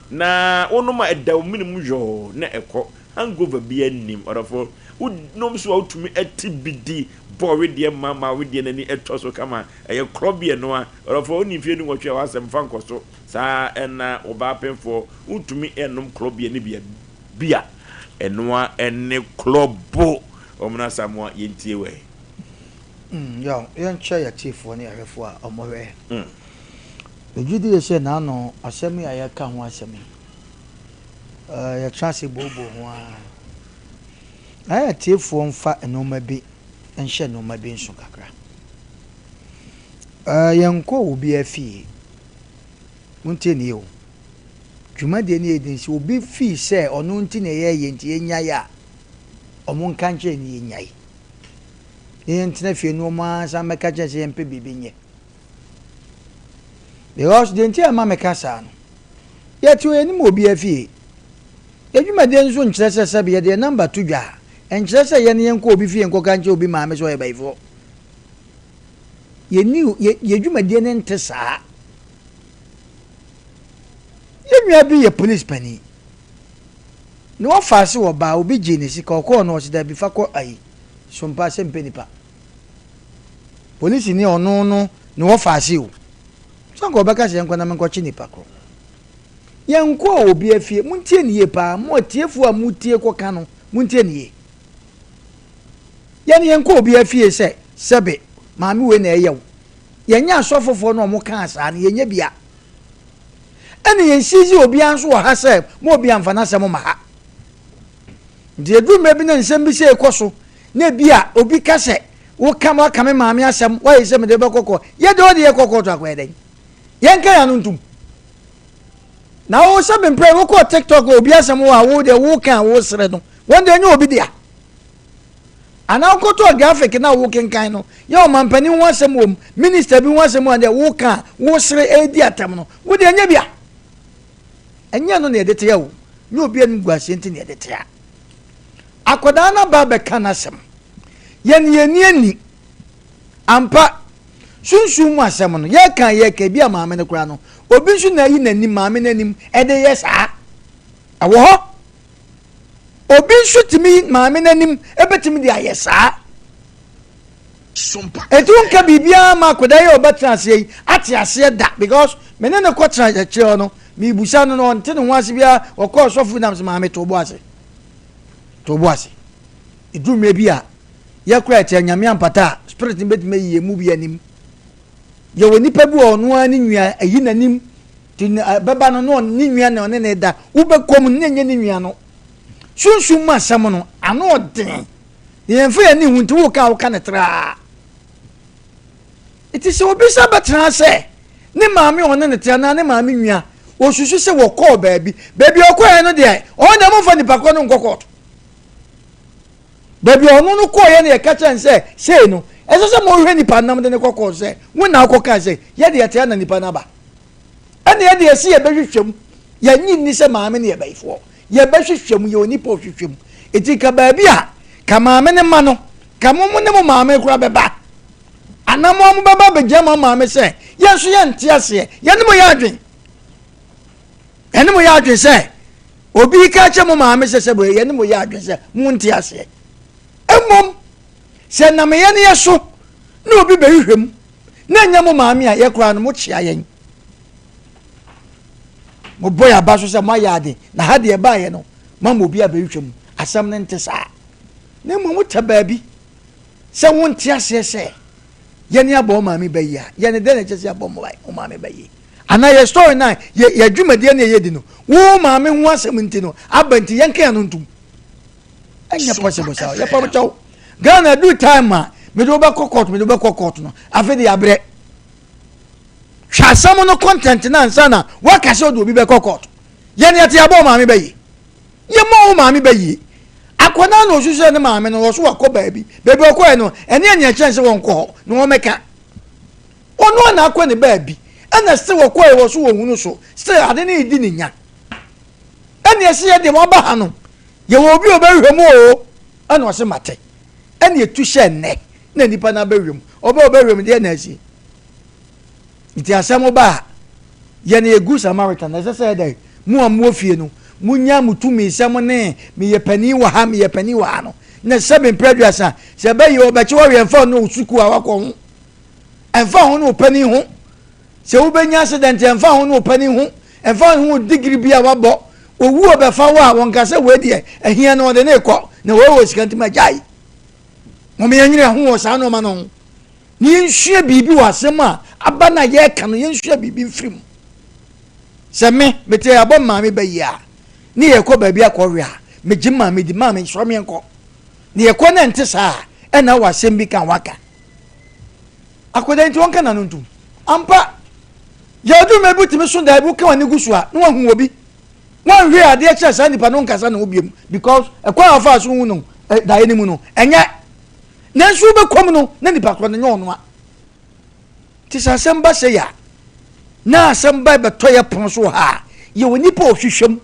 Na wonom a ɛda wo mene mu yɔɔ na ɛkɔ. Hangover biara nnim. Ɔdɔfoɔ, wonom so a wotumi te bi di, bɔ wedeɛ ma ma wedeɛ no ani tɔ so kama. Ɛyɛ club beer no a. Ɔdɔfoɔ, wonni mfeɛ dunwɔtwe a w'asɛm fa nkɔ so. Saa ara na ɔbaa pemfoɔ, wontumi nnom club beer no bi a. Beer, ɛno ara ne club. Wɔn Asamoah, yɛntie wɛ. Mm, yaw, yɛnkyɛ yɛtiefoɔ ne yɛhwɛfoɔ a wɔhwɛ. Mm. Megye die sɛ n'ano asɛm yi a yɛka ho asɛm yi, uh, yɛtra ase booboo ho ara. Na yɛ atiefoɔ mfa nneɛma bi nhyɛ nneɛma bi nso kakra. Uh, yɛnkɔ obiara fie. Montie ne yie o. Dwumadie no yɛ den sɛ obi fii sɛ ɔno nti na yɛyɛ nti yɛnyae a, ɔmo nka nkyerɛ ne yɛnyae. Na yɛntena fie no ɔmo ara nsa mmɛka kyerɛ sɛ yɛmpɛ biribi nyɛ. Because deɛ nti a ɛma meka saa no, yɛte hɔ yɛnim obiara fie. Yɛn dwumadie nso nkyerɛ sɛ sɛbe yɛde yɛn number to dwa a, ɛnkyerɛ sɛ yɛn yɛnkɔ obi fie nkɔka nkyerɛ obi maame sɛ ɔyɛ bayifoɔ. Yɛnni yɛ yɛn dwumadie no nte saa. Yɛn nua bi yɛ police panin. Ne wɔfa ase wɔ baa obi gyee ne sika ɔkɔɔ no ɔse dabi fa kɔ ayi sompa sɛ mpɛ nipa. Polisini a ɔno no ne wɔfa ase o. Sɛ anka ɔbɛka sɛ yɛnkɔ na menkɔkye nipa korɔ. Yɛnkɔɔ obi afie. Montie ne yie paa. Mo atiefoɔ a motie kɔka no, montie ne yie. Yɛn yɛnkɔ obi afie sɛ sɛbe maame wei na ɛyɛ wo. Yɛnyɛ asɔfofoɔ no a wɔkaa saa no, yɛnyɛ bi a. Ɛna yɛnsizi obiara nso wɔ ha sɛ ma obiara mfa n'asɛm mma ha. Nti ɛduru mmerɛ bi na nsɛm bi sɛ ɛkɔ so na ebi a obi ka sɛ woka waka me maame asɛm woayɛ sɛ mede bɛkɔ kɔ yɛ deɛ ɔde yɛ kɔ kɔɔto akɔyɛ dɛn yɛnka yɛn ano ntom na wo sɛ mempɛ wokɔ tiktok obi asɛm wɔ a wo deɛ woka a wosere no wɔn deɛ ɛnyɛ obi dea Anaa wokɔtɔɔ graphic no a wokenkan no, yɛ ɔmampanin ho asɛm wom, minister bi ho asɛm a deɛ woka a wosere redi atɛm no, wo deɛ nyɛ bi a. Ɛnyɛ ɛno na yɛde tea o, nyɛ obi anim guaseɛ nti na yɛde tea. Akwadaa no aba abɛka n'asɛm. Yɛn yɛn ani ani. Ampa, sunsum mu asɛm no, yɛka yɛka ebi a maame no koraa no, obi nso na ayi n'anim, maame no anim de yɛ saa. Ɛwɔ hɔ. Obi nso tumi yi maame no anim bɛtumi de ayɛ saa. Eti wonka biribiara ma akwadaa yi a ɔbɛtena aseɛ yi ate aseɛ da because me ne no kɔtena akyire hɔ no mebusa no no ɔnte ne ho ase biara ɔkɔɔ sɔfo nam sɛ maame to bo ase to bo ase ɛduru mmerɛ bi a yɛkora ɛkyɛ nyame ampata a spirit no bɛtumi ayi yɛn mu bi anim Yɛwɔ nipa bi wɔ ɔno ara ne nua ayi n'anim te bɛba no na ne nua na ɔne ne da wobɛkɔ mu ne nyɛ ne nua no sunsum mu asɛm no ano ɔden na yɛmfa yɛn ani hu nti woka a woka ne traa nti sɛ obi sɛ bɛtena sɛ ne maame ɔne ne te anaa ne maame nua osusu sɛ wɔkɔɔ baabi baabi ɔkɔɛ no deɛ ɔno deɛ momfa nipa korɔ no nkɔ kɔɔto Baabi a ɔno no kɔeɛ no yɛka kyerɛ no sɛ sei no, ɛsɛ sɛ mohwehwɛ nipa nam de no kɔ kɔɔ sɛ wo na wokɔkaa sɛ yɛde yɛte na nipa no aba. Ɛna yɛde yɛsi yɛbɛhwehwɛ mu, yɛnye nni sɛ maame no yɛ bayifoɔ. Yɛbɛhwehwɛ mu, yɛwɔ nipa ɔhwehwɛ mu. Eti ka baabi a ka maame no ma no, ka mo mo ne mo maame koraa bɛba. Anaa mo a mobɛba abɛgyina mo maame sɛ yɛn nso yɛnte aseɛ, yɛne mo yɛ adwen. Yɛne mo yɛ adwen sɛ obi ka kyerɛ mo maame sɛ sɛ yɛne mo yɛ adwen sɛ monte aseɛ. Mmom sɛ nam yɛne yɛ so na obi bɛhwehwɛ mu na ɛnyɛ mo maame a yɛ koraa no mokyea yɛn. Mobɔ yɛn aba so sɛ moayɛ ade na ha deɛ ɛbaeɛ no mama obi abɛhwehwɛ mu. Asɛm no nte saa. Na mmom wotɛ baabi sɛ wonte aseɛ sɛ yɛne abɔ wo maame ba yi a yɛne dɛn na ɛkyɛ sɛ yɛabɔ wo maame ba yi anaa yɛ story no a yɛ yɛ dwumadie no yɛdi no wo maame ho asɛm nti no aba nti yɛnka yɛn no ntom ɛnyɛ possible saa yɛpa kyɛw Ghana du time a mede wobɛkɔ court mede wobɛkɔ court no afei de yɛabrɛ hwɛ asɛm no content no ansa na woaka sɛ wode obi bɛkɔ court yɛne yɛte yɛabɔ maame bɛyi yɛmmɔ wo maame bɛyie akwadaa na osusu sɛ ne maame no wɔso wakɔ baabi baabi ɔkɔɛ no ɛne ɛne ɛkyɛn sɛ wɔnkɔ hɔ na wɔmɛka Ɔno a na akɔ ne baabi ɛna still ɔkɔɛ wɔ so wɔ hunu so still ade no redi ne nya ɛna ɛsɛ yɛ deɛ waba ha no yɛwɔ obi a ɔbɛhwehwɛ mu oo ɛna ɔse mate ɛna etu hyɛ nnɛ na nipa no abɛhwɛ mu ɔbɛ ɔbɛhwɛ mu deɛ na asi nti asɛm ba a yɛn yɛ good samaritan ɛsɛ sɛ ɛdɛ mu a mo fie no mo nya mo tumi sɛ mo ne meyɛ panin wɔ ha meyɛ panin wɔ ha no na sɛ mempɛ aduasa sɛ ɛbɛyɛ ɔbɛkye wɔwe ɛmfa no sukuu a wakɔ ho Ɛmfa ho ne wo panin ho sɛ wobɛnya accident, ɛmfa ho ne wo panin ho, ɛmfa ho wo degree bi a wabɔ, owu ɔbɛfa wo a wɔnka sɛ wei deɛ ahia no ɔde ne kɔ na wei wɔ sika nti magyae. Mom yɛnyere ho wɔ saa nneɛma no ho na yɛnsua biribi wɔ asɛm a aba no a yɛreka no, yɛnsua biribi mfiri mu. Sɛ me, mete abɔ maame ba yi a, ne yɛkɔ baabi akɔwe a, megye maame di, maame sɔ me nkɔ. Ne yɛkɔ na ɛnte saa a, ɛna wɔ asɛm bi ka waka. Akwadaa nti wɔnka n'ano ntom. Ampa, yɛduru mmerɛ bi tumi so daeɛ bi woka w'ani gu so a na wahu obi. Wanhwɛ adeɛ kyerɛ saa nipa no nkasa ne ho biom because ɛkwan a ɔfaa so hu no daeɛ no mu no ɛnyɛ. Nanso wobɛkɔ mu no na nipa korɔ no nyɛ ɔno a. Nti sɛ asɛm ba sɛ yɛ a na asɛm ba bɛtɔ yɛ pono so wɔ ha a yɛwɔ nipa ɔhwehwɛ mu.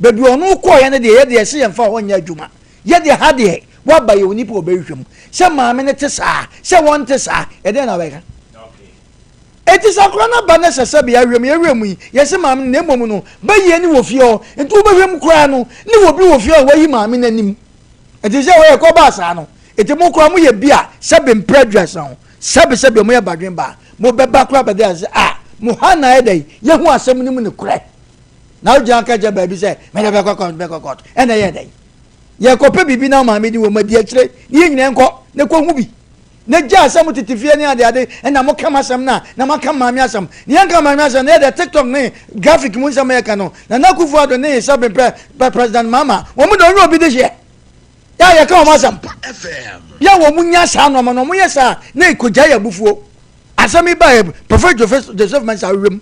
Baabi a ɔno kɔeɛ no deɛ, yɛ deɛ ɛse yɛmfa hɔ nyɛ adwuma. Yɛ deɛ ha deɛ, woaba yɛ onipa a ɔbɛhwehwɛ mu. Sɛ maame no te saa, sɛ wɔnte saa, ɛdeɛn na wobɛka? Enti sɛ akwadaa no aba na sɛ sɛbe yɛahwɛ mu, yɛhwɛ mu yi, yɛse maame no, na mmom no, bayie ne wɔ fie hɔ. Nti wobɛhwɛ mu koraa no, ne wɔ bi wɔ fie hɔ a wayi maame no anim. Enti sɛ wɔyɛ kɔbaa saa no, enti mo koraa moyɛ bi a sɛbe mprɛ aduasa ho, sɛbe sɛbe moyɛ badwen ba a, mobɛba koraa bɛde ase a, mo ha na ayɛ dɛn, yɛhu asɛm no mu nokorɛ. Na wogyina ka kyerɛ baabi sɛ mede bɛkɔ kɔt bɛkɔ kɔt ɛna ɛyɛ dɛn yɛkɔpɛ biribi na maame di wɔ mu adi akyire ne yɛn nyinaa nkɔ na kɔhu bi Na gyaa sɛ mo tete fie ne ade ade ɛna mo ka m'asɛm no a na mo aka maame asɛm. Ne yɛn ka maame asɛm na yɛ deɛ tiktok ne graphic mu nsɛm yɛ ka no. Nana Akufo Addo ne Sɛbe pɛ pɛ President Mahama wɔn de ɔnyɛ obi de hyeɛ. Yɛ a yɛka wɔn asɛm. Yɛ wɔn nya saa nnoɔma no wɔn yɛ saa na ɛkɔgya yɛ abufuo. Asɛm yi baeɛ Prophet Joseph Mensah awewam.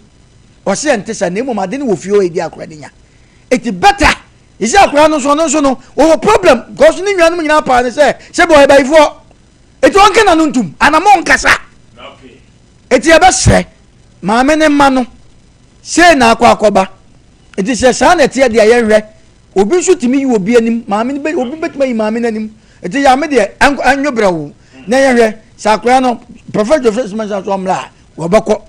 Ɔse ɛnte saa na mmom ade no wɔ fie hɔ ɛdi akora no nya. Eti better Isi akora no nso ɔno nso no wɔwɔ problem because ne nuanom nyinaa paa ne sɛ sɛbi ɔyɛ bayifoɔ eti ɔnka n'ano ntum anam ɔnkasa eti ɛbɛsrɛ maame ne mma no sei na akɔ akɔba eti sɛ saa na ɛteɛ deɛ yɛnhwɛ obi nso tumi yi obi anim maame no bɛ obi bɛtumi ayi maame no anim eti yame deɛ ɛnwo brɛ wo na yɛnhwɛ sɛ akora no prɔfɛt joseph mensah so ɔmmra a wɔbɛkɔ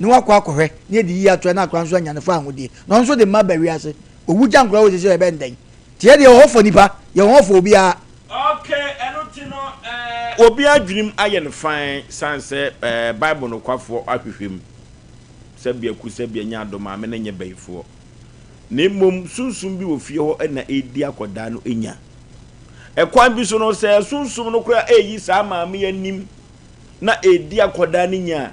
ne wakɔ akɔhwɛ ne yɛde yi ato na akora nso anya ne fa ahodie na ɔno nso de mma ba wiase Owu gya nkora wɔ sisi a yɛbɛn dɛn? Nti yɛ deɛ yɛwɔ hɔ for nipa, yɛwɔ hɔ for obiara. Ok, ɛno nti no eh, obi adwenem ayɛ no fann sane sɛ eh, Bible nokwafoɔ ahwehwɛ mu sɛ biako sɛ bia nya adom maame no nyɛ bayifoɔ na mmom sunsum bi wɔ fie hɔ na ɛredi akɔdaa no nya. Ɛkwan bi so no sɛ sunsum no koraa ɛreyi saa maame yi anim na ɛredi akɔdaa no nya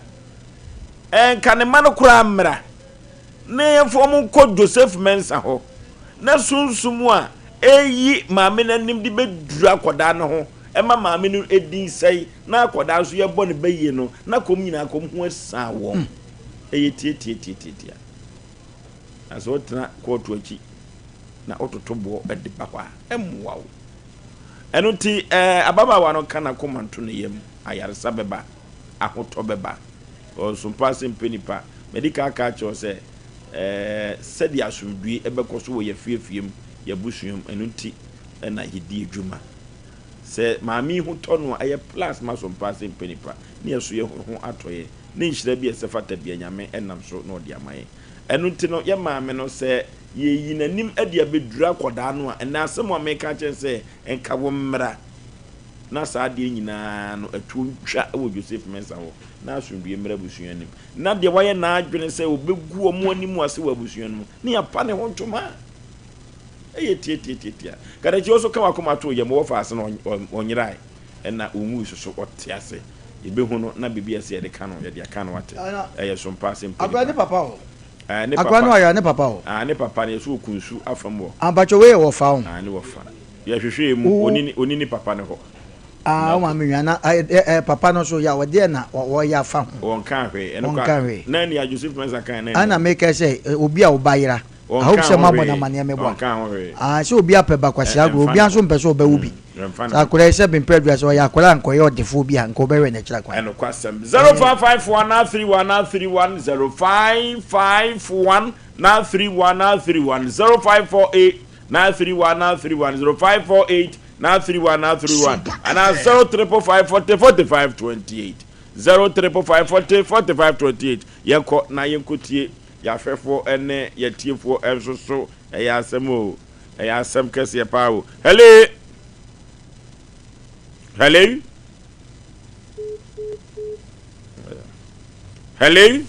a, ɛnka ne mma no koraa mmra. na yɛmfa wɔn nkɔ Joseph Mensah hɔ na sunsum a ɛreyi maame no anim de bɛduru akwadaa no ho ɛma maame no din sɛe na akwadaa nso yɛbɔ ne bɛyie no na kɔm nyinaa kɔm ho asan wɔn. Ɛyɛ tiatiatiatiatia. Na sɛ wotena kɔɔto akyi na wototo boɔ de ba hɔ a, ɛmmoa wo. Ɛno nti ɛɛ ababaawa no ka n'akoma nto ne yam, ayaresa bɛba, ahotɔ bɛba. Ɔnso mpo ase mpɛ nipa. Madi kan aka akyerɛ wo sɛ, ɛɛ, sɛdeɛ asomdwoeɛ bɛkɔ so wɔ yɛn afiefie mu, yɛn abusua mu, ɛno nti na yɛdi adwuma. Sɛ maame yi ho tɔ no a, ɛyɛ plus ma so mpo ase mpɛ nipa, ne yɛn nso yɛn ho atɔ yɛn, ne nhyira bi a ɛsɛ fata bi a Nyame nam so na ɔde ama yɛn. Ɛno nti no, yɛn maame no, sɛ yɛyi n'anim de abɛduru akwadaa no a, ɛnnɛ asɛm a meka akyerɛ no sɛ, nka wo mmra. Na saa adeɛ nyinaa no, atuo ntwa wɔ Joseph Mensah hɔ, na asomdwoeɛ mmra abusua no mu. Na deɛ wayɛ n'adwene sɛ ɔbɛgu wɔn anim ase wɔ abusua no mu, ne yɛapa ne ho ntoma. Ɛyɛ tiatiatiatia. Kadakyi wo nso ka w'akoma to yam, wɔ faase no ɔnyerae, ɛna ɔnwui so so, ɔte ase. Yɛbɛhu no na biribi a ɛsɛ yɛde ka no, yɛde aka no wate. Ɛyɛ so mpa ase mpa nipa. Akora ne papa wɔ. Ɛɛ ne papa. Akora no ayera ne papa wɔ. Ah ne papa no yɛsɛ ɔku nsu afam wɔ. Ah mpakyɛ wei yɛ wɔfa wo. Ah ne wɔfa. Yɛhwehwɛɛ mu, ɔni ɔni ne papa no hɔ. Ah, wo maame nua na eh, eh, eh, papa no so ya ɔdeɛ na ɔyɛ afa ho. Wɔnka hwee. Ɛno Wɔnka hwee. Na nea Joseph Mensah kan na Ɛna meka sɛ eh, obi a ɔba yera. I hope sɛ moabɔ no amaneɛ meboa. Wɔnka ho hwee. Ah, sɛ obi apɛ ba kwasi agorɔ, obi nso mpɛ sɛ ɔbɛwo bi. Ɛmfa Sɛ akwadaa yi sɛ bempɛ adua sɛ ɔyɛ akwadaa a nkɔyɛ ɔdefoɔ bi a nka ɔbɛwɛ n'akyira kwan. Ɛnokwasɛm. 0551 931 931 0551 931 931 0548 931 931 0548 931 931 anaa 0555 40 45 28 0555 40 45 28 Yɛnkɔ na yɛnkɔtie yɛahwɛfoɔ ne yɛatiefoɔ nso so. Ɛyɛ asɛm o, ɛyɛ asɛm kɛseɛ paa o. Hello! Hello! Hello!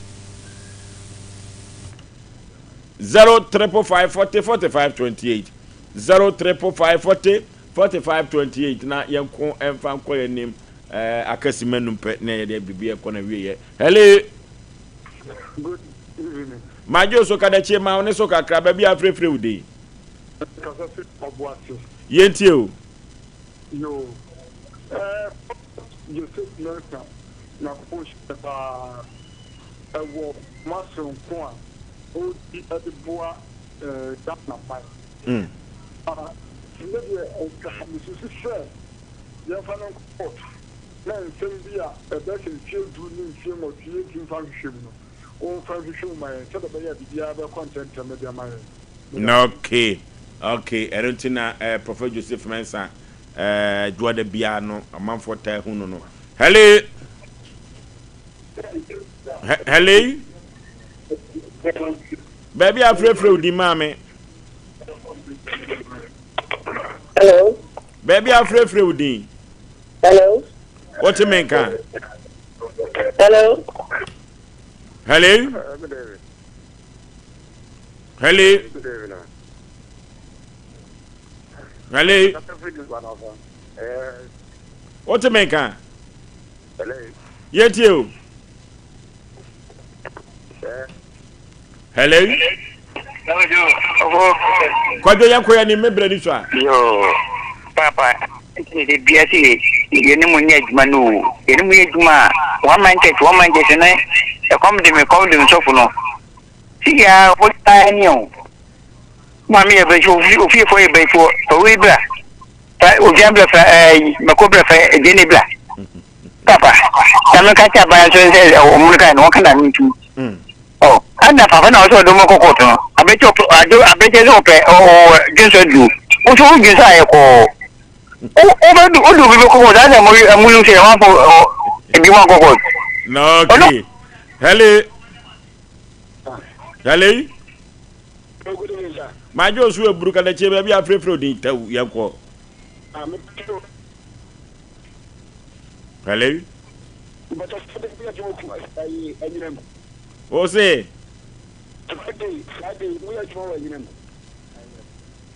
0555 40 45 28 0555 40 45 28 na yɛnko mfa nkɔ yɛn anim ɛɛ akasi mɛnum pɛ na yɛde biribi ɛkɔ na wie yɛ. Hello. Good evening. Madwo so kadakye ma wo ne so kakra baabi a afirefire wo den. Kasa fi Ɔboase. Yɛntie o. Yoo. Ɛɛ Joseph Mensah Nyankopɔn nhyira paa ɛwɔ ma soronko a ɔredi de boa Ghana man. Na me deɛ nka mesusu sɛ yɛmfa no nkɔ court na nsɛm bi a ɛbɛyɛ sɛ mfeɛ du ne mfeɛ nwɔtwe yɛntumi mfa nhwehwɛ mu no, wɔmfa nhwehwɛ mu ma yɛn sɛdeɛ ɛbɛyɛ a biribiara bɛkɔ ntɛmntɛm de ama yɛn. Meda ase. Okay, okay, ɛno nti na eh, Prophet Joseph Mensah eh, dwoada biara no amanfoɔ taa hu no no. Hello! Hello? Baabi a frɛfrɛ wo din maame. Hello. Baabi a frɛfrɛ wo din. Hello. Wote me nka? Hello. Hello. Hello. Hello. Wote me nka? Hello. Yɛtie o. Hello. Kwadwo yɛn kɔ yɛn ni me brɛ ni so a. Yoo papa nti de bia se yɛne mo nyɛ adwuma no o yɛne mo yɛ adwuma a one man church one man church ne ɛkɔm de me kɔm de me sɔfo no si ya wo taa ni o maame yɛ bɛsi ofiefoɔ yɛ bɛsifoɔ fa wei bra fa odwan bra fa ɛɛ mako bra fa gyeene bra papa na meka kyɛ aban nso sɛ ɔmo no kae no wɔka na no ntum ɔ ɛna papa na ɔsɛ ɔde ɔmo kɔ kɔɔto no abɛkyɛ ɔpɛ ade abɛkyɛ sɛ ɔpɛ ɔwɔ dwensɔ aduro woso wo dwensɔ ayɛ kɔɔ wo wobɛdu wode obi bɛkɔ kɔɔto asɛ mo mo nim sɛ wɔn afɔ ebi mo akɔ kɔɔto. Na okay hello hello. Magye osu aburu kadakyie baabi a afirafira odin tɛw yɛn kɔ. Hello. O se.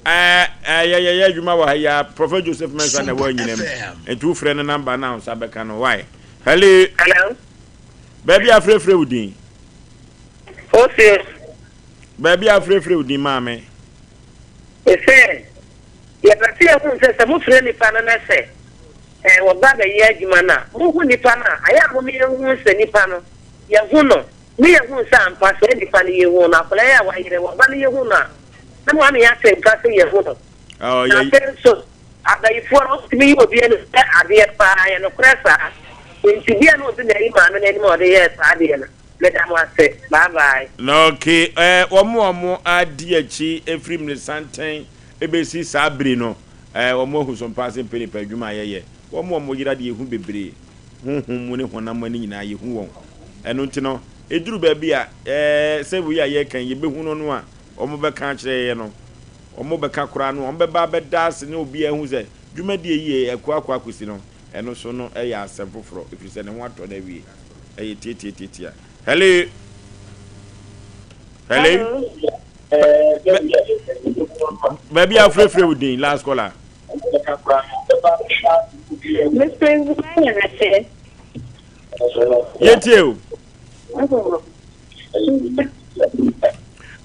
Ɛɛ yɛ yɛ yɛ adwuma wɔ ha ya Prophet Joseph Mensah na ɛwɔ anyinam. Nti wofrɛ no namba na nsa bɛka no why. Hello. Hello. Baabi a afirafira odin. Ose. Baabi a afirafira wo din maame. Ese, yɛpɛ sɛ yɛhu sɛ, sɛ mofrɛ nnipa no na sɛ wɔba bɛyɛ adwuma no a, mohu nnipa no a, ayɛ a moma yɛnhu sɛ nnipa no, yɛahu no, ne yɛhu sɛ ampa saa nnipa no yɛhu no, akwadaa yi a wayere, wɔba no yɛhu no a, na moama yɛate nka sɛ yɛahu no. Oh, Na yɛ. afei nso, abayifoɔ no, wɔtumi yi obi anim sɛ adeɛ paa, ɛyɛ nokorɛ saa? Enti deɛn na obi na ayi maame no anim a ɔde yɛɛ saa adeɛ no? Meda mo ase. Bye bye. Na okay eh, wɔn a wɔn adi akyi efiri mmeresanten ebesi saa bere no eh, wɔn ahu so mpaa sɛ mpɛ nipa adwuma a yɛyɛ. Wɔn a wɔn yera de yɛhu bebree, honhom mu ne honam ani nyinaa yɛhu wɔn. Ɛno nti no, eduru baabi a eh, sɛ wei a yɛreka yi yɛbɛhu no no a, wɔn bɛka akyerɛ yɛn no, wɔn bɛka koraa no, wɔn bɛba abɛda ase ne obiara ahu sɛ dwumadie yi yɛ akɔ akɔ akɔsi no. Ɛno so no yɛ asɛm foforɔ, ɛfiri sɛ ne ho atɔ no awie. Ɛyɛ tiatiatiatia. Hello? Hello? Baabi a frɛfrɛ wo din, last caller. Yɛtie o.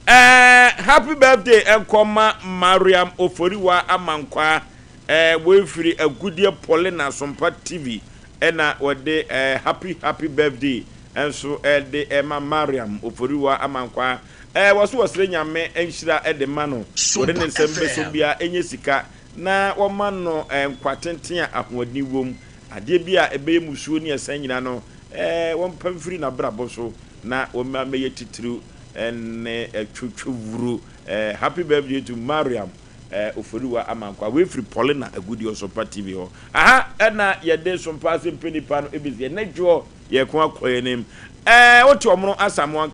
Eh, happy birthday nkɔma Mariam Oforiwa Amankwa. Eh wei firi agudeɛ Paulina Asompa TV ɛna wɔde eh happy happy birthday nso ɛde ɛma Mariam Oforiwa Amankwaa eh wɔso wɔsrɛ Nyame nhyira ɛde ma no wɔde ne nsɛm bɛsɔ biara ɛnyɛ sika na wɔma no eh nkwa tenten a ahoɔden wom adeɛ bi a ɛbɛyɛ musuo ne ɛsan nyina no eh wɔmpa mfiri n'abrabɔ so na wɔma mɛyɛ titiriw ɛne ɛtwotwowuro eh happy birthday to Mariam Eh Oforiwa Amankwa, wei firi Paulina Agudie Ɔsompa TV hɔ. Aha ɛna yɛde Sompa ase mpɛ nipa no ɛbɛsi. Ɛnɛ dwoɔ yɛko akɔ yɛn anim. Eh wote ɔmono Asamoah.